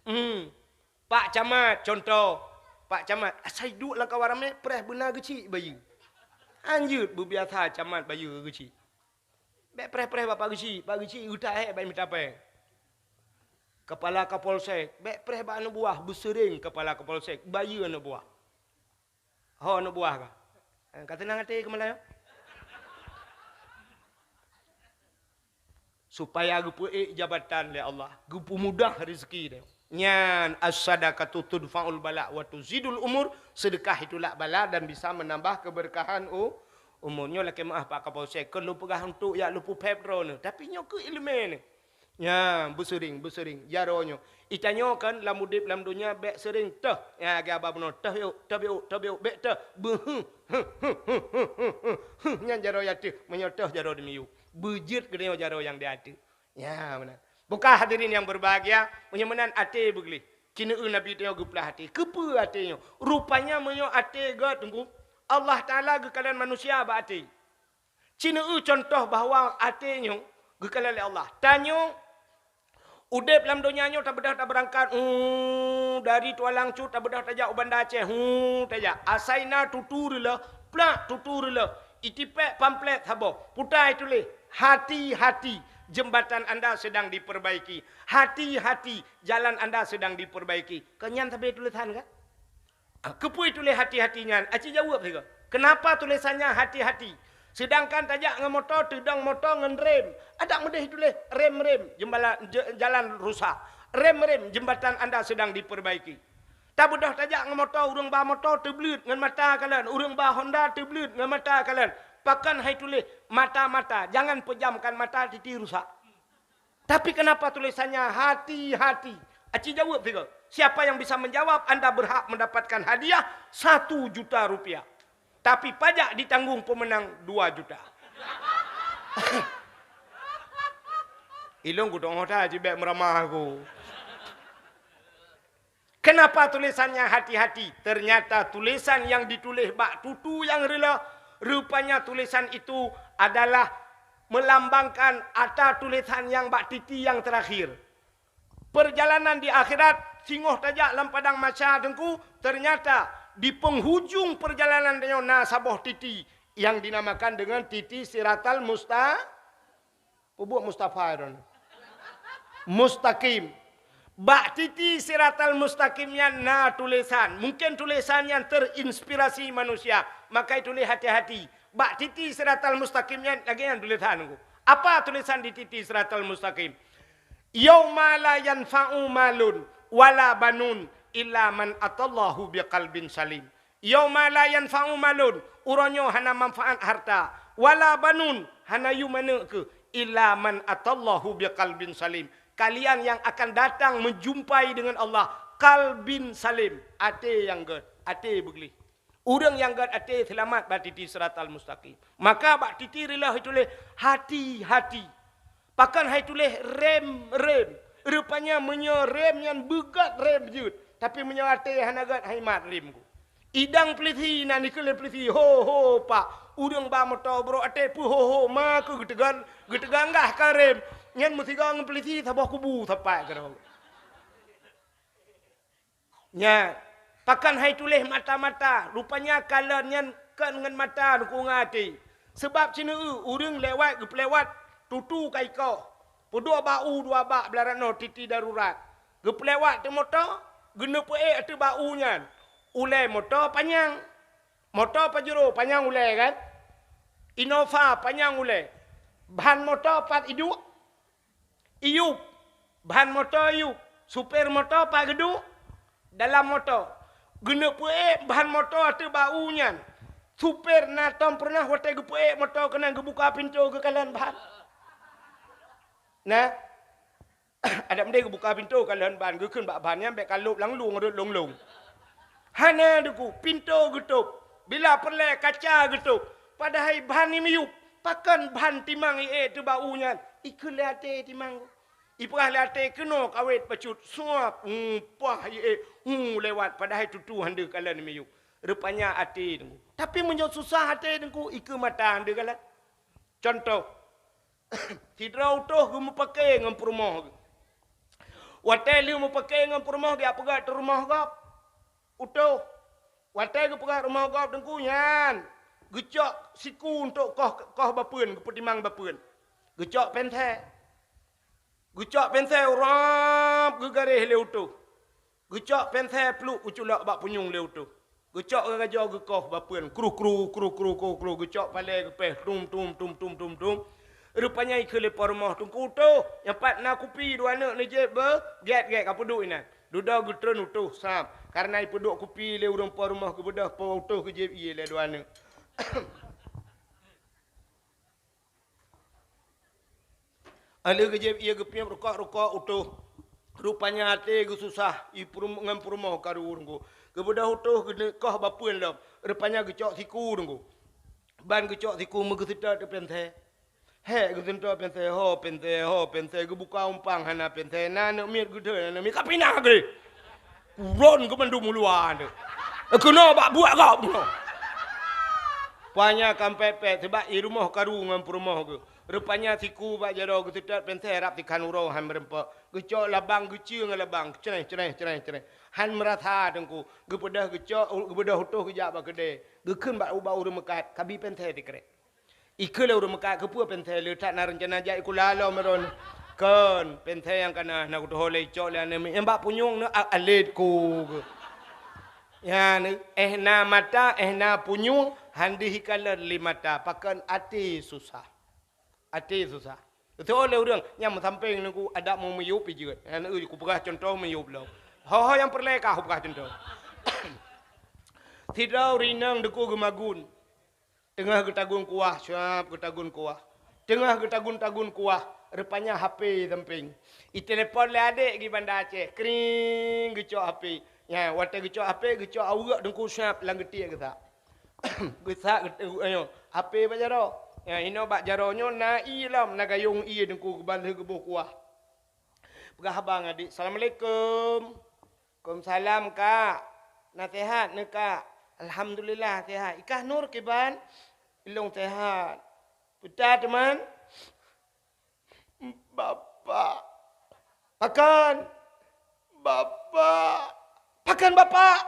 Hmm. Pak Camat, contoh. Pak Camat, asai duek lam kawan ramé, preh beuna geuchik bayeue. Han jeuet beubiasa camat bayeue geuchik. Bék preh-preh bak Pak Geuchik, Pak Geuchik geutak hék bak mita péng. Kepala Kapolsek, bèk preh bak aneuk buah, beuseuring kepala Kapolsek, bayeue aneuk buah. Ho aneuk buah ka. Eh, ka teunang até keumalai. Supaya geupeuék jabatan lé Allah, geupeumudah rezeki dia. Nyan as-sadaqatu tudfa'ul bala wa tuzidul umur, sedekah itu lak bala dan bisa menambah keberkahan u-, umur. Nyoe lakèe meu'ah Pak Kapolsek, keu lôn peugah untuk jak lôn peuphèb droeneuh, tapi nyoe keu ileumèe nyoe. Nyan, beuseuring, beuseuring jaroe nyoe. Itanyoe kan lam udép lam donya bèk seuring teuh. Nyan, lagèe haba bunoe, teuh yôk, teuh yôk, teuh yôk, bèk teuh. Beuheuh, huh, huh, huh. Nyan jaroe ateuh, meunyoe teuh jaroe di miyueb. Beujeuet geutanyoe jaroe nyang di ateuh. Ya, meunan. Buka hadirin yang berbahagia, meunyoe meunan até beugleh. Ci neueu Nabi tanyoe geuplah até. Keupeue até nyoe? Rupanya meunyoe até gèt, Teungku, Allah Taala geukalon manusia bak até. Ci neueu contoh bahwa até nyoe geukalon lé Allah. Tanyoe udép lam donya nyoe tabeudôh tabeurangkat, hu, dari Tualang Cut tabeudôh tajak u Banda Aceh, hu, tajak. Asai na tutu reuloh, plak tutu reuloh. Itipèk pamflet saboh, puta ituléh, "Hati-hati, jembatan anda sedang diperbaiki. Hati-hati, jalan anda sedang diperbaiki." Keu nyan sabe tulésan ka? Ah, keupeue tuléh hati-hati nyan? Aci jaweueb sigoe. Kenapa tulésan nyan hati-hati? Sedangkan tajak ngon moto, teudong moto ngon rem. Adak meudeh tuléh rem-rem, jembala-, je-, jalan rusak. Rem-rem, jembatan anda sedang diperbaiki. Tabeudôh tajak ngon moto, ureueng ba moto teubleuet ngon mata kalon, ureueng ba Honda teubleuet ngon mata kalon. Pakon hai tuléh mata-mata, jangan pejamkan mata, titi rusak. Tapi kenapa tulésannya hati-hati? Aci jaweueb sigoe. Siapa yang bisa menjawab, anda berhak mendapatkan hadiah satu juta rupiah. Tapi pajak ditanggung pemenang dua juta. Ilôn kutongoh that cibèk meuramah aku. Kenapa tulisannya hati-hati? Ternyata tulisan yang ditulis bak tutu nyang reuloh, rupanya tulisan itu adalah melambangkan ata tulisan nyang bak titi nyang terakhir. Perjalanan di akhirat, singoh tajak lam padang mahsyar, Teungku, ternyata di penghujung perjalanan nyoe na saboh titi yang dinamakan dengan titi Siratal Musta-, Peubuet Mustafa droen. Mustaqim. Bak titi Siratal Mustaqim nyan na tulisan. Mungkin tulisan nyan terinspirasi manusia. Maka tulis hati-hati. Bak titi Siratal Mustaqim nyan lagèe nyan tulisan. Apa tulisan di titi Siratal Mustaqim? "Yauma la yanfa'u malun wala banun illa man atallahu biqalbin salim." "Yauma la yanfa'u malun," uroe nyoe hana manfaat harta, "wala banun," hana yum aneuk keuh, "illa man atallahu biqalbin salim." Kalian yang akan datang menjumpai dengan Allah, qalbin salim, até nyang gèt, até beugleh. Ureueng nyang gèt até seulamat bak titi Siratal Mustaqim. Maka bak titi reuloh ituléh, hati-hati. Pakon hai tuléh rem-rem. Rupanya meunyoe rem nyan beugèt rem jeuet, tapi meunyoe até hana gèt hai mat rem ku. Idang peulisi na dikeue lé peulisi, "Ho, ho, Pak, ureueng ba moto brok até peuho-ho ma keuh geuteugan, geuteuganggah ka rem." Nyan meusigoe ngon peulisi saboh kubu sapat keudroe. Nyan, pakon hai tuléh mata-mata, rupanya kalon nyan kon ngon mata, Teungku, ngon até. Seubab sineuk ureueng lewat geupeulewat tutu ka ikoh. Peuduek bak u dua bak blah rot noe titi darurat. Geupeulewat teuk moto, geuneuk peuék ateueh bak u nyan. Ulèe moto panyang. Moto Pajero panyang ulèe kan? Innova panyang ulèe. Ban moto pat iduek? Iyup, ban moto iyup, supir moto pat geuduek dalam moto. Geuneuk peuék ban moto ateueh bak u nyan. Supir na tom peureunah watèe geupeuék moto keunan geubuka pintoe geukalon ban. Nah, adak meudeh geubuka pintoe kalon ban, geukheun bak ban nyan bèk ka lôb lam lueng rhot lông-lông. Hana, Teungku, pintoe geutôb. Bila peureulèe kaca geutôb. Padahai ban miyup. Pakon ban timang iék teuh bak u nyan? Ikheun lé até timang. Ipeugah lé até keunoe kawét bacut. Suap, hu, pah iék, hu, lewat. Padahai tutu han deuh kalon miyup. Rupanya até, Teungku. Tapi meunyoe susah até, Teungku, ikheun mata han deuh kalon. Contoh, sidroe utôh geumeupaké ngon peurumoh geuh. Watèe lheueh meupaké ngon peurumoh geuh, jak peugèt u rumoh gob. Utôh, watèe geupeugèt rumoh gob, Teungku, nyan geucok siku untuk koh, koh bapeuen, geupeutimang bapeuen. Geucok pénsèl. Geucok pénsèl, rab, garéh lé utôh. Geucok pensé pluek geuculok bak punyueng lé utôh. Geucok gajoe geukoh bapeuen, kruh, kruh, kruh, kruh, kruh, kruh, geucok palée geupéh, tum, tum, tum, tum, tum, tum. Rupanya ikheun lé po rumoh, "Teungku utôh, nyan pat na kupi dua aneuk neujieb beu, gét, gét, ka peuduek inan." Dudoe geutreun utôh, sab. Kareuna ipeuduek kupi lé ureuëng po rumoh, geubeudôh po utôh geujieb ié lé dua aneuk. Aleuh geujieb ié geupiep rukok-rukok utôh. Rupanya até geususah, i peurum-, ngon peurumoh karu teungku. Geubeudôh utôh geuneuk koh bapeuen lom. Rupanya geucok siku teungku. Ban geucok siku meugeuseutôt pensé. Hék geuseutôt pensé, ho pensé, ho pensé, geubuka umpang hana pensé, na aneuk miet geuthon, na aneuk miet ka pinah geuh. Uron keu mandum uluwa teuh. Keunoe bak buet gob keunoe. Panya kampet-pet, sibak i rumoh karu ngon peurumoh geuh. Rupanya siku bak jaroe geuseutôt pensé rab sikhan uroe han meureumpok. Geucok labang geucue ngon labang, créh, créh, créh, créh. Han meurasa teungku, geupeudeh geucok, geubeudôh utôh geujak bak keudè. Geukheun bak ubak ureuëng meukat, "Kabi pensé sikrek." Ikheun lé ureuëng meukat, "Keupeue pensé le that na reuncana jak ikula lom meudon?" "Kon, pensé nyang kana na kutuho lé icok lé aneuk miet nyang bak punyueng neu a-, alét ku." Nyan, éh na mata, éh na punyueng, han deuh ikalon lé mata, pakon até susah. Até susah. Teutoe lé ureuëng, nyang meusampéng neu ku adak meu miyueb pi jeuet. Nyan, eu, kupeugah cuntoh miyueb lom. Ho-ho nyang peureulée ka kupeugah cuntoh. Sidroe ureuëng inong deuku geumagun. Teungoh geutagun kuah, syab geutagun kuah. Teungoh geutagun-tagun kuah, rupanya H P sampéng. Itelepon lé adék geuh Banda Aceh, kring, geucok H P. Nyan, watée geucok H P, geucok aweuek teungku syab lam geutiek geusak. Geusak, geut-, ayo, H P bak jaroe. Nyan, inoe bak jaroe nyoe na ié lom, na gayong ié teungku geuban lheueh geuboh kuah. Peugah haba ngon adék, "Assalamualaikum." "Waalaikumsalam, Kak. Na seuhat neu, Kak?" "Alhamdulillah, seuhat. Ikah Nur kiban?" "Ilong seuhat." "Peue teuma?" "Bapak." "Pakon?" "Bapak." "Pakon bapak?"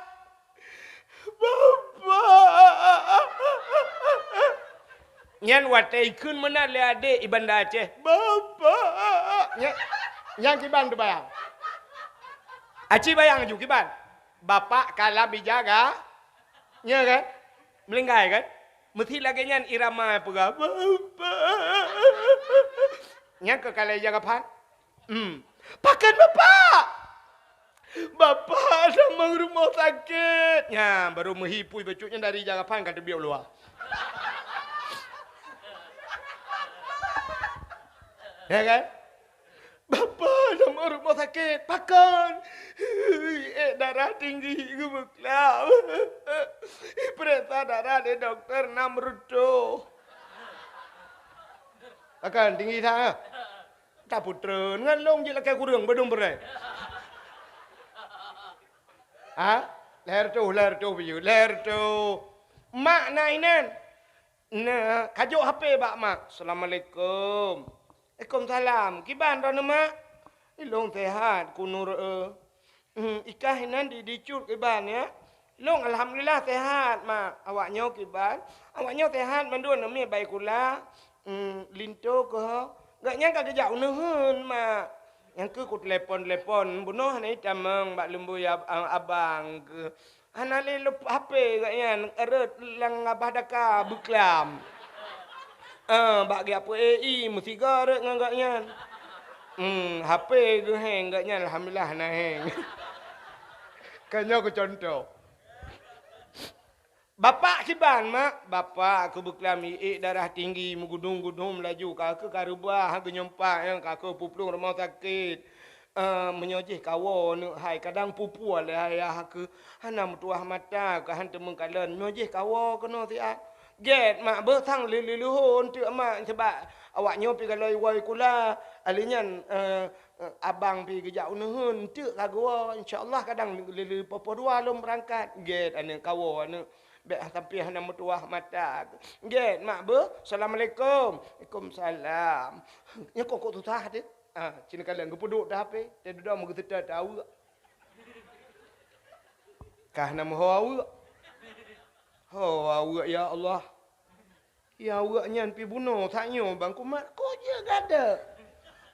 "Bapak." Nyan watée ikheun meunan lé adék i Banda Aceh, "Bapak." Nyan, nyan kiban teubayang. Aci bayang ju kiban. Bapak ka lam ija ga. Nya kan? Meulinggai kan? Meusi lagée nyan irama peugah, "Bapak." Nyan keu ka lam ija ga phan. Hmm. "Pakon bapak?" "Bapak tamong rumoh sakét." Nyan, baru meuhipui bacut nyan dari ija ga phan ka teubiet u luwa. Ya kan? "Bapak tamong rumoh sakét." "Pakon?" "Ék darah tinggi geubeuklam. Ipeuriksa darah lé dokto nam reutôh." "Pakon tinggi that, eh?" "Tapeutrön ngon lôn jih lakée kureueng beudong beurée." Ha? Lhèe reutôh, lhèe reutôh biyeu, lhèe reutôh. Mak na inan. Na, kajok H P bak mak. "Assalamualaikum." "Waalaikumsalam. Kiban droeneuh, Mak?" "Ilong seuhat, ku Nur, eh." Hmm, ikah inan di, di cut kiban, ya. Lôn alhamdulillah sehat, Mak. Awak nyoe kiban? Awak nyoe sehat mandum, neumi baik kula. Hmm, linto keuh. Gobnyan ka geujak u neuheun, Mak. Nyang keuh kutelepon-telepon, bunoe hana itamong bak lumboi ab-, abang keuh. Hana lé lop H P gobnyan, rhot lam babah daka beuklam. Eh, bak geujak peuék ie, meusigoe rhot ngon gobnyan. Hmm, H P geuheng gobnyan, alhamdulillah hana heng. Ka nyoe keu contoh. "Bapak kiban, Mak?" "Bapak keuh beuklam ie, darah tinggi, meugudum-gudum laju, ka keuh ka reubah, geunyompak, ka keuh puplueng rumoh sakét. Eh, meunyoe jih kawoe neuk hai, kadang pupue lé ayah keuh, hana meutuah mata, ka han teumeukalon. Meunyoe jih kawoe keunoe siat." "Gét, Mak, beuh sang lé-, lé-, leuhô eunteuk, Mak, sabab awak nyoe pih galoi woe kula. Alèh nyan, eh, eh, abang pih geujak u neuheun, eunteuk ka geuwoe. Insya Allah kadang lé-, lé-, poh-poh dua lôn beurangkat." "Gét, aneuk, kawoe, aneuk. Bèk sampai hana meutuah mata." "Gét, Mak, beuh. Assalamualaikum." "Waalaikumsalam." Nyan kok, kok susah teuh. Ah, cit neukalon geupeuduek teuh H P, teuh dudoe meugeuseutôt teuh aweuek. Ka hana meuho aweuek. Ho aweuek, ya Allah. Ya aweuek nyan pih bunoe, tanyoe bang kumat, kok jeuet gata.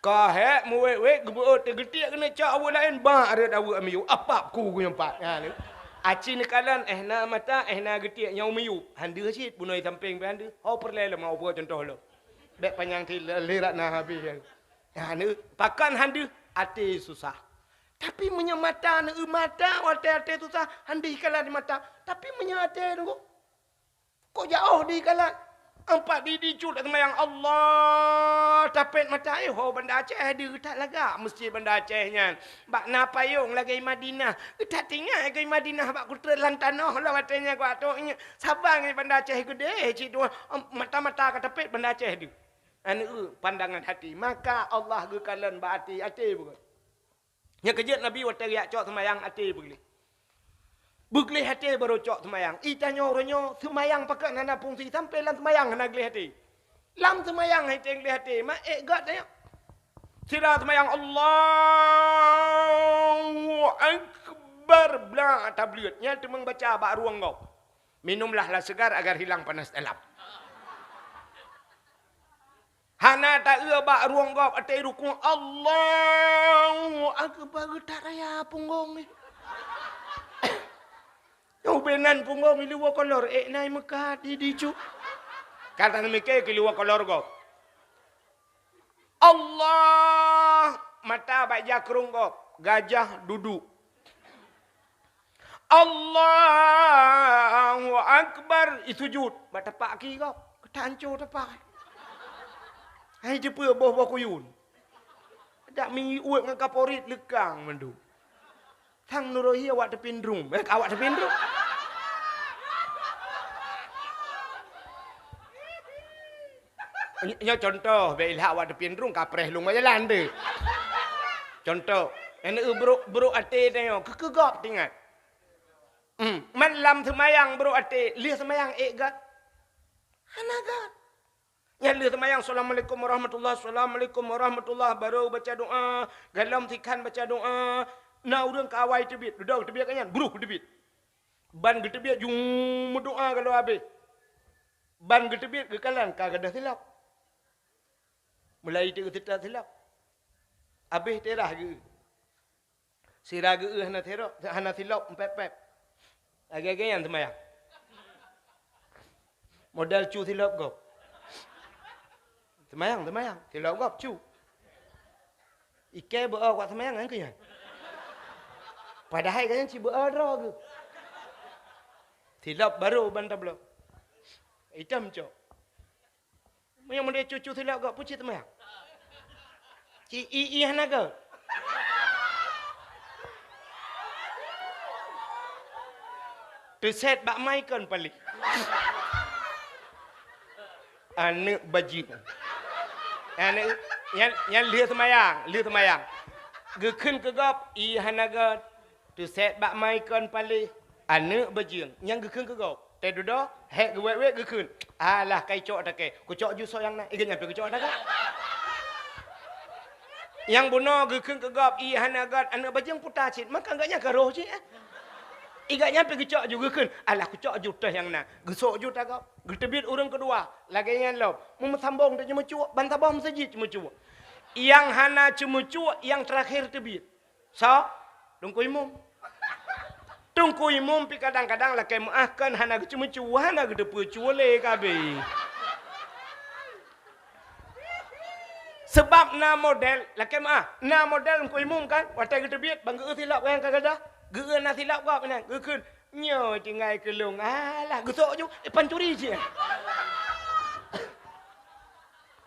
Wah, hek, muwet-wet, geubeuet, teugeutiek keuneuk cok aweuek laén, bak rot aweuek miyueb, apap ku geuyue pat. Ha, ni. Aci neukalon, eh na mata, eh na geutiek, nyoe miyueb. Han deuh cit, bunoe sampéng pih han deuh. Ho peureulée lom, ho peuet contoh lom. Bék panyang ti le-, le rat na habéh. Ha, ni. Pakon han deuh, até susah. Tapi meunyoe mata, neu mata, watée até susah, han deuh ikalon mata. Tapi meunyoe até nunggu, kok jaoh di kalat? Ampat di, di cut seumayang Allah, tapet mata, eh, ho Banda Aceh deuh that lagak meuseujid Banda Aceh nyan. Bak na payong lagée Madinah. That tinggai lagée Madinah bak kutrek lam tanoh lom watée nyan kuat tok nyan. Saban ngon Banda Aceh geudeh cit dua, em, mata-mata ka tapet Banda Aceh deuh. Aneuk pandangan hati. Maka Allah geukalon bak até, até bukan. Nyang keujeuet Nabi watée geujak cok seumayang até beugleh. Beugleh até barô cok seumayang. I tanyoe uroe nyoe seumayang pakon hana fungsi sampoe lam seumayang hana gleh até. Lam seumayang hai teugleh até, ma ék gét tanyoe. Sira seumayang Allahu Akbar blah tableuet. Nyan teumeung baca bak rueng gob. Minumlah lah segar agar hilang panas dalam. Hana taeu bak rueng gob até rukuk, Allahu Akbar, geutak raya punggong ni. Nyoe ubé nan punggong i liwoe kolor, ék nai meukat di dicu. Ka taneumiké keu liwoe kolor gob. Allah, mata bak jakrong gob, gajah duduk. Allahu Akbar, i sujud, bak tapak ki gob, keutanco tapak. Hai jeupeue boh-boh kuyun. Dak mi uet ngon kaporit leukang mandum. Sang nurohi awak teupindrung. Eh, awak teupindrung. Ny-, nyoe contoh, bèk ilhak awak teupindrung, kapreh lôn bak jalan deh. Contoh, nyan brôk, brôk até tanyoe, keu, keu gob teuingat. Hmm, man lam seumayang brôk até, lheueh seumayang ék gét. Hana gét. Nyan lheueh seumayang, "Assalamualaikum warahmatullah, assalamualaikum warahmatullah," barô baca doa, golom sikhan baca doa. Na ureueng ka awai teubiet, dudoe teubiet ka nyan, bruh teubiet. Ban geuteubiet, jung meudoa golom abéh. Ban geuteubiet geukalon ka gadôh silop. Mulai teuk geuseutôt silop. Abéh teurah geu. Sira geu hana silop, hana silop, pép-pép. Lagèe-lagèe nyan seumayang. Model cu silop gob. Seumayang, seumayang. Silop gob, cu. Ikèe beu-o bak seumayang nyan keu nyan. Padahai ka nyan cit beu-o droe geuh. Silop barô ban tabloe. Itam cok. Meunyoe model cu-cu silop gob, peue cit seumayang? Ci i, i hana gét. Teusét bak mai kon paléh. Aneuk bajeueng. Aneuk, nyan, nyan lheueh seumayang, lheueh seumayang. Geukheun keu gob, i hana gét. Teusét bak mai kon paléh, aneuk bajeueng, nyan geukheun keu gob. Teududoe, hék geuwét-wét geukheun. Alah, ka icok takèe. Kucok ju soe nyang na. Igat nyan pih kucok takèe. Nyang bunoe geukheun keu gob, i hana gét, aneuk bajeueng puta cit. Maka gobnyan ka roh cit, eh. Igat nyan pih geucok ju geukheun. Alah, kucok ju teuh nyang na. Geusok ju tagob. Geuteubiet ureueng keudua. Lagèe nyan lom. Meumeusambong teuh ceumeucue, ban saboh meuseujid ceumeucue. Nyang hana ceumeucue, nyang teurakhé teubiet. Soe? Teungku Imum. Teungku Imum pih kadang-kadang lakèe meu'ah kon hana geuceumeucue, hana geuteupeue cue lé ka abéh. Seubab na model, lakèe meu'ah, na model Teungku Imum kan, watèe geuteubiet, ban geu-eu silop nyang ka gadôh, geu-eu na silop gob nyan, geukheun, "Nyoe tinggai keu lôn." Alah, geusok ju, eh, pancuri cit.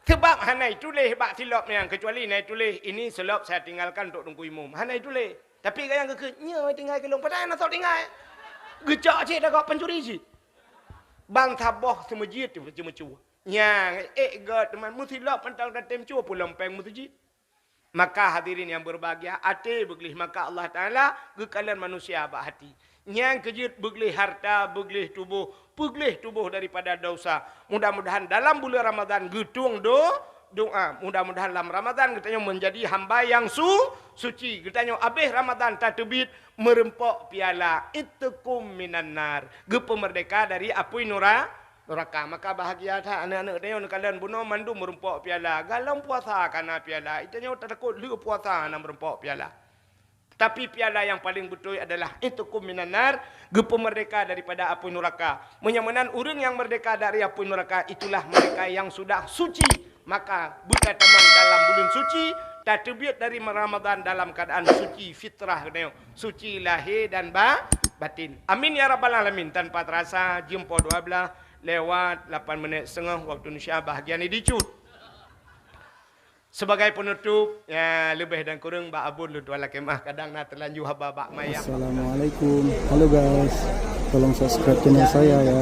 Seubab hana ituléh bak silop nyan, keucuali na ituléh, "Ini selop saya tinggalkan untuk Teungku Imum." Hana ituléh. Tapi gobnyan geukheun, "Nyoe tinggai keu lôn." Padahai na soe tinggai. Geucok cit tagob pancuri cit. Ban saboh seumeujid teuh ceumeucue. Nyan, ék gét teuma meusilop mantong tatem cue pulang péng meuseujid. Maka hadirin yang berbahagia, até beugleh, maka Allah Taala geukalon manusia bak hati. Nyang keujeuet beugleh harta, beugleh tuboh, beugleh tuboh daripada dosa. Mudah-mudahan dalam bulan Ramadan geutueng do-, doa. Mudah-mudahan lam Ramadan geutanyoe menjadi hamba yang su-, suci. Geutanyoe abéh Ramadan tateubiet meureumpok piala itqum minan nar. Geupeumerdeka dari apui nura-, nuraka. Maka bahagia that aneuk-aneuk tanyoe neukalon bunoe mandum meurumpok piala. Galom puasa kana piala. Itanyoe tatakot lheueh puasa na meurumpok piala. Tapi piala nyang paleng beutôi adalah itqun minan nar, geupeumeurdeka daripada apui nuraka. Meunyoe meunan ureuëng nyang meurdeka dari apui nuraka, itulah mereka yang sudah suci. Maka beutatamong dalam buleuen suci, tateubiet dari Ramadhan dalam keuadaan suci fitrah geutanyoe, suci lahé dan ba-, batin. Amin ya rabbal alamin. Tanpa terasa jeuem poh dua belas lewat lapan menit setengah waktu Indonesia bahagian ini dicut. Sebagai penutup, ya, lebih dan kurang bak abon lôn tuan lakée meuah, kadang na teulanjur haba bak mayang. Assalamualaikum. Halo guys, tolong subscribe channel saya ya.